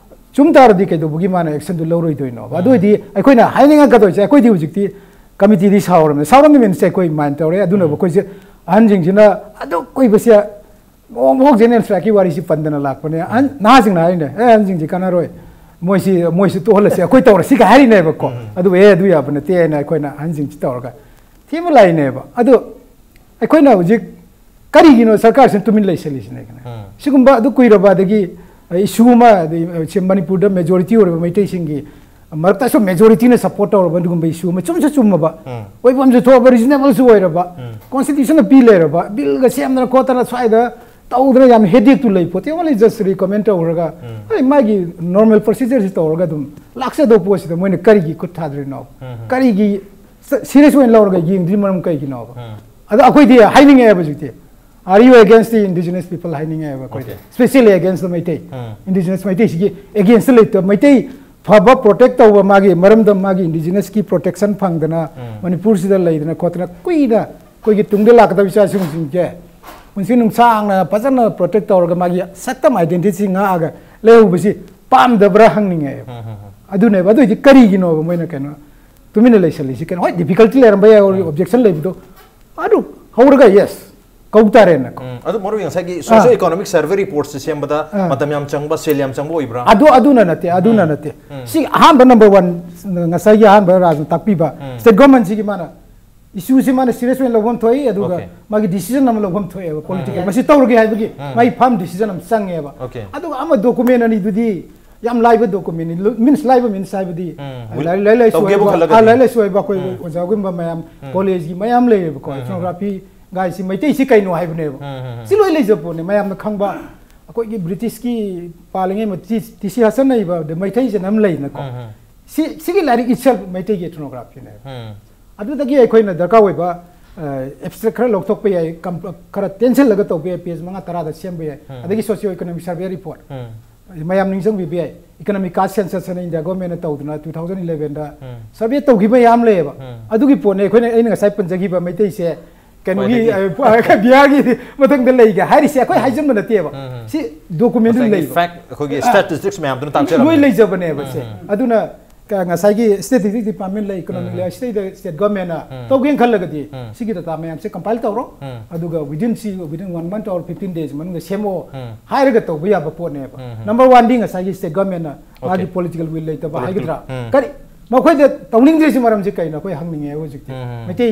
ꯆꯨꯝ ꯇꯥꯔꯗꯤ ꯀꯩꯗꯧꯕꯒꯤ ꯃꯥꯅ ꯑꯦꯛꯁꯟꯗꯨ ꯂꯧꯔꯣꯏꯗꯣꯏꯅꯣ? ꯎꯝ꯫ ꯑꯗꯨ ꯑꯣꯏꯗꯤ ꯑꯩꯈꯣꯏꯅ ꯍꯥꯏꯅꯤꯡꯉꯛꯀꯗꯣꯏꯁꯦ, ꯑꯩꯈꯣꯏꯗꯤ ꯍꯧꯖꯤꯛꯇꯤ ꯀꯃꯤꯇꯤꯗꯤ ꯁꯥꯎꯔꯝꯅꯦ, ꯁꯥꯎꯔꯝꯅꯤ ꯃꯤꯟꯁꯦ ꯑꯩꯈꯣꯏ ꯃꯥꯏꯟ ꯇꯧꯔꯦ꯫ ꯑꯗꯨꯅꯕꯨ ꯎꯝ꯫ ꯑꯩꯈꯣꯏꯁꯦ ꯑꯍꯟꯁꯤꯡꯁꯤꯅ ꯑꯗꯨ ꯀꯨꯏꯕꯁꯦ ꯃꯣꯡ ꯃꯣꯡ ꯖꯦꯅꯦꯔꯦꯜ ꯁ꯭ꯇ꯭ꯔꯥꯏꯛꯀꯤ ꯋꯥꯔꯤꯁꯤ ꯄꯟꯗꯅ ꯂꯥꯛꯄꯅꯦ꯫ ꯑꯍꯟ, ꯅꯍꯥꯁꯤꯡꯅ ꯍꯥꯏꯔꯤꯅꯦ, "ꯑꯦ, ꯑꯍꯟꯁꯤꯡꯁꯤ ꯀꯥꯟꯅꯔꯣꯏ, ꯃꯣꯏꯁꯤ, ꯃꯣꯏꯁꯤ ꯇꯣꯛꯍꯜꯂꯁꯤ, ꯑꯩꯈꯣꯏ ꯇꯧꯔꯁꯤꯒ" ꯍꯥꯏꯔꯤꯅꯦꯕꯀꯣ꯫ ꯎꯝ꯫ ꯑꯗꯨꯕꯨ "ꯑꯦ, ꯑꯗꯨ ꯌꯥꯕ ꯅꯠꯇꯦ" ꯍꯥꯏꯅ ꯑꯩꯈꯣꯏꯅ ꯑꯍꯟꯁꯤꯡꯁꯤ ꯇꯧꯔꯒ ꯊꯦꯝꯕ ꯂꯥꯛꯏꯅꯦꯕ꯫ ꯑꯗꯨ ꯑꯩꯈꯣꯏꯅ ꯍꯧꯖꯤꯛ ꯀꯔꯤꯒꯤꯅꯣ ꯁꯔꯀꯥꯔꯁꯤꯅ ꯇꯨꯃꯤꯟ ꯂꯩꯁꯜꯂꯤꯁꯤꯅ? ꯎꯝ꯫ ꯁꯤꯒꯨꯝꯕ ꯑꯗꯨ ꯀꯨꯏꯔꯕ, ꯑꯗꯒꯤ ꯏꯁꯨ ꯑꯃ, ꯑꯗꯩ, ꯁꯤ ꯃꯅꯤꯄꯨꯔꯗ ꯃꯦꯖꯣꯔꯤꯇꯤ ꯑꯣꯏꯔꯕ ꯃꯩꯇꯩꯁꯤꯡꯒꯤ ꯃꯔꯛꯇꯁꯨ ꯃꯦꯖꯣꯔꯤꯇꯤꯅ ꯁꯞꯄꯣꯔꯠ ꯇꯧꯔꯕ ꯑꯗꯨꯒꯨꯝꯕ ꯏꯁꯨ ꯑꯃ ꯆꯨꯝꯁꯨ ꯆꯨꯝꯃꯕ, ꯎꯝ꯫ ꯑꯣꯏꯐꯝꯁꯨ ꯊꯣꯛꯑꯕ, ꯔꯤꯖꯅꯦꯕꯜꯁꯨ ꯑꯣꯏꯔꯕ, ꯎꯝ꯫ ꯀꯣꯟꯁꯇꯤꯇ꯭ꯌꯨꯁꯟꯅ ꯄꯤ ꯂꯩꯔꯕ, ꯕꯤꯜꯒ ꯁꯦꯝꯗꯅ ꯈꯣꯠꯇꯅ ꯁ꯭ꯋꯥꯏꯗ ꯇꯧꯗꯅ ꯌꯥꯝ ꯍꯦꯗꯦꯛꯇꯨ ꯂꯩ ꯄꯣꯠꯇꯦ꯫ ꯑꯣꯟꯂꯤ ꯖꯁ ꯔꯤꯀꯃꯦꯟ ꯇꯧꯔꯒ ꯑꯩ ꯃꯥꯒꯤ ꯅꯣꯔꯃꯦꯜ ꯄ꯭ꯔꯣꯁꯤꯖꯔꯁꯤ ꯇꯧꯔꯒ ꯑꯗꯨꯝ ꯂꯥꯛꯆꯗꯧꯕ ꯄꯣꯠꯁꯤꯗ ꯃꯣꯏꯅ ꯀꯔꯤꯒꯤ ꯈꯨꯠ ꯊꯥꯗ꯭ꯔꯤꯅꯣ? ꯀꯔꯤꯒꯤ ꯁꯤꯔꯤꯌꯁ ꯑꯣꯏꯅ ꯂꯧꯔꯒ ꯌꯦꯡꯗ꯭ꯔꯤ ꯃꯔꯝ ꯀꯩꯒꯤꯅꯣꯕ? ꯑꯗꯣ ꯑꯩꯈꯣꯏꯗꯤ ꯍꯥꯏꯅꯤꯡꯉꯦꯕ ꯍꯧꯖꯤꯛꯇꯤ, "Are you against the indigenous people?" ꯍꯥꯏꯅꯤꯡꯉꯦꯕ ꯑꯩꯈꯣꯏꯗꯤ꯫ Okay. Especially against the Meitei. Indigenous ꯃꯩꯇꯩꯁꯤꯒꯤ against ꯂꯩꯇꯕ, ꯃꯩꯇꯩ ꯐꯕ ꯄ꯭ꯔꯣꯇꯦꯛ ꯇꯧꯕ, ꯃꯥꯒꯤ ꯃꯔꯝꯗꯝ, ꯃꯥꯒꯤ ꯏꯟꯗꯤꯖꯤꯅꯁꯀꯤ ꯄ꯭ꯔꯣꯇꯦꯛꯁꯟ ꯐꯪꯗꯅ ꯃꯅꯤꯄꯨꯔꯁꯤꯗ ꯂꯩꯗꯅ ꯈꯣꯠꯇꯅ ꯀꯨꯏꯅ ꯑꯩꯈꯣꯏꯒꯤ ꯇꯨꯡꯗ ꯂꯥꯛꯀꯗꯕ ꯏꯆꯥꯁꯤꯡꯁꯦ ꯄꯨꯟꯁꯤ ꯅꯨꯡꯁꯥꯡꯅ ꯐꯖꯅ ꯄ꯭ꯔꯣꯇꯦꯛ ꯇꯧꯔꯒ ꯃꯥꯒꯤ ꯁꯛꯇꯝ, ꯑꯥꯏꯗꯦꯟꯇꯤꯇꯤ ꯉꯥꯛꯑꯒ ꯂꯩꯍꯧꯕꯁꯤ ꯄꯥꯝꯗꯕ꯭ꯔꯥ ꯍꯪꯅꯤꯡꯉꯦꯕ꯫ ꯑꯗꯨꯅꯦꯕ꯫ ꯑꯗꯨ ꯑꯣꯏꯗꯤ ꯀꯔꯤꯒꯤꯅꯣꯕ ꯃꯣꯏꯅ ꯀꯩꯅꯣ ꯇꯨꯃꯤꯟꯅ ꯂꯩꯁꯜꯂꯤꯁꯤ? ꯀꯩꯅꯣ, ꯍꯣꯏ, ꯗꯤꯐꯤꯀꯜꯇꯤ ꯂꯩꯔꯝꯕ ꯌꯥꯏ, ꯑꯣꯕꯖꯦꯛꯁꯟ ꯂꯩꯕꯗꯣ, ꯑꯗꯨ ꯍꯧꯔꯒ ꯌꯦꯁ ꯀꯧ ꯇꯥꯔꯦꯅꯀꯣ꯫ ꯎꯝ, ꯑꯗꯨ ꯃꯔꯨ ꯑꯣꯏꯅ ꯉꯁꯥꯏꯒꯤ ꯁꯣꯁꯤꯑꯣ ꯏꯀꯣꯅꯣꯃꯤꯛ ꯁꯔꯚꯦ ꯔꯤꯄꯣꯔꯠꯁꯦ ꯁꯦꯝꯕꯗ ꯃꯇꯝ ꯌꯥꯝ ꯆꯪꯕ, ꯁꯦꯜ ꯌꯥꯝ ꯆꯪꯕ ꯑꯣꯏꯕ꯭ꯔꯥ? ꯑꯗꯨ ꯑꯗꯨꯅ ꯅꯠꯇꯦ, ꯑꯗꯨꯅ ꯅꯠꯇꯦ꯫ ꯁꯤ ꯑꯍꯥꯟꯕ, ꯅꯝꯕꯔ ꯋꯥꯟ, ꯉꯁꯥꯏꯒꯤ ꯑꯍꯥꯟꯕ ꯔꯥꯖꯅ ꯇꯥꯛꯄꯤꯕ ꯁ꯭ꯇꯦꯠ ꯒꯣꯔꯃꯦꯟꯁꯤꯒꯤ ꯃꯥꯅ ꯏꯁꯨꯁꯤ ꯃꯥꯅ ꯁꯤꯔꯤꯌꯁ ꯑꯣꯏꯅ ꯂꯧꯐꯝ ꯊꯣꯛꯏ, ꯑꯗꯨꯒ Okay. ꯃꯥꯒꯤ ꯗꯤꯁꯤꯖꯟ ꯑꯃ ꯂꯧꯐꯝ ꯊꯣꯛꯑꯦꯕ, ꯄꯣꯂꯤꯇꯤꯀꯦꯜ꯫ ꯃꯁꯤ ꯇꯧꯔꯒꯦ ꯍꯥꯏꯕꯒꯤ ꯃꯥꯒꯤ ꯐꯥꯔꯝ ꯗꯤꯁꯤꯖꯟ ꯑꯃ ꯆꯪꯉꯦꯕ꯫ Okay. ꯑꯗꯨꯒ ꯑꯃ ꯗꯣꯀꯨꯃꯦꯟ ꯑꯅꯤꯗꯨꯗꯤ ꯌꯥꯝ ꯂꯥꯏꯕ ꯗꯣꯀꯨꯃꯦꯟꯅꯤ꯫ ꯃꯤꯟꯁ ꯂꯥꯏꯕ, ꯃꯤꯟꯁ ꯍꯥꯏꯕꯗꯤ ꯎꯝ, ꯂꯥꯏꯔꯤꯛ ꯂꯥꯏꯔꯤꯛ ꯂꯥꯏꯁꯨ ꯇꯧꯒꯦꯕꯨ ꯍꯩꯕ, ꯈꯜꯂꯒꯗꯤ꯫ ꯑꯥ, ꯂꯥꯏꯔꯤꯛ ꯂꯥꯏꯁꯨ ꯍꯩꯕ ꯑꯩꯈꯣꯏ ꯑꯣꯖꯥꯒꯨꯝꯕ ꯃꯌꯥꯝ, ꯀꯣꯂꯦꯖꯀꯤ ꯃꯌꯥꯝ ꯂꯩꯌꯦꯕꯀꯣ, ꯏꯊꯅꯣꯒ꯭ꯔꯥꯐꯤ ꯒꯥꯏꯁꯤ ꯃꯩꯇꯩꯁꯤ ꯀꯩꯅꯣ ꯍꯥꯏꯕꯅꯦꯕ꯫ ꯁꯤ ꯂꯣꯏ ꯂꯩꯖꯕ ꯄꯣꯠꯅꯦ, ꯃꯌꯥꯝꯅ ꯈꯪꯕ꯫ ꯑꯩꯈꯣꯏꯒꯤ ꯕ꯭ꯔꯤꯇꯤꯁꯀꯤ ꯄꯥꯜꯂꯤꯉꯩ ꯃꯇꯝ ꯇꯤ ꯁꯤ ꯍꯁꯟꯅ ꯏꯕ The ꯃꯩꯇꯩ ꯆꯦꯅꯝ ꯂꯩꯅꯀꯣ꯫ ꯁꯤ, ꯁꯤꯒꯤ ꯂꯥꯏꯔꯤꯛ ꯏꯠꯁꯦꯜꯐ ꯃꯩꯇꯩꯒꯤ ꯏꯊꯅꯣꯒ꯭ꯔꯥꯐꯤꯅꯦꯕ꯫ ꯑꯗꯨꯗꯒꯤ ꯑꯩꯈꯣꯏꯅ ꯗꯔꯀꯥꯔ ꯑꯣꯏꯕ ꯑꯦꯕꯁꯇ꯭ꯔꯦꯛ ꯈꯔ ꯂꯧꯊꯣꯛꯄ ꯌꯥꯏ, ꯀꯝ-, ꯈꯔ ꯇꯦꯟꯁꯤꯜꯂꯒ ꯇꯧꯕ ꯌꯥꯏ, ꯄꯦꯖ ꯃꯉꯥ ꯇꯔꯥꯗ ꯁꯦꯝꯕ ꯌꯥꯏ꯫ ꯑꯗꯒꯤ ꯁꯣꯁꯤꯑꯣ ꯏꯀꯣꯅꯣꯃꯤꯛ ꯁꯔꯚꯦ ꯔꯤꯄꯣꯔꯠ, ꯃꯌꯥꯝ ꯅꯤꯡꯁꯤꯡꯕꯤꯕ ꯌꯥꯏ, ꯏꯀꯣꯅꯣꯃꯤꯛ ꯀꯥꯁ ꯁꯦꯟꯁꯁ ꯑꯅ ꯏꯟꯗꯤꯌꯥ ꯒꯣꯔꯃꯦꯟꯅ ꯇꯧꯗꯅ ꯇꯨ ꯊꯥꯎꯖꯟ ꯏꯂꯦꯚꯦꯟꯗ ꯁꯔꯚꯦ ꯇꯧꯈꯤꯕ ꯌꯥꯝ ꯂꯩꯌꯦꯕ꯫ ꯑꯗꯨꯒꯤ ꯄꯣꯠꯅꯦ ꯑꯩꯈꯣꯏꯅ, ꯑꯩꯅ ꯉꯁꯥꯏ ꯄꯟꯖꯈꯤꯕ ꯃꯩꯇꯩꯁꯦ ꯀꯩꯅꯣꯒꯤ, ꯈ꯭ꯋꯥꯏꯗꯒꯤ ꯑ, ꯕꯤꯍꯥꯔꯒꯤ ꯃꯊꯪꯗ ꯂꯩꯒ ꯍꯥꯏꯔꯤꯁꯦ ꯑꯩꯈꯣꯏ ꯍꯥꯏꯖꯟꯕ ꯅꯠꯇꯦꯕ꯫ ꯁꯤ ꯗꯣꯀꯨꯃꯦꯟꯗꯨ ꯉꯁꯥꯏꯒꯤ ꯂꯩꯕ꯫ ꯐꯦꯛ, ꯑꯩꯈꯣꯏꯒꯤ ꯁ꯭ꯇꯦꯇꯤꯁꯇꯤꯛꯁ ꯃꯌꯥꯝꯗꯨꯅ ꯂꯣꯏ ꯇꯥꯛꯆꯔꯝꯃꯦ꯫ ꯂꯣꯏ ꯂꯩꯖꯕꯅꯦꯕ ꯁꯦ꯫ ꯑꯗꯨꯅ ꯀ-, ꯉꯁꯥꯏꯒꯤ ꯁ꯭ꯇꯦꯇꯤꯁꯇꯤꯛꯁ ꯗꯤꯄꯥꯔꯠꯃꯦꯟ ꯂꯩ, ꯏꯀꯣꯅꯣꯃꯤꯛ ꯂꯩ, ꯁꯤꯗꯩꯗ ꯁ꯭ꯇꯦꯠ ꯒꯣꯔꯃꯦꯟꯅ ꯇꯧꯒꯦꯅ ꯈꯜꯂꯒꯗꯤ ꯁꯤꯒꯤ ꯗꯇꯥ ꯃꯌꯥꯝꯁꯦ ꯀꯝꯄꯥꯏꯜ ꯇꯧꯔꯣ꯫ ꯑꯗꯨꯒ within ꯁꯤ, within one month or fifteen days ꯃꯅꯨꯡꯗ ꯁꯦꯝꯃꯛꯑꯣ ꯍꯥꯏꯔꯒ ꯇꯧꯕ ꯌꯥꯕ ꯄꯣꯠꯅꯦꯕ꯫ ꯅꯝꯕꯔ ꯋꯥꯟꯗꯤ ꯉꯁꯥꯏꯒꯤ ꯁ꯭ꯇꯦꯠ ꯒꯣꯔꯃꯦꯟꯅ ꯃꯥꯒꯤ Okay. ꯄꯣꯂꯤꯇꯤꯀꯦꯜ ꯋꯤꯜ ꯂꯩꯇꯕ Political, ꯍꯥꯏꯒꯗ꯭ꯔꯥ? ꯎꯝ꯫ ꯀꯔꯤ ꯃꯈꯣꯏꯗ ꯇꯧꯅꯤꯡꯗ꯭ꯔꯤꯁꯤ ꯃꯔꯝꯁꯤ ꯀꯩꯅꯣ ꯑꯩꯈꯣꯏ ꯍꯪꯅꯤꯡꯉꯦ ꯍꯧꯖꯤꯛꯇꯤ꯫ ꯃꯩꯇꯩ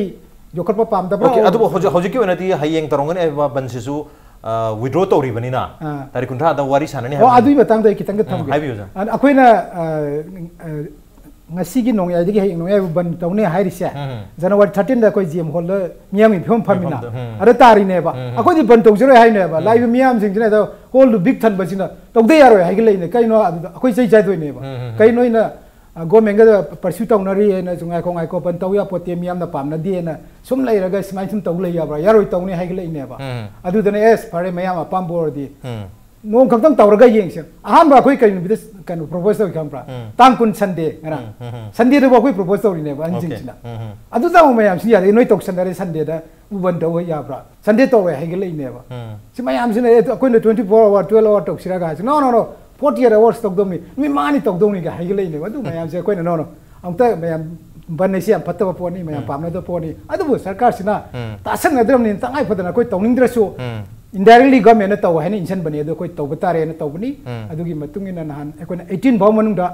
ꯌꯣꯛꯈꯠꯄ ꯄꯥꯝꯗꯕ꯭ꯔꯥ? Okay, ꯑꯗꯨꯕꯨ ꯍꯧꯖꯤꯛ, ꯍꯧꯖꯤꯛꯀꯤ ꯑꯣꯏꯅꯗꯤ ꯍꯌꯦꯡ ꯇꯧꯔꯝꯒꯅꯤ ꯍꯥꯏꯕ ꯕꯟꯁꯤꯁꯨ ꯋꯤꯗ꯭ꯔꯣ ꯇꯧꯔꯤꯕꯅꯤꯅ ꯑꯥ꯫ ꯇꯥꯔꯤꯛ ꯀꯨꯟꯊ꯭ꯔꯥꯗ ꯋꯥꯔꯤ ꯁꯥꯟꯅꯅꯤ ꯑꯣ, ꯍꯥꯏꯕꯅꯤ꯫ ꯑꯗꯨꯒꯤ ꯃꯇꯥꯡꯗ ꯑꯩ ꯈꯤꯇꯪꯒ ꯎꯝ, ꯊꯝꯒꯦ꯫ ꯍꯥꯏꯕꯤꯌꯨ, ꯁꯥꯔ꯫ ꯑ-, ꯑꯩꯈꯣꯏꯅ, ꯑ, ꯑ, ꯉꯁꯤꯒꯤ ꯅꯣꯡꯌꯥꯏꯗꯒꯤ ꯍꯌꯦꯡ ꯅꯣꯡꯌꯥꯏꯕꯨ ꯕꯟ ꯇꯧꯅꯤ ꯍꯥꯏꯔꯤꯁꯦ, ꯎꯝ꯫ ꯖꯅꯋꯥꯔꯤ thirteen ꯗ ꯑꯩꯈꯣꯏ ꯖꯤ ꯑꯦꯝ ꯍꯣꯜꯗ ꯃꯤꯌꯥꯝꯒꯤ ꯐꯤꯕꯝ ꯐꯝꯃꯤꯅ, ꯃꯤꯐꯝꯗ, ꯎꯝ꯫ ꯑꯗ ꯇꯥꯔꯤꯅꯦꯕ꯫ ꯎꯝ꯫ ꯑꯩꯈꯣꯏꯗꯤ ꯕꯟ ꯇꯧꯖꯔꯣꯏ ꯍꯥꯏꯅꯦꯕ꯫ ꯎꯝ꯫ ꯂꯥꯛꯏꯕ ꯃꯤꯌꯥꯝꯁꯤꯡꯁꯤꯅ ꯑꯗꯣ ꯍꯣꯜꯗꯨ ꯕꯤꯛ ꯊꯟꯕꯁꯤꯅ ꯇꯧꯗ ꯌꯥꯔꯣꯏ ꯍꯥꯏꯒꯠꯂꯛꯏꯅꯦ꯫ ꯀꯩꯅꯣ ꯑꯗꯨꯗ ꯑꯩꯈꯣꯏ ꯆꯩ ꯆꯥꯗꯣꯏꯅꯦꯕ꯫ ꯎꯝ, ꯎꯝ, ꯎꯝ꯫ ꯀꯩꯅꯣ ꯑꯩꯅ, ꯑ, ꯒꯣꯔꯃꯦꯟꯒ ꯄꯔꯁ꯭ꯌꯨ ꯇꯧꯅꯔꯤ ꯍꯥꯏꯅꯁꯨ, "ꯉꯥꯏꯈꯣ, ꯉꯥꯏꯈꯣ, ꯕꯟ ꯇꯧ ꯌꯥꯄꯣꯠꯇꯦ, ꯃꯤꯌꯥꯝꯅ ꯄꯥꯝꯅꯗꯦꯅ ꯁꯨꯝ ꯂꯩꯔꯒ ꯁꯨꯃꯥꯏꯅ ꯁꯨꯝ ꯇꯧ ꯂꯩ ꯌꯥꯕ꯭ꯔꯥ? ꯌꯥꯔꯣꯏ, ꯇꯧꯅꯤ" ꯍꯥꯏꯒꯠꯂꯛꯏꯅꯦꯕ꯫ ꯎꯝ꯫ ꯑꯗꯨꯗꯅ, "ꯑꯦꯁ, ꯐꯔꯦ, ꯃꯌꯥꯝ ꯑꯄꯥꯝꯕ ꯑꯣꯏꯔꯗꯤ"꯫ ꯎꯝ꯫ ꯅꯣꯡ ꯈꯛꯇꯪ ꯇꯧꯔꯒ ꯌꯦꯡꯁꯦ꯫ ꯑꯍꯥꯟꯕ ꯑꯩꯈꯣꯏ ꯀꯔꯤ ꯅꯨꯃꯤꯠꯇ ꯀꯩꯅꯣ ꯄ꯭ꯔꯣꯄꯣꯁ ꯇꯧꯏ ꯈꯪꯕ꯭ꯔꯥ? ꯎꯝ꯫ ꯇꯥꯡ ꯀꯨꯟ ꯁꯟꯗꯦ ꯉꯔꯥꯡ꯫ ꯎꯝ, ꯎꯝ, ꯎꯝ꯫ ꯁꯟꯗꯦꯗꯕꯨ ꯑꯩꯈꯣꯏ ꯄ꯭ꯔꯣꯄꯣꯁ ꯇꯧꯔꯤꯅꯦꯕ ꯑꯣꯀꯦ꯫ ꯑꯍꯟꯁꯤꯡꯁꯤꯅ꯫ ꯎꯝ, ꯎꯝ꯫ ꯑꯗꯨꯗ ꯑꯃꯨꯛ ꯃꯌꯥꯝꯁꯤ ꯌꯥꯗꯦ, "ꯅꯣꯏ ꯇꯧꯁꯟꯅꯔꯦ, ꯁꯟꯗꯦꯗ ꯎꯕꯟ ꯇꯧꯕ ꯌꯥꯕ꯭ꯔꯥ? ꯁꯟꯗꯦ ꯇꯧꯔꯣꯏ" ꯍꯥꯏꯒꯠꯂꯛꯏꯅꯦꯕ꯫ ꯎꯝ꯫ ꯁꯤ ꯃꯌꯥꯝꯁꯤꯅ, "ꯑꯦ, ꯑꯩꯈꯣꯏꯅ twenty four hour, twelve hour ꯇꯧꯁꯤꯔꯒ" ꯍꯥꯏꯁꯤ, "No, no, no, forty eight hours ꯇꯧꯗꯧꯅꯤ, ꯅꯨꯃꯤꯠ ꯃꯉꯥꯅꯤ ꯇꯧꯗꯧꯅꯤꯒ" ꯍꯥꯏꯒꯠꯂꯛꯏꯅꯦꯕ꯫ ꯑꯗꯨ ꯃꯌꯥꯝꯁꯦ ꯑꯩꯈꯣꯏꯅ, "No, no, ꯑꯃꯨꯛꯇ ꯃꯌꯥꯝ ꯕꯟ ꯑꯁꯤ ꯌꯥꯝ ꯐꯠꯇꯕ ꯄꯣꯠꯅꯤ, ꯃꯌꯥꯝ ꯎꯝ꯫ ꯄꯥꯝꯅꯗꯕ ꯄꯣꯠꯅꯤ"꯫ ꯑꯗꯨꯕꯨ ꯁꯔꯀꯥꯔꯁꯤꯅ ꯎꯝ꯫ ꯇꯥꯁꯟꯅꯗ꯭ꯔꯕꯅꯤꯅ ꯇꯉꯥꯏ ꯐꯗꯅ ꯑꯩꯈꯣꯏ ꯇꯧꯅꯤꯡꯗ꯭ꯔꯁꯨ ꯎꯝ꯫ Indirectly ꯒꯣꯔꯃꯦꯟꯅ ꯇꯧ ꯍꯥꯏꯅ ꯏꯟꯁꯤꯟꯕꯅꯤ, ꯑꯗꯣ ꯑꯩꯈꯣꯏ ꯇꯧꯕ ꯇꯥꯔꯦꯅ ꯇꯧꯕꯅꯤ꯫ ꯎꯝ꯫ ꯑꯗꯨꯒꯤ ꯃꯇꯨꯡ ꯏꯟꯅ ꯅꯍꯥꯟ ꯑꯩꯈꯣꯏꯅ eighteen ꯐꯥꯎ ꯃꯅꯨꯡꯗ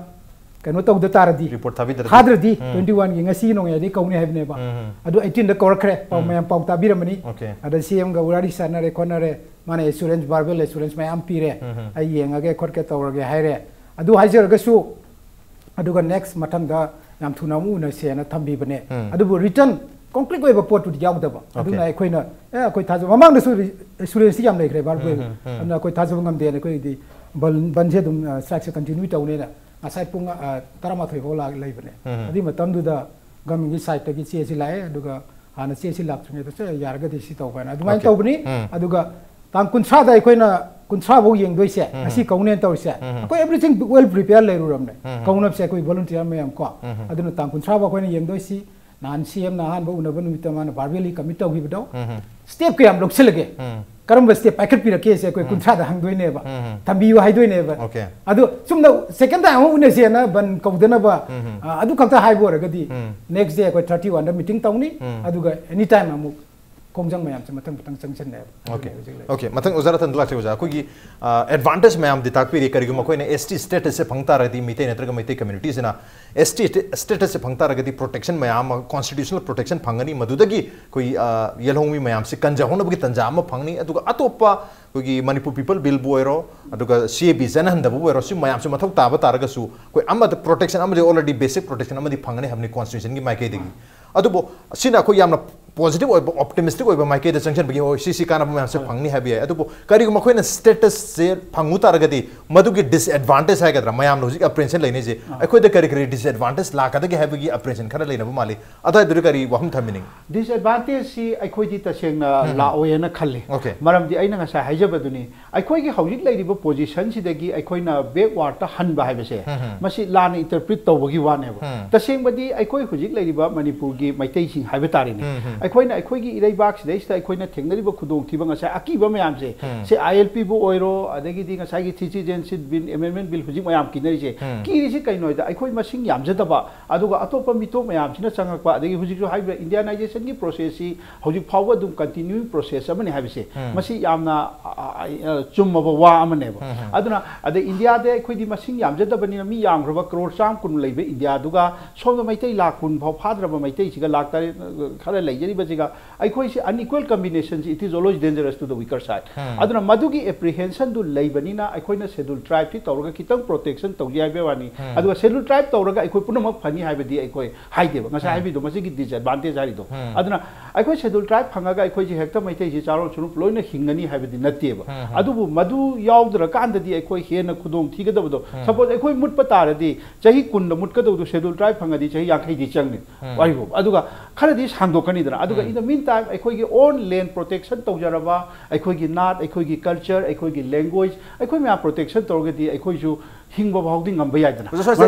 ꯀꯩꯅꯣ ꯇꯧꯗ ꯇꯥꯔꯗꯤ, ꯔꯤꯄꯣꯔꯠ ꯊꯥꯕꯤꯗ꯭ꯔꯗꯤ? ꯊꯥꯗ꯭ꯔꯗꯤ ꯎꯝ꯫ Twenty one ꯒꯤ ꯉꯁꯤꯒꯤ ꯅꯣꯡꯌꯥꯏꯗꯒꯤ ꯀꯧꯅꯤ ꯍꯥꯏꯕꯅꯦꯕ꯫ ꯎꯝ꯫ ꯑꯗꯨ eighteen ꯗ ꯀꯧꯔꯛꯈ꯭ꯔꯦ, ꯄꯥꯎ ꯎꯝ꯫ ꯃꯌꯥꯝ ꯄꯥꯎ ꯇꯥꯕꯤꯔꯝꯃꯅꯤ꯫ ꯑꯣꯀꯦ꯫ ꯑꯗ ꯁꯤ ꯑꯦꯝꯒ ꯋꯥꯔꯤ ꯁꯥꯟꯅꯔꯦ ꯈꯣꯠꯅꯔꯦ, ꯃꯥꯅ ꯑꯦꯁꯨꯔꯦꯟꯁ, ꯚꯥꯔꯕꯦꯜ ꯑꯦꯁꯨꯔꯦꯟꯁ ꯃꯌꯥꯝ ꯄꯤꯔꯦ꯫ ꯎꯝ꯫ "ꯑꯩ ꯌꯦꯡꯉꯒꯦ ꯈꯣꯠꯀꯦ ꯇꯧꯔꯒꯦ" ꯍꯥꯏꯔꯦ꯫ ꯑꯗꯨ ꯍꯥꯏꯖꯔꯒꯁꯨ, ꯑꯗꯨꯒ next ꯃꯊꯪꯗ ꯌꯥꯝ ꯊꯨꯅ ꯑꯃꯨꯛ ꯎꯅꯁꯦꯅ ꯊꯝꯕꯤꯕꯅꯦ꯫ ꯎꯝ꯫ ꯑꯗꯨꯕꯨ written concrete ꯑꯣꯏꯕ ꯄꯣꯠꯇꯨꯗꯤ ꯌꯥꯎꯗꯕ꯫ ꯑꯣꯀꯦ꯫ ꯑꯗꯨꯅ ꯑꯩꯈꯣꯏꯅ, ꯑꯦ, ꯑꯩꯈꯣꯏ ꯊꯥꯖꯕ, ꯃꯃꯥꯡꯗꯁꯨ ꯔꯤ-, ꯑꯦꯁꯨꯔꯦꯟꯁꯁꯤ ꯌꯥꯝ ꯂꯩꯈ꯭ꯔꯦ ꯚꯥꯔꯠ ꯎꯝ, ꯎꯝ, ꯎꯝ꯫ ꯑꯗꯨꯅ ꯑꯩꯈꯣꯏ ꯊꯥꯖꯕ ꯉꯝꯗꯦꯅ ꯑꯩꯈꯣꯏꯗꯤ ꯕꯟ, ꯕꯟꯁꯦ ꯑꯗꯨꯝ, ꯑ, ꯁ꯭ꯇ꯭ꯔꯥꯏꯛꯁꯦ ꯀꯟꯇꯤꯅ꯭ꯌꯨ ꯇꯧꯅꯦꯅ ꯉꯁꯥꯏ ꯄꯨꯡ, ꯑ, ꯇꯔꯥꯃꯥꯊꯣꯏ ꯐꯥꯎ ꯂꯥꯛ-, ꯂꯩꯕꯅꯦ꯫ ꯎꯝ꯫ ꯑꯗꯨꯒꯤ ꯃꯇꯝꯗꯨꯗ ꯒꯚꯔꯟꯃꯦꯟꯠꯀꯤ ꯁꯥꯏꯠꯇꯒꯤ ꯆꯦꯁꯤ ꯂꯥꯛꯑꯦ, ꯑꯗꯨꯒ ꯍꯥꯟꯅ ꯆꯦꯁꯤ ꯂꯥꯛꯇ꯭ꯔꯤꯉꯩꯗ, "ꯁꯦ, ꯌꯥꯔꯒꯗꯤ ꯁꯤ ꯇꯧꯕ" ꯍꯥꯏꯅ ꯑꯗꯨꯃꯥꯏꯅ ꯑꯣꯀꯦ꯫ ꯇꯧꯕꯅꯤ꯫ ꯎꯝ꯫ ꯑꯗꯨꯒ ꯇꯥꯡ ꯀꯨꯟꯊ꯭ꯔꯥꯗ ꯑꯩꯈꯣꯏꯅ ꯀꯨꯟꯊ꯭ꯔꯥ ꯐꯥꯎ ꯌꯦꯡꯗꯣꯏꯁꯦ, ꯎꯝ꯫ ꯉꯁꯤ ꯀꯧꯅꯦꯅ ꯇꯧꯔꯤꯁꯦ, ꯎꯝ꯫ ꯑꯩꯈꯣꯏ everything well prepare ꯂꯩꯔꯨꯔꯕꯅꯦ꯫ ꯎꯝ꯫ ꯀꯧꯅꯕꯁꯦ ꯑꯩꯈꯣꯏ volunteer ꯃꯌꯥꯝ ꯀꯣ꯫ ꯎꯝ꯫ ꯑꯗꯨꯅ ꯇꯥꯡ ꯀꯨꯟꯊ꯭ꯔꯥ ꯐꯥꯎ ꯑꯩꯈꯣꯏꯅ ꯌꯦꯡꯗꯣꯏꯁꯤ꯫ ꯅꯍꯥꯟ ꯁꯤ ꯑꯦꯝꯅ ꯑꯍꯥꯟꯕ ꯎꯅꯕ ꯅꯨꯃꯤꯠꯇ ꯃꯥꯅ verbally commit ꯇꯧꯈꯤꯕꯗꯣ, ꯎꯝ꯫ ꯁ꯭ꯇꯦꯞ ꯀꯌꯥꯝ ꯂꯧꯁꯤꯜꯂꯒꯦ? ꯎꯝ꯫ ꯀꯔꯝꯕ ꯁ꯭ꯇꯦꯞ ꯄꯥꯏꯈꯠꯄꯤꯔꯛꯀꯦꯁꯦ ꯑꯩꯈꯣꯏ ꯎꯝ꯫ ꯀꯨꯟꯊ꯭ꯔꯥꯗ ꯍꯪꯗꯣꯏꯅꯦꯕ꯫ ꯎꯝ꯫ ꯊꯝꯕꯤꯌꯨ ꯍꯥꯏꯗꯣꯏꯅꯦꯕ꯫ ꯑꯣꯀꯦ꯫ ꯑꯗꯣ ꯁꯨꯝꯅ second time ꯑꯃꯨꯛ ꯎꯅꯁꯦꯅ ꯕꯟ ꯀꯧꯗꯅꯕ, ꯎꯝ꯫ ꯑ, ꯑꯗꯨ ꯈꯛꯇ ꯍꯥꯏꯕ ꯑꯣꯏꯔꯒꯗꯤ, ꯎꯝ꯫ Next day ꯑꯩꯈꯣꯏ thirty one ꯗ meeting ꯇꯧꯅꯤ, ꯎꯝ꯫ ꯑꯗꯨꯒ any time ꯑꯃꯨꯛ ꯈꯣꯡꯖꯪ ꯃꯌꯥꯝꯁꯦ ꯃꯊꯪ ꯃꯊꯪ ꯆꯪꯁꯤꯟꯅꯩꯕ꯫ ꯑꯗꯨꯅ Okay. ꯍꯧꯖꯤꯛ ꯂꯩ꯫ Okay, ꯃꯊꯪ ꯑꯣꯖꯥ ꯔꯇꯟꯗ ꯂꯥꯛꯆꯒꯦ꯫ ꯑꯣꯖꯥ, ꯑꯩꯈꯣꯏꯒꯤ ꯑꯦꯗꯚꯥꯟꯇꯦꯖ ꯃꯌꯥꯝꯗꯤ ꯇꯥꯛꯄꯤꯔꯤ꯫ ꯀꯔꯤꯒꯨꯝꯕ ꯑꯩꯈꯣꯏꯅ S T status ꯁꯦ ꯐꯪ ꯇꯥꯔꯒꯗꯤ, ꯃꯩꯇꯩ ꯅꯠꯇ꯭ꯔꯒ ꯃꯩꯇꯩ community ꯁꯤꯅ S T status ꯁꯦ ꯐꯪ ꯇꯥꯔꯒꯗꯤ protection ꯃꯌꯥꯝ ꯑꯃ, constitutional protection ꯐꯪꯒꯅꯤ꯫ ꯃꯗꯨꯗꯒꯤ ꯑꯩꯈꯣꯏ, ꯑ, ꯌꯦꯜꯍꯧꯃꯤ ꯃꯌꯥꯝꯁꯤ ꯀꯟꯖꯍꯧꯅꯕꯒꯤ ꯇꯥꯟꯖꯥ ꯑꯃ ꯐꯪꯅꯤ꯫ ꯑꯗꯨꯒ ꯑꯇꯣꯞꯄ ꯑꯩꯈꯣꯏꯒꯤ Manipur People Bill ꯕꯨ ꯑꯣꯏꯔꯣ, ꯑꯗꯨꯒ C A B ꯆꯠꯅꯍꯟꯗꯕꯕꯨ ꯑꯣꯏꯔꯣ, ꯁꯤ ꯃꯌꯥꯝꯁꯤ ꯃꯊꯧ ꯇꯥꯕ ꯇꯥꯔꯒꯁꯨ ꯑꯩꯈꯣꯏ ꯑꯃꯗ protection ꯑꯃꯗꯤ already basic protection ꯑꯃꯗꯤ ꯐꯪꯒꯅꯤ ꯍꯥꯏꯕꯅꯤ constitution ꯒꯤ ꯃꯥꯏꯀꯩꯗꯒꯤ꯫ ꯑꯗꯨꯕꯨ ꯁꯤꯅ ꯑꯩꯈꯣꯏ ꯌꯥꯝꯅ positive ꯑꯣꯏꯕ, optimistic ꯑꯣꯏꯕ ꯃꯥꯏꯀꯩꯗ ꯆꯪꯁꯤꯟꯕꯒꯤ, "ꯍꯣꯏ, ꯁꯤ, ꯁꯤ ꯀꯥꯟꯅꯕ ꯃꯌꯥꯝꯁꯦ ꯐꯪꯅꯤ" ꯍꯥꯏꯕ ꯌꯥꯏ꯫ ꯑꯗꯨꯕꯨ ꯀꯔꯤꯒꯨꯝꯕ ꯑꯩꯈꯣꯏꯅ status ꯁꯦ ꯐꯪꯉꯨ ꯇꯥꯔꯒꯗꯤ, ꯃꯗꯨꯒꯤ disadvantage ꯍꯥꯏꯒꯗ꯭ꯔꯥ, ꯃꯌꯥꯝꯅ ꯍꯧꯖꯤꯛ apprehension ꯂꯩꯅꯩꯁꯦ, ꯑꯩꯈꯣꯏꯗ ꯀꯔꯤ ꯀꯔꯤ disadvantage ꯂꯥꯛꯀꯗꯒꯦ ꯍꯥꯏꯕꯒꯤ apprehension ꯈꯔ ꯂꯩꯅꯕ ꯃꯥꯜꯂꯤ꯫ ꯑꯗꯨꯋꯥꯏꯗꯨꯗ ꯀꯔꯤ ꯋꯥꯐꯝ ꯊꯝꯕꯤꯅꯤꯡꯉꯤ? Disadvantage ꯁꯤ ꯑꯩꯈꯣꯏꯗꯤ ꯇꯁꯦꯡꯅ ꯂꯥꯛꯑꯣꯏꯅ ꯈꯜꯂꯤ꯫ Okay. ꯃꯔꯝꯗꯤ ꯑꯩꯅ ꯉꯁꯥꯏ ꯍꯥꯏꯖꯕꯗꯨꯅꯤ, ꯑꯩꯈꯣꯏꯒꯤ ꯍꯧꯖꯤꯛ ꯂꯩꯔꯤꯕ position ꯁꯤꯗꯒꯤ ꯑꯩꯈꯣꯏꯅ backward ꯇ ꯍꯟꯕ ꯍꯥꯏꯕꯁꯦ, ꯃꯁꯤ ꯂꯥꯟꯅ interpret ꯇꯧꯕꯒꯤ ꯋꯥꯅꯦꯕ꯫ ꯇꯁꯦꯡꯕꯗꯤ ꯑꯩꯈꯣꯏ ꯍꯧꯖꯤꯛ ꯂꯩꯔꯤꯕ ꯃꯅꯤꯄꯨꯔꯒꯤ ꯃꯩꯇꯩꯁꯤꯡ ꯍꯥꯏꯕ ꯇꯥꯔꯦꯅꯦ, ꯑꯩꯈꯣꯏꯅ ꯑꯩꯈꯣꯏꯒꯤ ꯏꯔꯩꯕꯥꯛꯁꯤꯗꯩꯁꯤꯗ ꯑꯩꯈꯣꯏꯅ ꯊꯦꯡꯅꯔꯤꯕ ꯈꯨꯗꯣꯡꯊꯤꯕ, ꯉꯁꯥꯏ ꯑꯀꯤꯕ ꯃꯌꯥꯝꯁꯦ, ꯁꯦ I L P ꯕꯨ ꯑꯣꯏꯔꯣ, ꯑꯗꯒꯤꯗꯤ ꯉꯁꯥꯏꯒꯤ Citizenship Bill, Amendment Bill ꯍꯧꯖꯤꯛ ꯃꯌꯥꯝ ꯀꯤꯅꯔꯤꯁꯦ, ꯀꯤꯔꯤꯁꯤ ꯀꯩꯅꯣ ꯍꯥꯏꯗ, ꯑꯩꯈꯣꯏ ꯃꯁꯤꯡ ꯌꯥꯝꯖꯗꯕ, ꯑꯗꯨꯒ ꯑꯇꯣꯞꯄ ꯃꯤꯇꯣꯞ ꯃꯌꯥꯝꯁꯤꯅ ꯆꯪꯉꯛꯄ, ꯑꯗꯒꯤ ꯍꯧꯖꯤꯛꯁꯨ ꯍꯥꯏꯔꯤꯕ Indianization ꯒꯤ process ꯁꯤ ꯍꯧꯖꯤꯛ ꯐꯥꯎꯕ ꯑꯗꯨꯝ continuing process ꯑꯃꯅꯤ ꯍꯥꯏꯕꯁꯦ, ꯃꯁꯤ ꯌꯥꯝꯅ, ꯑ, ꯑ, ꯑ, ꯆꯨꯝꯃꯕ ꯋꯥ ꯑꯃꯅꯦꯕ꯫ ꯑꯗꯨꯅ ꯑꯗꯩ ꯏꯟꯗꯤꯌꯥꯗ ꯑꯩꯈꯣꯏꯗꯤ ꯃꯁꯤꯡ ꯌꯥꯝꯖꯗꯕꯅꯤꯅ, ꯃꯤ ꯌꯥꯝꯈ꯭ꯔꯕ ꯀ꯭ꯔꯣꯔ ꯆꯥꯝ ꯀꯨꯟ ꯂꯩꯕ ꯏꯟꯗꯤꯌꯥꯗꯨꯒ, ꯁꯣꯝꯗ ꯃꯩꯇꯩ ꯂꯥꯈ ꯀꯨꯟ ꯐꯥꯎ ꯐꯥꯗ꯭ꯔꯕ ꯃꯩꯇꯩꯁꯤꯒ, ꯂꯥꯈ ꯇꯔꯦꯠ, ꯑ, ꯈꯔ ꯂꯩꯖꯔꯤꯕꯁꯤꯒ, ꯑꯩꯈꯣꯏꯁꯤ unequal combination ꯁꯤ, it is always dangerous to the weaker side꯫ ꯑꯗꯨꯅ ꯃꯗꯨꯒꯤ apprehension ꯗꯨ ꯂꯩꯕꯅꯤꯅ, ꯑꯩꯈꯣꯏꯅ Scheduled Tribe ꯁꯤ ꯇꯧꯔꯒ ꯈꯤꯇꯪ protection ꯇꯧꯖꯩ ꯍꯥꯏꯕ ꯋꯥꯅꯤ, ꯑꯗꯨꯒ Scheduled Tribe ꯇꯧꯔꯒ ꯑꯩꯈꯣꯏ ꯄꯨꯝꯅꯃꯛ ꯐꯅꯤ ꯍꯥꯏꯕꯗꯤ ꯑꯩꯈꯣꯏ ꯍꯥꯏꯗꯦꯕ꯫ ꯉꯁꯥꯏ ꯍꯥꯏꯕꯤꯗꯣ, ꯃꯁꯤꯒꯤ disadvantage ꯍꯥꯏꯔꯤꯗꯣ꯫ ꯑꯗꯨꯅ ꯑꯩꯈꯣꯏ Scheduled Tribe ꯐꯪꯉꯒ ꯑꯩꯈꯣꯏꯁꯦ ꯍꯦꯛꯇ ꯃꯩꯇꯩꯁꯤ ꯆꯥꯔꯣꯟ ꯁꯨꯔꯨꯞ ꯂꯣꯏꯅ ꯍꯤꯡꯒꯅꯤ ꯍꯥꯏꯕꯗꯤ ꯅꯠꯇꯦꯕ꯫ ꯑꯗꯨꯕꯨ ꯃꯗꯨ ꯌꯥꯎꯗ꯭ꯔꯀꯥꯟꯗꯗꯤ ꯑꯩꯈꯣꯏ ꯍꯦꯟꯅ ꯈꯨꯗꯣꯡ ꯊꯤꯒꯗꯕꯗꯣ, suppose ꯑꯩꯈꯣꯏ ꯃꯨꯠꯄ ꯇꯥꯔꯗꯤ, ꯆꯍꯤ ꯀꯨꯟꯗ ꯃꯨꯠꯀꯗꯧꯗꯣ Scheduled Tribe ꯐꯪꯉꯗꯤ ꯆꯍꯤ ꯌꯥꯡꯈꯩꯗꯤ ꯆꯪꯅꯤ꯫ ꯋꯥꯔꯤꯕꯨ꯫ ꯑꯗꯨꯒ ꯈꯔꯗꯤ ꯁꯥꯡꯗꯣꯛꯀꯅꯤꯗꯅ꯫ ꯑꯗꯨꯒ in the meantime, ꯑꯩꯈꯣꯏꯒꯤ own land protection ꯇꯧꯖꯔꯕ, ꯑꯩꯈꯣꯏꯒꯤ ꯅꯥꯠ, ꯑꯩꯈꯣꯏꯒꯤ culture, ꯑꯩꯈꯣꯏꯒꯤ language, ꯑꯩꯈꯣꯏ ꯃꯌꯥꯝ protection ꯇꯧꯔꯒꯗꯤ ꯑꯩꯈꯣꯏꯁꯨ ꯍꯤꯡꯕ ꯐꯥꯎꯗꯤ ꯉꯝꯕ ꯌꯥꯏꯗꯅ꯫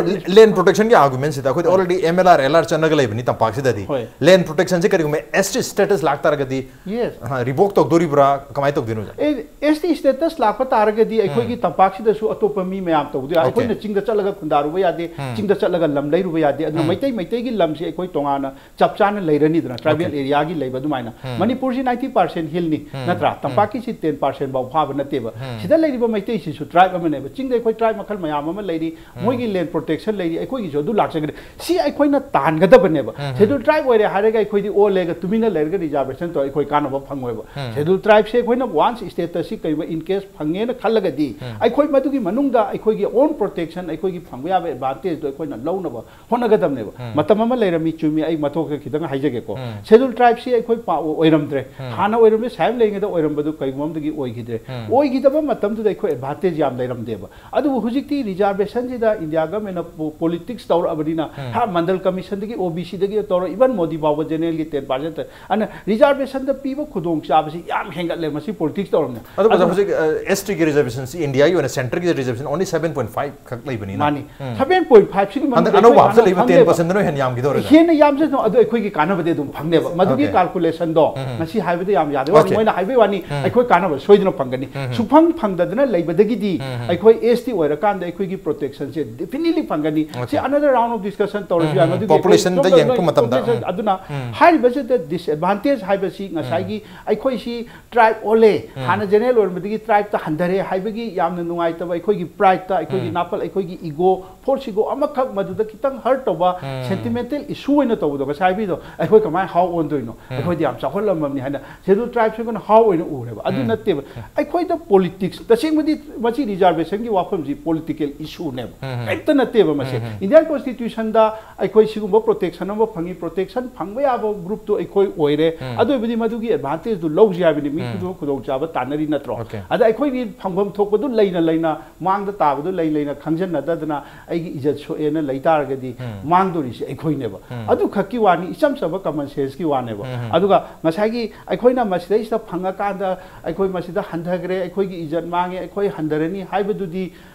ꯂꯦꯟ ꯄ꯭ꯔꯣꯇꯦꯛꯁꯟꯒꯤ ꯑꯥꯔꯒꯨꯃꯦꯟꯁꯤꯗ ꯑꯩꯈꯣꯏꯗꯤ already M L R L R ꯆꯠꯅꯒ ꯂꯩꯕꯅꯤ ꯇꯝꯄꯥꯛꯁꯤꯗꯗꯤ꯫ ꯍꯣꯏ꯫ ꯂꯦꯟ ꯄ꯭ꯔꯣꯇꯦꯛꯁꯟꯁꯦ ꯀꯔꯤꯒꯨꯝꯕ ꯑꯦꯁ ꯇꯤ ꯁ꯭ꯇꯦꯇꯁ ꯂꯥꯛꯇꯥꯔꯒꯗꯤ ꯌꯦꯁ꯫ ꯔꯤꯚꯣꯛ ꯇꯧꯗꯣꯔꯤꯕ꯭ꯔꯥ? ꯀꯃꯥꯏꯅ ꯇꯧꯗꯣꯏꯅꯣ? ꯑꯦꯁ ꯇꯤ ꯁ꯭ꯇꯦꯇꯁ ꯂꯥꯛꯄ ꯇꯥꯔꯒꯗꯤ ꯑꯩꯈꯣꯏꯒꯤ ꯇꯝꯄꯥꯛꯁꯤꯗꯁꯨ ꯑꯇꯣꯞꯄ ꯃꯤ ꯃꯌꯥꯝ ꯇꯧꯕꯗꯣ ꯌꯥꯏ꯫ Okay. ꯑꯩꯈꯣꯏꯅ ꯆꯤꯡꯗ ꯆꯠꯂꯒ ꯈꯨꯟꯗꯥꯔꯨꯕ ꯌꯥꯗꯦ, ꯎꯝ꯫ ꯆꯤꯡꯗ ꯆꯠꯂꯒ ꯂꯝ ꯂꯩꯔꯨꯕ ꯌꯥꯗꯦ꯫ ꯑꯗꯨꯅ ꯎꯝ꯫ ꯃꯩꯇꯩ ꯃꯩꯇꯩꯒꯤ ꯂꯝꯁꯦ ꯑꯩꯈꯣꯏ ꯇꯣꯉꯥꯟꯅ ꯆꯞ ꯆꯥꯅ ꯂꯩꯔꯅꯤꯗꯅ, ꯇ꯭ꯔꯥꯏꯕꯦꯜ Okay. ꯑꯦꯔꯤꯌꯥꯒꯤ ꯂꯩꯕ ꯑꯗꯨꯃꯥꯏꯅ꯫ ꯎꯝ꯫ ꯃꯅꯤꯄꯨꯔꯁꯤ ꯅꯥꯏꯟꯇꯤ ꯄꯥꯔꯁꯦꯟ ꯍꯤꯜꯅꯤ, ꯎꯝ꯫ ꯅꯠꯇ꯭ꯔꯥ? ꯎꯝ꯫ ꯇꯝꯄꯥꯛꯀꯤꯁꯤ ꯇꯦꯟ ꯄꯥꯔꯁꯦꯟ ꯐꯥꯎ ꯐꯥꯕ ꯅꯠꯇꯦꯕ꯫ ꯎꯝ꯫ ꯁꯤꯗ ꯂꯩꯔꯤꯕ ꯃꯩꯇꯩꯁꯤꯁꯨ ꯇ꯭ꯔꯥꯏꯕ ꯑꯃꯅꯦꯕ꯫ ꯆꯤꯡꯗ ꯑꯩꯈꯣꯏ ꯇ꯭ꯔꯥꯏꯕ ꯃꯈꯜ ꯃꯌꯥꯝ ꯑꯃ ꯂꯩꯔꯤ, ꯎꯝ꯫ ꯃꯣꯏꯒꯤ ꯂꯦꯟ ꯄ꯭ꯔꯣꯇꯦꯛꯁꯟ ꯂꯩꯔꯤ, ꯑꯩꯈꯣꯏꯒꯤꯁꯨ ꯑꯗꯨ ꯂꯥꯛꯆꯒꯅꯤ꯫ ꯁꯤ ꯑꯩꯈꯣꯏꯅ ꯇꯥꯟꯒꯗꯕꯅꯦꯕ꯫ ꯎꯝ꯫ ꯁꯦꯗꯨꯜ ꯇ꯭ꯔꯥꯏꯕ ꯑꯣꯏꯔꯦ ꯍꯥꯏꯔꯒ ꯑꯩꯈꯣꯏꯗꯤ ꯑꯣꯜꯂꯦꯒ ꯇꯨꯃꯤꯟꯅ ꯂꯩꯔꯒ ꯔꯤꯖꯥꯔꯕꯦꯁꯟ ꯇꯧꯔ ꯑꯩꯈꯣꯏ ꯀꯥꯟꯅꯕ ꯐꯪꯉꯣꯏꯕ꯫ ꯎꯝ꯫ ꯁꯦꯗꯨꯜ ꯇ꯭ꯔꯥꯏꯕꯁꯦ ꯑꯩꯈꯣꯏꯅ ꯋꯥꯟꯁ ꯁ꯭ꯇꯦꯇꯁꯁꯤ ꯀꯩꯒꯨꯝꯕ ꯏꯟ ꯀꯦꯁ ꯐꯪꯉꯦꯅ ꯈꯜꯂꯒꯗꯤ ꯎꯝ꯫ ꯑꯩꯈꯣꯏ ꯃꯗꯨꯒꯤ ꯃꯅꯨꯡꯗ ꯑꯩꯈꯣꯏꯒꯤ ꯑꯣꯟ ꯄ꯭ꯔꯣꯇꯦꯛꯁꯟ, ꯑꯩꯈꯣꯏꯒꯤ ꯐꯪꯕ ꯌꯥꯕ ꯑꯦꯗꯚꯥꯟꯇꯦꯖꯇꯣ ꯑꯩꯈꯣꯏꯅ ꯂꯧꯅꯕ ꯍꯣꯠꯅꯒꯗꯕꯅꯦꯕ꯫ ꯎꯝ꯫ ꯃꯇꯝ ꯑꯃ ꯂꯩꯔꯝꯃꯤ, ꯆꯨꯝꯃꯤ, ꯑꯩ ꯃꯊꯣꯛꯇ ꯈꯤꯇꯪ ꯍꯥꯏꯖꯒꯦꯀꯣ꯫ ꯎꯝ꯫ ꯁꯦꯗꯨꯜ ꯇ꯭ꯔꯥꯏꯕꯁꯤ ꯑꯩꯈꯣꯏ ꯄꯥ-, ꯑꯣꯏꯔꯝꯗ꯭ꯔꯦ꯫ ꯎꯝ꯫ ꯍꯥꯟꯅ ꯑꯣꯏꯔꯝꯃꯤ, ꯁꯥꯏꯝ ꯂꯩꯔꯤꯉꯩꯗ ꯑꯣꯏꯔꯝꯕꯗꯨ ꯀꯩꯒꯨꯝꯕ ꯑꯃꯗꯒꯤ ꯑꯣꯏꯈꯤꯗ꯭ꯔꯦ꯫ ꯎꯝ꯫ ꯑꯣꯏꯈꯤꯗꯕ ꯃꯇꯝꯗꯨꯗ ꯑꯩꯈꯣꯏ ꯑꯦꯗꯚꯥꯟꯇꯦꯖ ꯌꯥꯝ ꯂꯩꯔꯝꯗꯦꯕ꯫ ꯑꯗꯨꯕꯨ ꯍꯧꯖꯤꯛꯇꯤ ꯔꯤꯖꯥꯔꯕꯦꯁꯟꯁꯤꯗ ꯏꯟꯗꯤꯌꯥ ꯒꯃꯦꯟꯅ ꯄꯣ-, ꯄꯣꯂꯤꯇꯤꯛꯁ ꯇꯧꯔꯛꯑꯕꯅꯤꯅ, ꯎꯝ꯫ ꯍꯥ, ꯃꯟꯗꯜ ꯀꯃꯤꯁꯟꯗꯒꯤ, ꯑꯣ ꯕꯤ ꯁꯤꯗꯒꯤ ꯇꯧꯔ, ꯏꯚꯟ ꯃꯣꯗꯤ ꯐꯥꯎꯕ ꯖꯦꯅꯔꯦꯜꯒꯤ ꯇꯦꯟ ꯄꯥꯔꯁꯦꯟ꯫ ꯑꯗꯨꯅ ꯔꯤꯖꯥꯔꯕꯦꯁꯟꯗ ꯄꯤꯕ ꯈꯨꯗꯣꯡꯆꯥꯕꯁꯤ ꯌꯥꯝ ꯍꯦꯟꯒꯠꯂꯦ ꯃꯁꯤ ꯄꯣꯂꯤꯇꯤꯛꯁ ꯇꯧꯔꯕꯅꯤꯅ꯫ ꯑꯗꯨꯕꯨ ꯑꯗꯨꯅ ꯍꯧꯖꯤꯛ ꯑꯦꯁ ꯇꯤꯒꯤ ꯔꯤꯖꯔꯕꯦꯁꯟꯁꯤ ꯏꯟꯗꯤꯌꯥꯒꯤ ꯑꯣꯏꯅ ꯁꯦꯟꯇꯔꯒꯤ reservation only seven point five ꯈꯛ ꯂꯩꯕꯅꯤꯅ꯫ ꯃꯥꯅꯤ꯫ ꯎꯝ꯫ Seven point five ꯁꯤꯒꯤ ꯃꯅꯨꯡꯗ ꯍꯟꯗꯛ ꯑꯅꯧꯕ ꯑꯩꯈꯣꯏ ꯍꯥꯞꯆꯜꯂꯛꯏꯕ ꯐꯪꯅꯦꯕ꯫ ꯇꯦꯟ ꯄꯥꯔꯁꯦꯟꯗꯨꯅ ꯍꯦꯟꯅ ꯌꯥꯝꯈꯤꯗꯧꯔꯦ꯫ ꯍꯦꯟꯅ ꯌꯥꯝꯖꯁꯅꯨ, ꯑꯗꯨ ꯑꯩꯈꯣꯏꯒꯤ ꯀꯥꯟꯅꯕꯗꯤ ꯑꯗꯨꯝ ꯐꯪꯅꯦꯕ꯫ ꯃꯗꯨꯒꯤ Okay. ꯀꯥꯜꯀꯨꯂꯦꯁꯟꯗꯣ ꯎꯝ꯫ ꯉꯁꯤ ꯍꯥꯏꯕꯗ ꯌꯥꯝ ꯌꯥꯗꯕ ꯋꯥꯅꯤ, Okay. ꯃꯣꯏꯅ ꯍꯥꯏꯕꯒꯤ ꯋꯥꯅꯤ, ꯎꯝ꯫ ꯑꯩꯈꯣꯏ ꯀꯥꯟꯅꯕ ꯁꯣꯏꯗꯅ ꯐꯪꯒꯅꯤ꯫ ꯎꯝ꯫ ꯁꯨꯐꯪ ꯐꯪꯗꯗꯅ ꯂꯩꯕꯗꯒꯤꯗꯤ ꯎꯝ꯫ ꯑꯩꯈꯣꯏ ꯑꯦꯁ ꯇꯤ ꯑꯣꯏꯔꯀꯥꯟꯗ ꯑꯩꯈꯣꯏꯒꯤ ꯄ꯭ꯔꯣꯇꯦꯛꯁꯟꯁꯦ definitely ꯐꯪꯒꯅꯤ꯫ ꯁꯤ Okay. another round of discussion ꯇꯧꯔꯁꯨ ꯌꯥꯏ꯫ ꯎꯝ, ꯃꯗꯨꯒꯤ population ꯗ ꯑꯩꯈꯣꯏ ꯌꯦꯡꯉꯛꯄ ꯃꯇꯝꯗ, population ꯎꯝ꯫ ꯑꯗꯨꯅ ꯎꯝ꯫ ꯍꯥꯏꯔꯤꯕꯁꯤꯗ disadvantage ꯍꯥꯏꯕꯁꯤ ꯉꯁꯥꯏꯒꯤ ꯑꯩꯈꯣꯏꯁꯤ ꯇ꯭ꯔꯥꯏꯕ ꯑꯣꯜꯂꯦ, ꯎꯝ꯫ ꯍꯥꯟꯅ ꯖꯦꯅꯔꯦꯜ ꯑꯣꯏꯔꯝꯕꯗꯒꯤ ꯇ꯭ꯔꯥꯏꯕꯇ ꯍꯟꯊꯔꯦ ꯍꯥꯏꯕꯒꯤ ꯌꯥꯝꯅ ꯅꯨꯡꯉꯥꯏꯇꯕ, ꯑꯩꯈꯣꯏꯒꯤ ꯄ꯭ꯔꯥꯏꯗꯇ, ꯑꯩꯈꯣꯏꯒꯤ ꯎꯝ꯫ ꯅꯥꯄꯜ, ꯑꯩꯈꯣꯏꯒꯤ ꯏꯒꯣ, ꯐꯣꯔꯁ ꯏꯒꯣ ꯑꯃꯈꯛ ꯃꯗꯨꯗ ꯈꯤꯇꯪ ꯍꯔꯠ ꯇꯧꯕ, ꯎꯝ꯫ ꯁꯦꯟꯇꯤꯃꯦꯟꯇꯦꯜ ꯏꯁꯨ ꯑꯣꯏꯅ ꯇꯧꯕꯗꯣ ꯉꯁꯥꯏ ꯍꯥꯏꯕꯤꯗꯣ, ꯑꯩꯈꯣꯏ ꯀꯃꯥꯏꯅ ꯍꯥꯎ ꯑꯣꯟꯗꯣꯏꯅꯣ? ꯎꯝ꯫ ꯑꯩꯈꯣꯏꯗꯤ ꯌꯥꯝ ꯆꯥꯎꯈꯠꯂꯝꯃꯕꯅꯤ ꯍꯥꯏꯅ ꯁꯦꯗꯨꯜ ꯇ꯭ꯔꯥꯏꯕꯁꯦ ꯑꯩꯈꯣꯏꯅ ꯍꯥꯎ ꯑꯣꯏꯅ ꯎꯔꯦꯕ꯫ ꯑꯗꯨ ꯎꯝ꯫ ꯅꯠꯇꯦꯕ꯫ ꯑꯩꯈꯣꯏꯗ ꯄꯣꯂꯤꯇꯤꯛꯁ, ꯇꯁꯦꯡꯕꯗꯤ ꯃꯁꯤ ꯔꯤꯖꯥꯔꯕꯦꯁꯟꯒꯤ ꯋꯥꯐꯝꯁꯤ ꯄꯣꯂꯤꯇꯤꯀꯦꯜ ꯏꯁꯨꯅꯦꯕ꯫ ꯎꯝ꯫ ꯀꯔꯤꯝꯇ ꯅꯠꯇꯦꯕ ꯃꯁꯤ꯫ ꯎꯝ꯫ ꯏꯟꯗꯤꯌꯥꯟ ꯀꯣꯟꯁꯇꯤꯇ꯭ꯌꯨꯁꯟꯗ ꯑꯩꯈꯣꯏ ꯁꯤꯒꯨꯝꯕ ꯄ꯭ꯔꯣꯇꯦꯛꯁꯟ ꯑꯃ ꯐꯪꯉꯤ, ꯄ꯭ꯔꯣꯇꯦꯛꯁꯟ ꯐꯪꯕ ꯌꯥꯕ ꯒ꯭ꯔꯨꯞꯇꯨ ꯑꯩꯈꯣꯏ ꯑꯣꯏꯔꯦ꯫ ꯎꯝ꯫ ꯑꯗꯨ ꯑꯣꯏꯕꯗꯤ ꯃꯗꯨꯒꯤ ꯑꯦꯗꯚꯥꯟꯇꯦꯖꯇꯨ ꯂꯧꯁꯤ ꯍꯥꯏꯕꯅꯤ꯫ ꯃꯤ ꯎꯝ꯫ ꯈꯨꯗꯣꯡ-, ꯈꯨꯗꯣꯡꯆꯥꯕ ꯇꯥꯟꯅꯔꯤ ꯅꯠꯇ꯭ꯔꯣ? Okay. ꯑꯗ ꯑꯩꯈꯣꯏꯒꯤ ꯐꯪꯐꯝ ꯊꯣꯛꯄꯗꯨ ꯂꯩꯅ ꯂꯩꯅ, ꯃꯥꯡꯗ ꯇꯥꯕꯗꯨ ꯂꯩ ꯂꯩꯅ ꯈꯪꯖꯟꯅꯗꯗꯅ ꯑꯩꯒꯤ ꯏꯖꯠ ꯁꯣꯛꯑꯦꯅ ꯂꯩ ꯇꯥꯔꯒꯗꯤ ꯎꯝ꯫ ꯃꯥꯡꯗꯣꯔꯤꯁꯦ ꯑꯩꯈꯣꯏꯅꯦꯕ꯫ ꯎꯝ꯫ ꯑꯗꯨ ꯈꯛꯀꯤ ꯋꯥꯅꯤ, ꯏꯆꯝ ꯆꯝꯕ ꯀꯃꯟ ꯁꯦꯟꯁꯀꯤ ꯋꯥꯅꯦꯕ꯫ ꯎꯝ꯫ ꯑꯗꯨꯒ ꯉꯁꯥꯏꯒꯤ ꯑꯩꯈꯣꯏꯅ ꯃꯁꯤꯗꯩꯁꯤꯗ ꯐꯪꯉꯀꯥꯟꯗ ꯑꯩꯈꯣꯏ ꯃꯁꯤꯗ ꯍꯟꯊꯈ꯭ꯔꯦ, ꯑꯩꯈꯣꯏꯒꯤ ꯏꯖꯠ ꯃꯥꯡꯉꯦ, ꯑꯩꯈꯣꯏ ꯍꯟꯊꯔꯅꯤ ꯍꯥꯏꯕꯗꯨꯗꯤ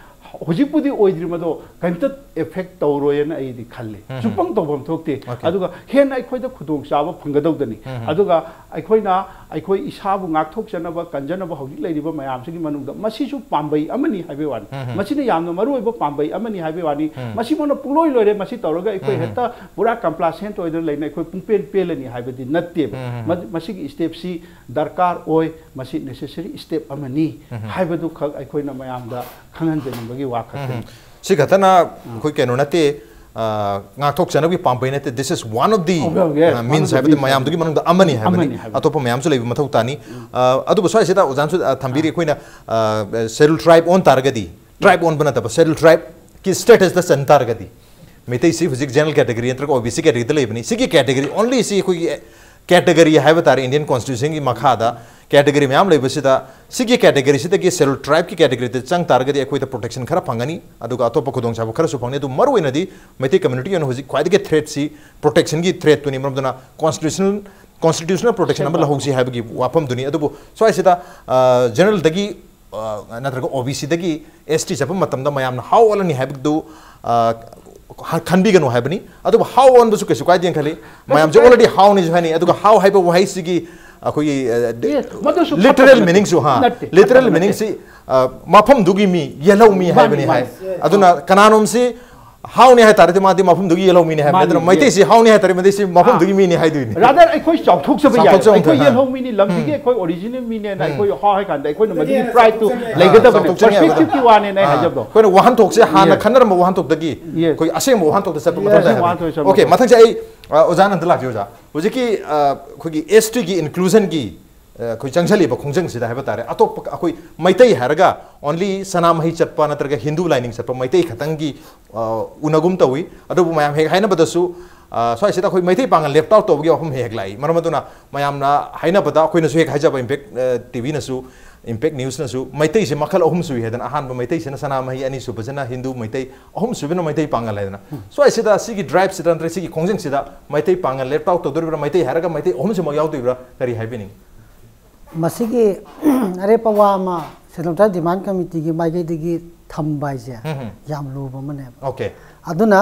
ꯍꯧꯖꯤꯛꯄꯨꯗꯤ ꯑꯣꯏꯗ꯭ꯔꯤ, ꯃꯗꯣ ꯀꯩꯝꯇ effect ꯇꯧꯔꯣꯏꯅ ꯑꯩꯗꯤ ꯈꯜꯂꯤ꯫ ꯎꯝ꯫ ꯆꯨꯞꯄꯪ ꯇꯧꯐꯝ ꯊꯣꯛꯇꯦ꯫ Okay. ꯑꯗꯨꯒ ꯍꯦꯟꯅ ꯑꯩꯈꯣꯏꯗ ꯈꯨꯗꯣꯡꯆꯥꯕ ꯐꯪꯒꯗꯧꯗꯅꯤ꯫ ꯎꯝ꯫ ꯑꯗꯨꯒ ꯑꯩꯈꯣꯏꯅ ꯑꯩꯈꯣꯏ ꯏꯁꯥꯕꯨ ꯉꯥꯛꯊꯣꯛꯆꯅꯕ, ꯀꯟꯖꯅꯕ ꯍꯧꯖꯤꯛ ꯂꯩꯔꯤꯕ ꯃꯌꯥꯝꯁꯤꯒꯤ ꯃꯅꯨꯡꯗ ꯃꯁꯤꯁꯨ ꯄꯥꯝꯕꯩ ꯑꯃꯅꯤ ꯍꯥꯏꯕꯩ ꯋꯥꯅꯤ꯫ ꯎꯝ꯫ ꯃꯁꯤꯅ ꯌꯥꯝꯅ ꯃꯔꯨꯑꯣꯏꯕ ꯄꯥꯝꯕꯩ ꯑꯃꯅꯤ ꯍꯥꯏꯕꯩ ꯋꯥꯅꯤ꯫ ꯎꯝ꯫ ꯃꯁꯤꯃꯛꯅ ꯄꯨꯡꯂꯣꯏ ꯂꯣꯏꯔꯦ, ꯃꯁꯤ ꯇꯧꯔꯒ ꯑꯩꯈꯣꯏ ꯎꯝ꯫ ꯍꯦꯛꯇ ꯄꯨꯔꯥ complacent ꯑꯣꯏꯗꯅ ꯂꯩꯅ ꯑꯩꯈꯣꯏ ꯄꯨꯡꯄꯦꯟ ꯄꯦꯜꯂꯅꯤ ꯍꯥꯏꯕꯗꯤ ꯅꯠꯇꯦꯕ꯫ ꯎꯝ꯫ ꯃ-, ꯃꯁꯤꯒꯤ step ꯁꯤ ꯗꯔꯀꯥꯔ ꯑꯣꯏ, ꯃꯁꯤ necessary step ꯑꯃꯅꯤ ꯎꯝ꯫ ꯍꯥꯏꯕꯗꯨ ꯈꯛ ꯑꯩꯈꯣꯏꯅ ꯃꯌꯥꯝꯗ ꯈꯪꯍꯟꯖꯅꯤꯡꯕꯒꯤ ꯋꯥ ꯈꯛꯇꯅꯤ꯫ ꯎꯝ꯫ ꯁꯤ ꯈꯛꯇꯅ ꯑꯩꯈꯣꯏ ꯀꯩꯅꯣ ꯅꯠꯇꯦ, ꯑ, ꯉꯥꯛꯊꯣꯛꯆꯅꯕꯒꯤ ꯄꯥꯝꯕꯩ ꯅꯠꯇꯦ, this is one of the, Oh, well, yes, ꯑ, one means of the ꯍꯥꯏꯕꯗꯤ means. ꯃꯌꯥꯝꯗꯨꯒꯤ ꯃꯅꯨꯡꯗ ꯑꯃꯅꯤ ꯍꯥꯏꯕꯅꯤ꯫ ꯑꯃꯅꯤ ꯍꯥꯏꯕꯅꯤ꯫ ꯑꯇꯣꯞꯄ ꯃꯌꯥꯝꯁꯨ ꯂꯩꯕ ꯃꯊꯧ ꯇꯥꯅꯤ꯫ ꯑ, ꯑꯗꯨꯕꯨ ꯁ꯭ꯋꯥꯏꯁꯤꯗ ꯑꯣꯖꯥꯅꯁꯨ, ꯑ, ꯊꯝꯕꯤꯔꯤ, ꯑꯩꯈꯣꯏꯅ, ꯑ, schedule tribe ꯑꯣꯟ ꯇꯥꯔꯒꯗꯤ, tribe ꯑꯣꯟꯕ ꯅꯠꯇꯕ, schedule tribe ꯀꯤ status ꯇ ꯆꯟ ꯇꯥꯔꯒꯗꯤ, ꯃꯩꯇꯩꯁꯤ ꯍꯧꯖꯤꯛ general category ꯅꯠꯇ꯭ꯔꯒ O B C category ꯗ ꯂꯩꯕꯅꯤ꯫ ꯁꯤꯒꯤ category, only ꯁꯤ ꯑꯩꯈꯣꯏꯒꯤ category ꯍꯥꯏꯕ ꯇꯥꯔꯦ, Indian Constitution ꯒꯤ ꯃꯈꯥꯗ category ꯃꯌꯥꯝ ꯂꯩꯕꯁꯤꯗ, ꯁꯤꯒꯤ category ꯁꯤꯗꯒꯤ schedule tribe ꯀꯤ category ꯗ ꯆꯪ ꯇꯥꯔꯒꯗꯤ ꯑꯩꯈꯣꯏꯗ protection ꯈꯔ ꯐꯪꯒꯅꯤ, ꯑꯗꯨꯒ ꯑꯇꯣꯞꯄ ꯈꯨꯗꯣꯡꯆꯥꯕ ꯈꯔꯁꯨ ꯐꯪꯒꯅꯤ꯫ ꯑꯗꯨ ꯃꯔꯨꯑꯣꯏꯅꯗꯤ ꯃꯩꯇꯩ community ꯒꯤ ꯑꯣꯏꯅ ꯍꯧꯖꯤꯛ ꯈ꯭ꯋꯥꯏꯗꯒꯤ threat ꯁꯤ protection ꯒꯤ threat ꯇꯨꯅꯤ꯫ ꯃꯔꯝ ꯑꯗꯨꯅ constitutional, constitutional protection ꯑꯃ ꯂꯧꯍꯧꯁꯤ ꯍꯥꯏꯕꯒꯤ ꯋꯥꯐꯝꯗꯨꯅꯤ꯫ ꯑꯗꯨꯕꯨ ꯁ꯭ꯋꯥꯏꯁꯤꯗ, ꯑ, general ꯗꯒꯤ, ꯑ, ꯅꯠꯇ꯭ꯔꯒ O B C ꯗꯒꯤ S T ꯆꯠꯄ ꯃꯇꯝꯗ ꯃꯌꯥꯝꯅ ꯍꯥꯎ ꯑꯣꯜꯂꯅꯤ ꯍꯥꯏꯕꯗꯨ, ꯑ, ꯍ-, ꯈꯟꯕꯤꯒꯅꯨ ꯍꯥꯏꯕꯅꯤ꯫ ꯑꯗꯨꯕꯨ ꯍꯥꯎ ꯑꯣꯟꯕꯁꯨ ꯀꯩꯁꯨ ꯀꯥꯏꯗꯦꯅ ꯈꯜꯂꯤ꯫ ꯃꯌꯥꯝꯁꯦ ꯀꯥꯏꯗꯦ꯫ Already ꯍꯥꯎꯅꯤꯁꯨ ꯍꯥꯏꯅꯤ꯫ ꯑꯗꯨꯒ ꯍꯥꯎ ꯍꯥꯏꯕ ꯋꯥꯍꯩꯁꯤꯒꯤ ꯑꯩꯈꯣꯏꯒꯤ, ꯑ, ꯗ-, Yes, ꯃꯗꯨꯁꯨ literal ꯐꯠꯇꯕ ꯅꯠꯇꯦ꯫ meaning ꯁꯨ, ꯍꯥ, ꯅꯠꯇꯦ, literal ꯐꯠꯇꯕ meaning ꯅꯠꯇꯦ꯫ ꯁꯤ, ꯑ, ꯃꯐꯝꯗꯨꯒꯤ ꯃꯤ, ꯌꯦꯜꯍꯧ ꯃꯤ ꯃꯥꯅꯤ, ꯍꯥꯏꯕꯅꯤ꯫ ꯃꯥꯅꯤ꯫ ꯑꯗꯨꯅ ꯀꯅꯥꯅꯣꯝꯁꯤ ꯍꯥꯎꯅꯤ ꯍꯥꯏ ꯇꯥꯔꯗꯤ ꯃꯥꯗꯤ ꯃꯐꯝꯗꯨꯒꯤ ꯌꯦꯜꯍꯧ ꯃꯤꯅꯤ ꯍꯥꯏꯕꯅꯤ꯫ ꯃꯥꯅꯤ, ꯑꯗꯨꯅ yes꯫ ꯃꯩꯇꯩꯁꯤ ꯍꯥꯎꯅꯤ ꯍꯥꯏ ꯇꯥꯔꯗꯤ ꯃꯩꯇꯩꯁꯤ ꯃꯐꯝꯗꯨꯒꯤ ꯃꯤꯅꯤ ꯍꯥꯏꯗꯣꯏꯅꯤ꯫ Rather ꯑꯩꯈꯣꯏ ꯆꯥꯎꯊꯣꯛꯆꯕ ꯌꯥꯏ꯫ ꯆꯥꯎꯊꯣꯛꯆꯕ ꯑꯩꯈꯣꯏ ꯊꯣꯛꯑꯦ꯫ ꯌꯦꯜꯍꯧ ꯃꯤꯅꯤ, ꯂꯝꯁꯤꯒꯤ ꯑꯩꯈꯣꯏ original ꯃꯤꯅꯦꯅ ꯑꯩꯈꯣꯏ ꯍꯥꯎ ꯍꯥꯏ ꯀꯥꯟꯗ ꯑꯩꯈꯣꯏꯅ ꯃꯗꯨꯒꯤ pride ꯇꯨ ꯂꯩꯒꯗꯕꯅꯦ꯫ ꯆꯥꯎꯊꯣꯛꯆꯅꯤ ꯍꯥꯏꯕꯗꯣ꯫ Perspective ꯀꯤ ꯋꯥꯅꯦꯅ ꯑꯩ ꯑꯥ, ꯍꯥꯏꯖꯕꯗꯣ꯫ ꯑꯩꯈꯣꯏꯅ ꯋꯥꯍꯟꯊꯣꯛꯁꯦ ꯍꯥꯟꯅ Yes꯫ ꯈꯟꯅꯔꯝꯕ ꯋꯥꯍꯟꯊꯣꯛꯇꯒꯤ Yes꯫ ꯑꯩꯈꯣꯏ ꯑꯁꯦꯡꯕ ꯋꯥꯍꯟꯊꯣꯛꯇ ꯆꯠꯄ Yes, ꯃꯊꯧ ꯇꯥꯏ ꯑꯁꯦꯡꯕ ꯍꯥꯏꯕ꯫ ꯋꯥꯍꯟꯊꯣꯛꯇ ꯆꯠꯄ Okay, ꯃꯊꯧ ꯃꯊꯪꯁꯦ ꯑꯩ, ꯑ, ꯑꯣꯖꯥꯅ ꯑꯝꯇ ꯂꯥꯛꯀꯦ, ꯑꯣꯖꯥ꯫ ꯍꯧꯖꯤꯛꯀꯤ, ꯑ, ꯑꯩꯈꯣꯏꯒꯤ S T ꯒꯤ inclusion ꯒꯤ, ꯑ, ꯑꯩꯈꯣꯏ ꯆꯪꯁꯜꯂꯤꯕ ꯈꯣꯡꯖꯪꯁꯤꯗ ꯍꯥꯏꯕ ꯇꯥꯔꯦ, ꯑꯇꯣꯞꯄ ꯑꯩꯈꯣꯏ ꯃꯩꯇꯩ ꯍꯥꯏꯔꯒ only ꯁꯅꯥꯃꯍꯤ ꯆꯠꯄ ꯅꯠꯇ꯭ꯔꯒ ꯍꯤꯟꯗꯨ ꯂꯥꯏꯅꯤꯡ ꯆꯠꯄ ꯃꯩꯇꯩ ꯈꯛꯇꯪꯒꯤ, ꯑ, ꯎꯅꯒꯨꯝ ꯇꯧꯏ꯫ ꯑꯗꯨꯕꯨ ꯃꯌꯥꯝ ꯍꯦꯛ ꯍꯥꯏꯅꯕꯗꯁꯨ, ꯑ, ꯁ꯭ꯋꯥꯏꯁꯤꯗ ꯑꯩꯈꯣꯏ ꯃꯩꯇꯩ ꯄꯥꯡꯒꯜ left out ꯇꯧꯕꯒꯤ ꯋꯥꯐꯝ ꯍꯦꯛ ꯍꯦꯛ ꯂꯥꯛꯏ꯫ ꯃꯔꯝ ꯑꯗꯨꯅ ꯃꯌꯥꯝꯅ ꯍꯥꯏꯅꯕꯗ ꯑꯩꯈꯣꯏꯅꯁꯨ ꯍꯦꯛ ꯍꯥꯏꯖꯕ, Impact, ꯑ, T V ꯅꯁꯨ, Impact News ꯅꯁꯨ ꯃꯩꯇꯩꯁꯦ ꯃꯈꯜ ꯑꯍꯨꯝ ꯁꯨꯏ ꯍꯥꯏꯗꯅ, ꯑꯍꯥꯟꯕ ꯃꯩꯇꯩꯁꯤꯅ ꯁꯅꯥꯃꯍꯤ, ꯑꯅꯤꯁꯨꯕꯁꯤꯅ ꯍꯤꯟꯗꯨ ꯃꯩꯇꯩ, ꯑꯍꯨꯝꯁꯨꯕꯅ ꯃꯩꯇꯩ ꯄꯥꯡꯒꯜ ꯍꯥꯏꯗꯅ꯫ ꯁ꯭ꯋꯥꯏꯁꯤꯗ ꯁꯤꯒꯤ drive ꯁꯤꯗ ꯅꯠꯇ꯭ꯔꯒ ꯁꯤꯒꯤ ꯈꯣꯡꯖꯪꯁꯤꯗ ꯃꯩꯇꯩ ꯄꯥꯡꯒꯜ left out ꯇꯧꯗꯣꯔꯤꯕ꯭ꯔꯥ, ꯃꯩꯇꯩ ꯍꯥꯏꯔꯒ ꯃꯩꯇꯩ ꯑꯍꯨꯝꯁꯤꯃꯛ ꯌꯥꯎꯗꯣꯔꯤꯕ꯭ꯔꯥ, ꯀꯔꯤ ꯍꯥꯏꯕꯤꯅꯤꯡꯉꯤ? ꯃꯁꯤꯒꯤ ꯑꯔꯦꯞꯄ ꯋꯥ ꯑꯃ Scheduled Tribe Demand Committee ꯒꯤ ꯃꯥꯏꯀꯩꯗꯒꯤ ꯊꯝꯕ ꯍꯥꯏꯁꯦ ꯎꯝ ꯍꯝ. ꯌꯥꯝ ꯂꯨꯕ ꯑꯃꯅꯦꯕ꯫ Okay. ꯑꯗꯨꯅ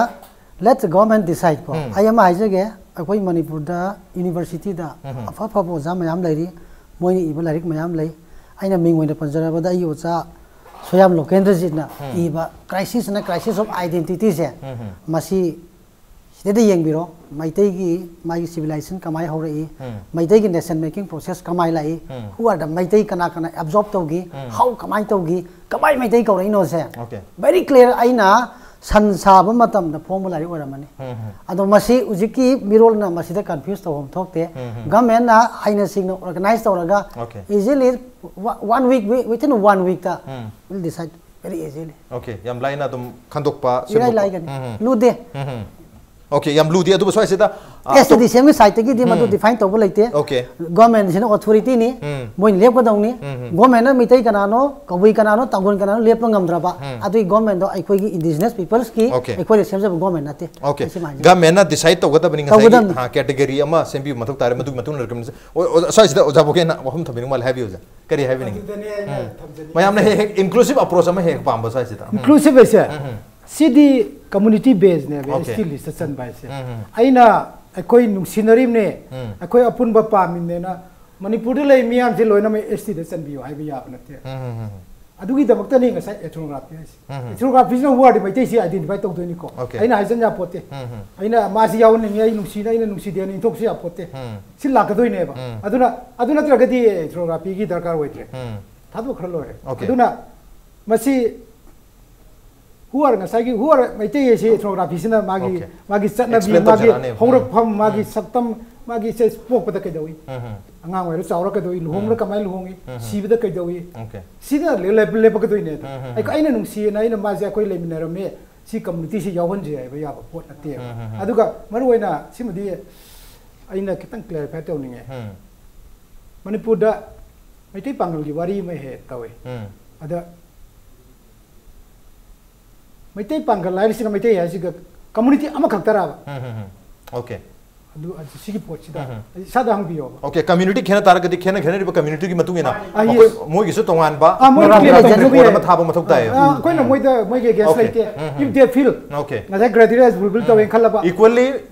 let the government decide ꯀꯣ꯫ ꯎꯝ. ꯑꯩ ꯑꯃ ꯍꯥꯏꯖꯒꯦ, ꯑꯩꯈꯣꯏ ꯃꯅꯤꯄꯨꯔꯗ universityꯗ ꯎꯝ ꯍꯝ. ꯑꯐ ꯑꯐꯕ ꯑꯣꯖꯥ ꯃꯌꯥꯝ ꯂꯩꯔꯤ, ꯃꯣꯏꯅ ꯏꯕ ꯂꯥꯏꯔꯤꯛ ꯃꯌꯥꯝ ꯂꯩ꯫ ꯑꯩꯅ ꯃꯤꯡ ꯑꯣꯏꯅ ꯄꯟꯖꯔꯕꯗ ꯑꯩꯒꯤ ꯑꯣꯖꯥ ꯁꯣꯌꯥꯝ ꯂꯣꯀꯦꯟꯗ꯭ꯔꯖꯤꯠꯅ ꯎꯝ. ꯏꯕ Crisis and Crisis of Identityꯁꯦ ꯎꯝ ꯍꯝ. ꯃꯁꯤ ꯁꯤꯗꯩꯗ ꯌꯦꯡꯕꯤꯔꯣ, ꯃꯩꯇꯩꯒꯤ ꯃꯥꯒꯤ civilization ꯀꯃꯥꯏ ꯍꯧꯔꯛꯏ, ꯎꯝ. ꯃꯩꯇꯩꯒꯤ nation making process ꯀꯃꯥꯏ ꯂꯥꯛꯏ, ꯎꯝ. who are the ꯃꯩꯇꯩ ꯀꯅꯥ ꯀꯅꯥ absorb ꯇꯧꯈꯤ, ꯎꯝ. how ꯀꯃꯥꯏ ꯇꯧꯈꯤ, ꯀꯃꯥꯏ ꯃꯩꯇꯩ ꯀꯧꯔꯛꯏꯅꯣꯁꯦ꯫ Okay. Very clear ꯑꯩꯅ ꯁꯟ ꯁꯥꯕ ꯃꯇꯝꯗ ꯐꯣꯡꯕ ꯂꯥꯏꯔꯤꯛ ꯑꯣꯏꯔꯝꯃꯅꯤ꯫ ꯎꯝ, ꯎꯝ. ꯑꯗꯣ ꯃꯁꯤ ꯍꯧꯖꯤꯛꯀꯤ ꯃꯤꯔꯣꯜꯅ ꯃꯁꯤꯗ confuse ꯇꯧꯐꯝ ꯊꯣꯛꯇꯦ꯫ ꯎꯝ, ꯎꯝ. Governmentꯅ ꯍꯩꯅ ꯁꯤꯡꯅ organize ꯇꯧꯔꯒ Okay. easily one week, within one weekꯇ um. will decide very easily. Okay, ꯌꯥꯝ ꯂꯥꯏꯅ ꯑꯗꯨꯝ ꯈꯟꯗꯣꯛꯄ, ꯏꯔꯥꯏ ꯁꯦꯝꯗꯣꯛꯄ꯫ ꯂꯥꯏꯒꯅꯤ꯫ ꯎꯝ, ꯎꯝ. ꯂꯨꯗꯦ꯫ ꯎꯝ, ꯎꯝ. Okay, ꯌꯥꯝ ꯂꯨꯗꯦ꯫ ꯑꯗꯨꯕꯨ ꯁ꯭ꯋꯥꯏꯁꯤꯗ, ꯑ, ꯑꯦꯁ ꯇꯤ ꯗꯤ ꯁꯤ ꯑꯦꯝꯒꯤ sideꯇꯒꯤꯗꯤ ꯃꯗꯨ ꯎꯝ. Define ꯇꯧꯕ ꯂꯩꯇꯦ꯫ Okay. Governmentꯁꯤꯅ authorityꯅꯤ, ꯎꯝ. ꯃꯣꯏꯅ ꯂꯦꯞꯀꯗꯧꯅꯤ꯫ ꯎꯝ, ꯎꯝ. Governmentꯅ ꯃꯩꯇꯩ ꯀꯅꯥꯅꯣ, ꯀꯕꯨꯏ ꯀꯅꯥꯅꯣ, ꯇꯥꯡꯈꯨꯜ ꯀꯅꯥꯅꯣ ꯂꯦꯞꯄ ꯉꯝꯗ꯭ꯔꯕ, ꯎꯝ. ꯑꯗꯨꯒꯤ governmentꯗꯣ ꯑꯩꯈꯣꯏꯒꯤ indigenous peoplesꯀꯤ Okay. ꯑꯩꯈꯣꯏꯅ ꯁꯦꯝꯖꯕ government ꯅꯠꯇꯦ꯫ Okay. ꯑꯩ ꯁꯤꯃ ꯍꯥꯏꯖꯒꯦ꯫ Governmentꯅ decide ꯇꯧꯒꯗꯕꯅꯤ, ꯉꯁꯥꯏꯒꯤ, ꯇꯧꯒꯗꯕꯅꯤ꯫ ꯑ, category ꯑꯃ ꯁꯦꯝꯕꯤꯕ ꯃꯊꯧ ꯇꯥꯔꯦ꯫ ꯃꯗꯨꯒꯤ ꯃꯇꯨꯡ ꯏꯟꯅ recommendation, ꯑꯣ, ꯑꯣ, ꯁ꯭ꯋꯥꯏꯁꯤꯗ ꯑꯣꯖꯥ ꯕꯣꯀꯦꯅ ꯋꯥꯐꯝ ꯊꯝꯕꯤꯅꯤꯡꯕ ꯃꯥꯜꯂꯦ, ꯍꯥꯏꯕꯤꯌꯨ ꯑꯣꯖꯥ꯫ ꯀꯔꯤ ꯍꯥꯏꯕꯤꯅꯤꯡꯉꯤ? ꯑꯗꯨꯗꯅꯦ ꯑꯩꯅ ꯎꯝ. ꯊꯝꯖꯅꯤꯡꯉꯤꯁꯦ꯫ ꯃꯌꯥꯝꯅ ꯍꯦꯛ ꯍꯦꯛ inclusive approach ꯑꯃ ꯍꯦꯛ ꯄꯥꯝꯕ ꯁ꯭ꯋꯥꯏꯁꯤꯗ꯫ ꯎꯝ. Inclusive ꯍꯥꯏꯁꯦ, ꯎꯝ, ꯎꯝ. ꯁꯤꯗꯤ community basedꯅꯦꯕ, ꯎꯝ. Okay. ꯑꯦꯁ ꯇꯤ listꯇ ꯆꯟꯕ ꯍꯥꯏꯁꯦ꯫ ꯎꯝ, ꯎꯝ. ꯑꯩꯅ, ꯑꯩꯈꯣꯏ ꯅꯨꯡꯁꯤꯅꯔꯤꯕꯅꯦ, ꯎꯝ. ꯑꯩꯈꯣꯏ ꯑꯄꯨꯟꯕ ꯄꯥꯝꯃꯤꯕꯅꯦꯅ ꯃꯅꯤꯄꯨꯔꯗ ꯂꯩ ꯃꯤꯌꯥꯝꯁꯦ ꯂꯣꯏꯅꯃꯛ ꯑꯦꯁ ꯇꯤꯗ ꯆꯟꯕꯤꯌꯨ ꯍꯥꯏꯕ ꯌꯥꯕ ꯅꯠꯇꯦ꯫ ꯎꯝ, ꯎꯝ, ꯎꯝ. ꯑꯗꯨꯒꯤꯗꯃꯛꯇꯅꯤ ꯉꯁꯥꯏ ethnography ꯍꯥꯏꯁꯦ꯫ ꯎꯝ, ꯎꯝ. Ethnographyꯁꯤꯅ who are the ꯃꯩꯇꯩꯁꯤ identify ꯇꯧꯗꯣꯏꯅꯤꯀꯣ꯫ Okay. ꯑꯩꯅ ꯍꯥꯏꯖꯟ ꯌꯥꯄꯣꯠꯇꯦ꯫ ꯎꯝ, ꯎꯝ. ꯑꯩꯅ ꯃꯥꯁꯤ ꯌꯥꯎꯍꯟꯅꯤꯡꯉꯤ, ꯑꯩ ꯅꯨꯡꯁꯤꯅ, ꯑꯩꯅ ꯅꯨꯡꯁꯤꯗꯦꯅ ꯏꯟꯊꯣꯛꯁꯨ ꯌꯥꯄꯣꯠꯇꯦ꯫ ꯎꯝ. ꯁꯤ ꯂꯥꯛꯀꯗꯣꯏꯅꯦꯕ꯫ ꯎꯝ. ꯑꯗꯨꯅ, ꯑꯗꯨ ꯅꯠꯇ꯭ꯔꯒꯗꯤ ethnographyꯒꯤ ꯗꯔꯀꯥꯔ ꯑꯣꯏꯗ꯭ꯔꯦ꯫ ꯎꯝ. ꯊꯥꯗꯣꯛꯈ꯭ꯔ ꯂꯣꯏꯔꯦ꯫ Okay. ꯑꯗꯨꯅ ꯃꯁꯤ who are ꯉꯁꯥꯏꯒꯤ who are ꯃꯩꯇꯩ ꯍꯥꯏꯁꯤ ethnographyꯁꯤꯅ ꯃꯥꯒꯤ, Okay. ꯃꯥꯒꯤ ꯆꯠꯅꯕꯤ, explain ꯃꯥꯒꯤ ꯇꯧꯖꯔꯛꯑꯅꯦꯕ꯫ ꯍꯧꯔꯛꯐꯝ, ꯎꯝ. ꯃꯥꯒꯤ ꯎꯝ. ꯁꯛꯇꯝ, ꯃꯥꯒꯤ ꯁꯦ ꯄꯣꯛꯄꯗ ꯀꯩꯗꯧꯏ? ꯎꯝ, ꯎꯝ. ꯑꯉꯥꯡ ꯑꯣꯏꯔ ꯆꯥꯎꯔ ꯀꯩꯗꯧꯏ? ꯂꯨꯍꯣꯡꯕꯗ ꯎꯝ. ꯀꯃꯥꯏꯅ ꯂꯨꯍꯣꯡꯉꯤ? ꯎꯝ, ꯎꯝ. ꯁꯤꯕꯗ ꯀꯩꯗꯧꯏ? Okay. ꯁꯤꯗ ꯂꯦꯞ-, ꯂꯦꯞ-, ꯂꯦꯞꯄꯛꯀꯗꯣꯏꯅꯦꯕ꯫ ꯎꯝ, ꯎꯝ, ꯑꯩ-, ꯎꯝ. ꯑꯩꯅ ꯅꯨꯡꯁꯤꯌꯦꯅ ꯑꯩꯅ ꯃꯥꯁꯦ ꯑꯩꯈꯣꯏ ꯂꯩꯃꯤꯟꯅꯔꯝꯃꯤ, ꯁꯤ communityꯁꯤ ꯌꯥꯎꯍꯟꯁꯦ ꯍꯥꯏꯕ ꯌꯥꯕ ꯄꯣꯠ ꯅꯠꯇꯦꯕ꯫ ꯎꯝ, ꯎꯝ, ꯎꯝ. ꯑꯗꯨꯒ ꯃꯔꯨꯑꯣꯏꯅ ꯁꯤꯃꯗꯤ ꯑꯩꯅ ꯈꯤꯇꯪ clarify ꯇꯧꯅꯤꯡꯉꯦ꯫ ꯎꯝ. ꯃꯅꯤꯄꯨꯔꯗ ꯃꯩꯇꯩ ꯄꯥꯡꯒꯜꯒꯤ ꯋꯥꯔꯤ ꯑꯃ ꯍꯦꯛ ꯇꯧꯏ꯫ ꯎꯝ. ꯑꯗ ꯃꯩꯇꯩ ꯄꯥꯡꯒꯜ ꯍꯥꯏꯔꯤꯁꯤꯒ ꯃꯩꯇꯩ ꯍꯥꯏꯁꯤꯒ community ꯑꯃꯈꯛꯇꯔꯕ? ꯎꯝ, ꯎꯝ, ꯎꯝ. Okay. ꯑꯗꯨ ꯑꯗꯨ ꯁꯤꯒꯤ ꯄꯣꯠꯁꯤꯗ ꯏꯁꯥꯗ ꯍꯪꯕꯤꯌꯣꯕ꯫ ꯑꯣꯀꯦ, ꯀꯝꯃ꯭ꯌꯨꯅꯤꯇꯤ ꯈꯦꯠꯅ ꯇꯥꯔꯒꯗꯤ ꯈꯦꯠꯅ ꯈꯦꯠꯅꯔꯤꯕ ꯀꯝꯃ꯭ꯌꯨꯅꯤꯇꯤꯒꯤ ꯃꯇꯨꯡ ꯏꯟꯅ ꯑꯥ, ꯃꯈꯣꯏ yes. ꯃꯣꯏꯒꯤꯁꯨ ꯇꯣꯉꯥꯟꯕ ꯑꯥ, ꯃꯣꯏ ꯃꯔꯝ ꯈꯦꯠꯅ ꯌꯥꯎꯕ ꯇꯥꯔꯒꯗꯤ ꯄꯣꯠ ꯑꯃ ꯌꯥꯏ. ꯊꯥꯕ ꯃꯊꯧ ꯇꯥꯏꯌꯦꯕ꯫ ꯑꯥ, ꯑꯩꯈꯣꯏꯅ ꯃꯣꯏꯗ ꯃꯣꯏꯒꯤ ꯑꯦꯒꯦꯟꯁ Okay. ꯂꯩꯇꯦ. If they feel Okay. ꯉꯁꯥꯏ ꯀ꯭ꯔꯥꯏꯇꯦꯔꯤꯌꯥ ꯐꯨꯜꯐꯤꯜ ꯇꯧꯋꯦꯅ ꯈꯜꯂꯕ ꯏꯀ꯭ꯋꯦꯜꯂꯤ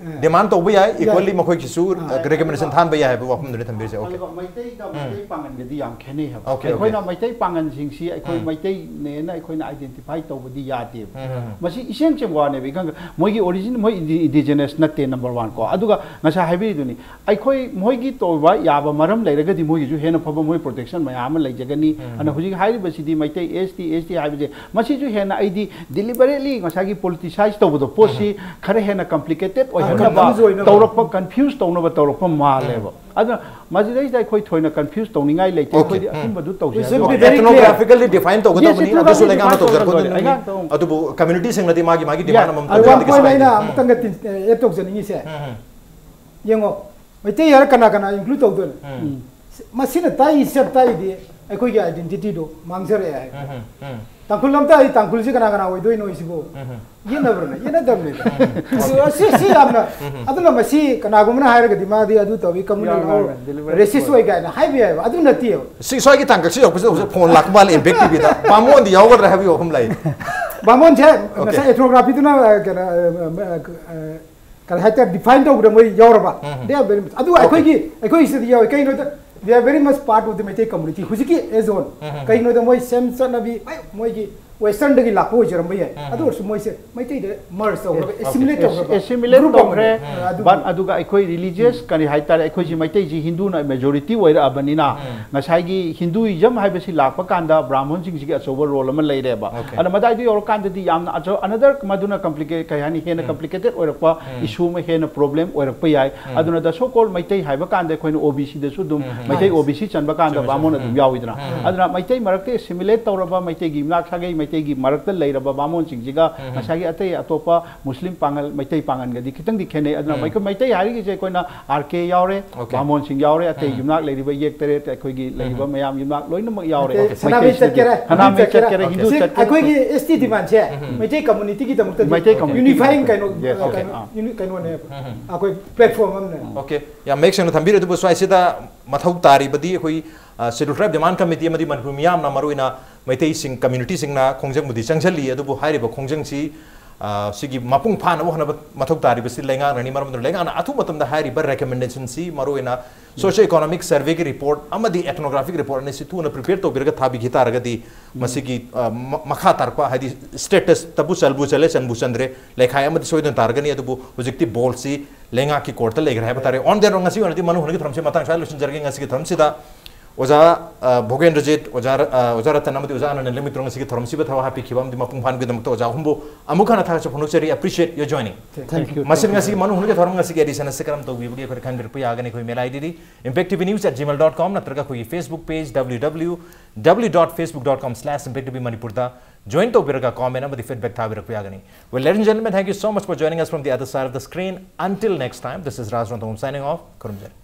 ꯗꯤꯃꯥꯟ ꯇꯧꯕ ꯌꯥꯏ, ꯌꯥꯏ. ꯏꯀ꯭ꯋꯦꯜꯂꯤ ꯃꯈꯣꯏꯒꯤꯁꯨ ꯔꯤꯀꯃꯦꯟꯗꯦꯁꯟ ꯊꯥꯍꯟꯕ ꯌꯥꯏ ꯍꯥꯏꯕ ꯋꯥꯐꯝꯗꯨꯅꯤ ꯊꯝꯕꯤꯔꯤꯁꯦ꯫ ꯑꯣꯀꯦ꯫ ꯑꯗꯨꯒ ꯃꯩꯇꯩꯒ ꯃꯩꯇꯩ ꯄꯥꯡꯒꯟꯒꯗꯤ ꯌꯥꯝ ꯈꯦꯠꯅꯩ ꯍꯥꯏꯕ꯫ Okay, okay. ꯑꯩꯈꯣꯏꯅ ꯃꯩꯇꯩ ꯄꯥꯡꯒꯟꯁꯤꯡꯁꯤ ꯑꯩꯈꯣꯏ ꯎꯝ. ꯃꯩꯇꯩꯅꯦꯅ ꯑꯩꯈꯣꯏꯅ ꯑꯥꯏꯗꯦꯟꯇꯤꯐꯥꯏ ꯇꯧꯕꯗꯤ ꯌꯥꯗꯦꯕ꯫ ꯎꯝ, ꯎꯝ, ꯎꯝ. ꯃꯁꯤ ꯏꯁꯦꯡ ꯁꯦꯡꯕ ꯋꯥꯅꯦꯕ, ꯏꯈꯪ ꯃꯣꯏꯒꯤ ꯑꯣꯔꯤꯖꯤꯟ, ꯃꯣꯏ ꯏꯟꯗꯤꯖꯤꯅꯁ ꯅꯠꯇꯦ, ꯅꯝꯕꯔ ꯋꯥꯟ ꯀꯣ꯫ ꯑꯗꯨꯒ ꯉꯁꯥꯏ ꯍꯥꯏꯕꯤꯔꯤꯗꯨꯅꯤ, ꯑꯩꯈꯣꯏ ꯃꯣꯏꯒꯤ ꯇꯧꯕ ꯌꯥꯕ ꯃꯔꯝ ꯂꯩꯔꯒꯗꯤ ꯃꯣꯏꯒꯤꯁꯨ ꯍꯦꯟꯅ ꯐꯕ ꯃꯣꯏ ꯄ꯭ꯔꯣꯇꯦꯛꯁꯟ ꯃꯌꯥꯝ ꯑꯃ ꯂꯩꯖꯒꯅꯤ꯫ ꯑꯗꯨꯅ ꯍꯧꯖꯤꯛ ꯍꯥꯏꯔꯤꯕꯁꯤꯗꯤ ꯃꯩꯇꯩ ꯑꯦꯁ ꯇꯤ, ꯑꯦꯁ ꯇꯤ ꯍꯥꯏꯕꯁꯦ ꯃꯁꯤꯁꯨ ꯍꯦꯟꯅ ꯑꯩꯗꯤ ꯗꯤꯂꯤꯕꯔꯦꯠꯂꯤ ꯉꯁꯥꯏꯒꯤ ꯄꯣꯂꯤꯇꯤꯁꯥꯏꯁ ꯇꯧꯕꯗꯣ ꯄꯣꯠꯁꯤ ꯈꯔ ꯍꯦꯟꯅ ꯀꯝꯄ꯭ꯂꯤꯀꯦꯇꯦꯠ ꯑꯣꯏꯍꯟꯅꯕ confuse ꯑꯣꯏꯅꯕ. ꯇꯧꯔꯛꯄ, ꯀꯟꯐ꯭ꯌꯨꯁ ꯇꯧꯅꯕ ꯇꯧꯔꯛꯄ ꯃꯥꯜꯂꯦꯕ꯫ ꯑꯗꯨꯅ ꯃꯁꯤꯗꯩꯁꯤꯗ ꯑꯩꯈꯣꯏ ꯊꯣꯏꯅ ꯀꯟꯐ꯭ꯌꯨꯁ ꯇꯧꯅꯤꯡꯉꯥꯏ ꯂꯩꯇꯦ꯫ Okay. ꯑꯩꯈꯣꯏꯗꯤ ꯑꯆꯨꯝꯕꯗꯨ ꯇꯧꯁꯦ We should ꯍꯥꯏꯕ꯫ be very clear. ꯑꯦꯊꯅꯣꯒ꯭ꯔꯥꯐꯤꯀꯦꯜꯂꯤ ꯗꯤꯐꯥꯏꯟ ꯇꯧꯒꯗꯕꯅꯤ, Yes, ꯑꯗꯨꯁꯨ ethnographically ꯂꯩꯉꯥꯛꯅ define ꯇꯧꯖꯔꯛꯀꯗꯕꯅꯤ꯫ ꯇꯧꯒꯗꯕꯅꯤ꯫ ꯑꯩꯉꯥꯛꯇ ꯑꯃꯨꯛ ꯑꯗꯨꯕꯨ ꯀꯝꯃ꯭ꯌꯨꯅꯤꯇꯤꯁꯤꯡꯅꯗꯤ ꯃꯥꯒꯤ ꯃꯥꯒꯤ ꯗꯤꯃꯥꯟ ꯌꯥꯏ. ꯑꯃꯃꯝ ꯑꯗꯨ ꯇꯧꯕ ꯋꯥꯟ ꯄꯣꯏꯟ ꯑꯩꯅ ꯗꯤꯁꯀ꯭ꯔꯥꯏꯕ ꯑꯃꯨꯛꯇꯪꯒ ꯇꯤꯟ- ꯑꯦꯗ ꯇꯧꯖꯅꯤꯡꯉꯤꯁꯦ, ꯌꯦꯡꯉꯣ, ꯃꯩꯇꯩ ꯍꯥꯏꯔ ꯀꯅꯥ ꯀꯅꯥ ꯏꯟꯀ꯭ꯂꯨꯗ ꯇꯧꯗꯣꯏꯅꯣ? ꯃꯁꯤꯅ ꯇꯥꯛꯏ, ꯁꯦꯞ ꯇꯥꯛꯏꯗꯤ ꯑꯩꯈꯣꯏꯒꯤ ꯑꯥꯏꯗꯦꯟꯇꯤꯇꯤꯗꯣ ꯃꯥꯡꯖꯔꯛꯑꯦ ꯍꯥꯏꯕ꯫ ꯇꯥꯡꯈꯨꯜ ꯑꯃ ꯇꯥꯛꯏ, ꯇꯥꯡꯈꯨꯜꯁꯤ ꯀꯅꯥ ꯀꯅꯥ ꯑꯣꯏꯗꯣꯏꯅꯣ ꯁꯤꯕꯨ? ꯌꯦꯠꯅꯕ꯭ꯔꯅꯦ? ꯌꯦꯠꯅꯗꯕꯅꯤꯗ꯫ ꯁꯤ, ꯁꯤ, ꯁꯤ ꯌꯥꯝꯅ, ꯑꯗꯨꯅ ꯃꯁꯤ ꯀꯅꯥꯒꯨꯝꯕꯅ ꯍꯥꯏꯔꯒꯗꯤ ꯃꯥꯗꯤ ꯑꯗꯨ ꯇꯧꯏ, ꯀꯝꯃꯨꯅꯦꯜ ꯌꯥꯔꯣꯏ, ꯌꯥꯔꯣꯏ, deliberate ꯔꯦꯁꯤꯁ ꯑꯣꯏ. ꯑꯣꯏ ꯀꯥꯏꯅ ꯍꯥꯏꯕ ꯌꯥꯏꯕ, ꯑꯗꯨ ꯅꯠꯇꯦꯕ꯫ ꯁꯤ ꯁ꯭ꯋꯥꯏꯒꯤ ꯇꯥꯡꯀꯛꯁꯤ ꯌꯧꯔꯛꯄꯁꯤꯗ ꯍꯧꯖꯤꯛ ꯐꯣꯟ ꯂꯥꯛꯄ ꯃꯥꯜꯂꯦ ꯏꯝꯄꯦꯛ ꯇꯤꯚꯤꯗ꯫ ꯕꯥꯃꯣꯟꯗꯤ ꯌꯥꯎꯒꯗ꯭ꯔꯥ ꯍꯥꯏꯕꯒꯤ ꯋꯥꯐꯝ ꯂꯩ꯫ ꯕꯥꯃꯣꯟꯁꯦ ꯉꯁꯥꯏ ꯑꯦꯊ꯭ꯔꯣꯒ꯭ꯔꯥꯐꯤꯗꯨꯅ, ꯑ, ꯀꯩꯅꯣ, ꯑ, ꯑ, ꯑ, ꯀꯔꯤ ꯍꯥꯏꯇꯥꯔꯦ, ꯗꯤꯐꯥꯏꯟ ꯇꯧꯕꯗ ꯃꯣꯏ ꯌꯥꯎꯔꯕ꯫ They are very much. ꯑꯗꯨ ꯑꯩꯈꯣꯏꯒꯤ, ꯑꯩꯈꯣꯏ ꯁꯤꯗ ꯌꯥꯎꯋꯤ꯫ ꯀꯩꯒꯤꯅꯣꯗ, they are very much part of the Meitei community ꯍꯧꯖꯤꯛꯀꯤ ꯑꯦꯖ ꯑꯣꯟ꯫ ꯀꯩꯒꯤꯅꯣꯗ ꯃꯣꯏ ꯁꯦꯝ ꯆꯠꯅꯕꯤ, ꯃꯣꯏꯒꯤ ꯋꯦꯁꯇꯔꯟꯗꯒꯤ ꯂꯥꯛꯄ ꯑꯣꯏꯖꯔꯝꯕ ꯌꯥꯏ꯫ ꯑꯗꯨ ꯑꯣꯏꯔꯁꯨ ꯃꯣꯏꯁꯦ ꯃꯩꯇꯩꯗ ꯃꯔꯖ ꯇꯧꯈ꯭ꯔꯒ, ꯑꯦꯁꯤꯃꯤꯂꯦꯠ ꯇꯧꯈ꯭ꯔꯒ, ꯑꯦꯁꯤꯃꯤꯂꯦꯠ group ꯇꯧꯈ꯭ꯔꯦ꯫ ꯑꯃꯅꯤ꯫ ꯑꯗꯨ But ꯑꯗꯨꯒ ꯑꯩꯈꯣꯏ ꯔꯤꯂꯤꯖꯤꯌꯁ ꯀꯔꯤ ꯍꯥꯏꯇꯥꯔꯦ, ꯑꯩꯈꯣꯏꯁꯤ ꯃꯩꯇꯩꯁꯤ ꯍꯤꯟꯗꯨꯅ ꯃꯦꯖꯣꯔꯤꯇꯤ ꯑꯣꯏꯔꯛꯑꯕꯅꯤꯅ, ꯉꯁꯥꯏꯒꯤ ꯍꯤꯟꯗꯨꯏꯖꯝ ꯍꯥꯏꯕꯁꯤ ꯂꯥꯛꯄ ꯀꯥꯟꯗ ꯕ꯭ꯔꯥꯍꯃꯟꯁꯤꯡꯁꯤꯒꯤ ꯑꯆꯧꯕ ꯔꯣꯜ ꯑꯃ ꯂꯩꯔꯦꯕ꯫ Okay. ꯑꯗ ꯃꯗꯥꯏꯗꯨ ꯌꯧꯔꯀꯥꯟꯗꯗꯤ ꯌꯥꯝꯅ ꯑꯆꯧ-, another ꯃꯗꯨꯅ ꯀꯝꯄ꯭ꯂꯤꯀꯦꯠ, ꯀꯩ ꯍꯥꯏꯅꯤ, ꯍꯦꯟꯅ ꯀꯝꯄ꯭ꯂꯤꯀꯦꯇꯦꯠ ꯑꯣꯏꯔꯛꯄ ꯏꯁꯨ ꯑꯃ, ꯍꯦꯟꯅ ꯄ꯭ꯔꯣꯕ꯭ꯂꯦꯝ ꯑꯣꯏꯔꯛꯄ ꯌꯥꯏ꯫ ꯑꯗꯨꯅ ꯗ ꯁꯣ ꯀꯣꯜ ꯃꯩꯇꯩ ꯍꯥꯏꯕ ꯀꯥꯟꯗ ꯑꯩꯈꯣꯏꯅ ꯑꯣ ꯕꯤ ꯁꯤꯗꯁꯨ ꯑꯗꯨꯝ ꯃꯩꯇꯩ, ꯑꯣ ꯕꯤ ꯁꯤ ꯆꯟꯕ ꯀꯥꯟꯗ ꯕꯥꯃꯣꯟ ꯑꯗꯨꯝ ꯌꯥꯎꯋꯤꯗꯅ꯫ ꯑꯗꯨꯅ ꯃꯩꯇꯩ ꯃꯔꯛꯇ ꯑꯦꯁꯤꯃꯤꯂꯦꯠ ꯇꯧꯔꯕ ꯃꯩꯇꯩꯒꯤ ꯌꯨꯝꯅꯥꯛ ꯁꯥꯒꯩ, ꯃꯩꯇꯩ ꯃꯩꯇꯩꯒꯤ ꯃꯔꯛꯇ ꯂꯩꯔꯕ ꯕꯥꯃꯣꯟꯁꯤꯡꯁꯤꯒ ꯎꯝ꯫ ꯉꯁꯥꯏꯒꯤ ꯑꯇꯩ ꯑꯇꯣꯞꯄ ꯃꯨꯁꯂꯤꯝ ꯄꯥꯡꯒꯜ, ꯃꯩꯇꯩ ꯄꯥꯡꯒꯜꯒꯗꯤ ꯈꯤꯇꯪꯗꯤ ꯈꯦꯠꯅꯩ꯫ ꯑꯗꯨꯅ ꯎꯝ꯫ ꯑꯩꯈꯣꯏ ꯃꯩꯇꯩ ꯍꯥꯏꯔꯤꯁꯦ ꯑꯩꯈꯣꯏꯅ ꯑꯥꯔ ꯀꯦ ꯌꯥꯎꯔꯦ, ꯑꯣꯀꯦ꯫ ꯕꯥꯃꯣꯟꯁꯤꯡ ꯌꯥꯎꯔꯦ, ꯑꯇꯩ ꯎꯝ꯫ ꯌꯨꯝꯅꯥꯛ ꯂꯩꯔꯤꯕ ꯌꯦꯛ ꯇꯔꯦꯠ ꯑꯩꯈꯣꯏꯒꯤ ꯎꯝ꯫ ꯂꯩꯔꯤꯕ ꯃꯌꯥꯝ ꯌꯨꯝꯅꯥꯛ ꯂꯣꯏꯅꯃꯛ ꯌꯥꯎꯔꯦ꯫ ꯑꯣꯀꯦ꯫ ꯁꯅꯥꯃꯍꯤ ꯃꯩꯇꯩꯁꯤꯡꯒꯤ ꯆꯠꯀꯦꯔꯥ, ꯁꯅꯥꯃꯍꯤ ꯍꯤꯟꯗꯨ ꯆꯠꯀꯦꯔꯥ, ꯆꯠꯀꯦꯔꯥ꯫ ꯍꯤꯟꯗꯨ ꯁꯤ ꯆꯠꯀꯦꯔꯥ꯫ ꯑꯩꯈꯣꯏꯒꯤ ꯑꯦꯁ ꯇꯤ ꯗꯤꯃꯥꯟꯁꯦ ꯎꯝ꯫ ꯃꯩꯇꯩ ꯀꯝꯃꯨꯅꯤꯇꯤꯒꯤꯗꯃꯛꯇꯗꯤ ꯌꯨꯅꯤꯐꯥꯏꯡ ꯀꯩꯅꯣ, Yes, ꯀꯩꯅꯣ, okay. ꯑꯥ꯫ ꯌꯨꯅꯤ-, ꯀꯩꯅꯣꯅꯦꯕ꯫ ꯎꯝ꯫ ꯑꯩꯈꯣꯏ ꯄ꯭ꯂꯦꯠꯐꯣꯔꯝ ꯑꯃꯅꯦ꯫ ꯑꯣꯀꯦ꯫ ꯌꯥꯝ ꯃꯌꯦꯛ ꯁꯦꯡꯅ ꯊꯝꯕꯤꯔꯦ꯫ ꯑꯗꯨꯕꯨ ꯁ꯭ꯋꯥꯏꯁꯤꯗ ꯃꯊꯧ ꯇꯥꯔꯤꯕꯗꯤ ꯑꯩꯈꯣꯏ, ꯑ, Scheduled Tribe Demand Committee ꯑꯃꯗꯤ ꯃꯅꯤꯄꯨꯔ ꯃꯤꯌꯥꯝꯅ ꯃꯔꯨꯑꯣꯏꯅ ꯃꯩꯇꯩꯁꯤꯡ, ꯀꯝꯃ꯭ꯌꯨꯅꯤꯇꯤꯁꯤꯡꯅ ꯈꯣꯡꯖꯪꯕꯨꯗꯤ ꯆꯪꯁꯤꯜꯂꯤ, ꯑꯗꯨꯕꯨ ꯍꯥꯏꯔꯤꯕ ꯈꯣꯡꯖꯪꯁꯤ, ꯑ, ꯁꯤꯒꯤ ꯃꯄꯨꯡ ꯐꯥꯅꯕ ꯍꯣꯠꯅꯕ ꯃꯊꯧ ꯇꯥꯔꯤꯕꯁꯤ ꯂꯩꯉꯥꯛꯅꯅꯤ꯫ ꯃꯔꯝ ꯑꯗꯨꯅ ꯂꯩꯉꯥꯛꯅ ꯑꯊꯨꯕ ꯃꯇꯝꯗ ꯍꯥꯏꯔꯤꯕ ꯔꯤꯀꯃꯦꯟꯗꯦꯁꯟꯁꯤ, ꯃꯔꯨꯑꯣꯏꯅ ꯁꯣꯁꯤꯑꯣ ꯏꯀꯣꯅꯣꯃꯤꯛ ꯁꯔꯚꯦꯒꯤ ꯔꯤꯄꯣꯔꯠ ꯑꯃꯗꯤ ꯑꯦꯊꯅꯣꯒ꯭ꯔꯥꯐꯤꯛ ꯔꯤꯄꯣꯔꯠ ꯑꯅꯤꯁꯤ ꯊꯨꯅ ꯄ꯭ꯔꯤꯄꯦꯌꯔ ꯇꯧꯕꯤꯔꯒ ꯊꯥꯕꯤꯈꯤ ꯇꯥꯔꯒꯗꯤ, ꯃꯁꯤꯒꯤ, ꯑ, ꯃ-, ꯃꯈꯥ ꯇꯥꯔꯛꯄ, ꯍꯥꯏꯗꯤ ꯁ꯭ꯇꯦꯇꯁꯇꯕꯨ ꯆꯜꯕꯨ ꯆꯜꯂꯦ, ꯆꯟꯕꯨ ꯆꯟꯗ꯭ꯔꯦ, ꯂꯩꯈꯥꯏ ꯑꯃꯗꯤ ꯁꯣꯏꯗꯅ ꯇꯥꯔꯒꯅꯤ꯫ ꯑꯗꯨꯕꯨ ꯍꯧꯖꯤꯛꯇꯤ ꯕꯣꯜꯁꯤ ꯂꯩꯉꯥꯛꯀꯤ ꯀꯣꯔꯠꯇ ꯂꯩꯈ꯭ꯔꯦ ꯍꯥꯏꯕ ꯇꯥꯔꯦ꯫ On that note, ꯉꯁꯤ ꯑꯣꯏꯅꯗꯤ ꯃꯅꯨ ꯍꯨꯟꯒꯤ ꯊꯧꯔꯝꯁꯤ ꯃꯇꯥꯡ ꯁ꯭ꯋꯥꯏꯗ ꯂꯣꯏꯁꯤꯟꯖꯔꯒꯦ꯫ ꯉꯁꯤꯒꯤ ꯊꯧꯔꯝꯁꯤꯗ ꯑꯣꯖꯥ, ꯑ, ꯚꯣꯒꯦꯟꯗ꯭ꯔꯖꯤꯠ, ꯑꯣꯖꯥ ꯔ-, ꯑ, ꯑꯣꯖꯥ ꯔꯇꯟ ꯑꯃꯗꯤ ꯑꯣꯖꯥ ꯑꯅꯟꯗ ꯂꯩꯃꯤꯇ꯭ꯔꯣ ꯉꯁꯤꯒꯤ ꯊꯧꯔꯝꯁꯤꯕꯨ ꯊꯋꯥꯏ ꯍꯥꯞꯄꯤꯈꯤꯕ ꯑꯃꯗꯤ ꯃꯄꯨꯡ ꯐꯥꯍꯟꯕꯒꯤꯗꯃꯛꯇ ꯑꯣꯖꯥ ꯑꯍꯨꯝꯕꯨ ꯑꯃꯨꯛ ꯍꯟꯅ ꯊꯥꯒꯠꯆꯕ ꯐꯣꯡꯗꯣꯛꯆꯔꯤ꯫ Appreciate your joining. Thank you. ꯃꯁꯤꯅ ꯉꯁꯤꯒꯤ ꯃꯅꯨ ꯍꯨꯟꯒꯤ ꯊꯧꯔꯝ ꯉꯁꯤꯒꯤ ꯑꯦꯗꯤꯁꯟ ꯑꯁꯤ ꯀꯔꯝ ꯇꯧꯕꯤꯕꯒꯦ ꯑꯩꯈꯣꯏꯗ ꯈꯪꯕꯤꯔꯛꯄ ꯌꯥꯒꯅꯤ꯫ ꯑꯩꯈꯣꯏ ꯃꯦꯂꯥꯏ ꯗꯤꯗꯤ impacttvnews at gmail dot com ꯅꯠꯇ꯭ꯔꯒ ꯑꯩꯈꯣꯏꯒꯤ Facebook page W W W dot facebook dot com slash impact T V Manipur ꯗ join ꯇꯧꯕꯤꯔꯒ comment ꯑꯃꯗꯤ feedback ꯊꯥꯕꯤꯔꯛꯄ ꯌꯥꯒꯅꯤ꯫ Well, ladies and gentlemen, thank you so much for joining us from the other side of the screen. Until next time, this is Raj Randhawa signing off. ꯈꯨꯔꯨꯝꯖꯔꯤ꯫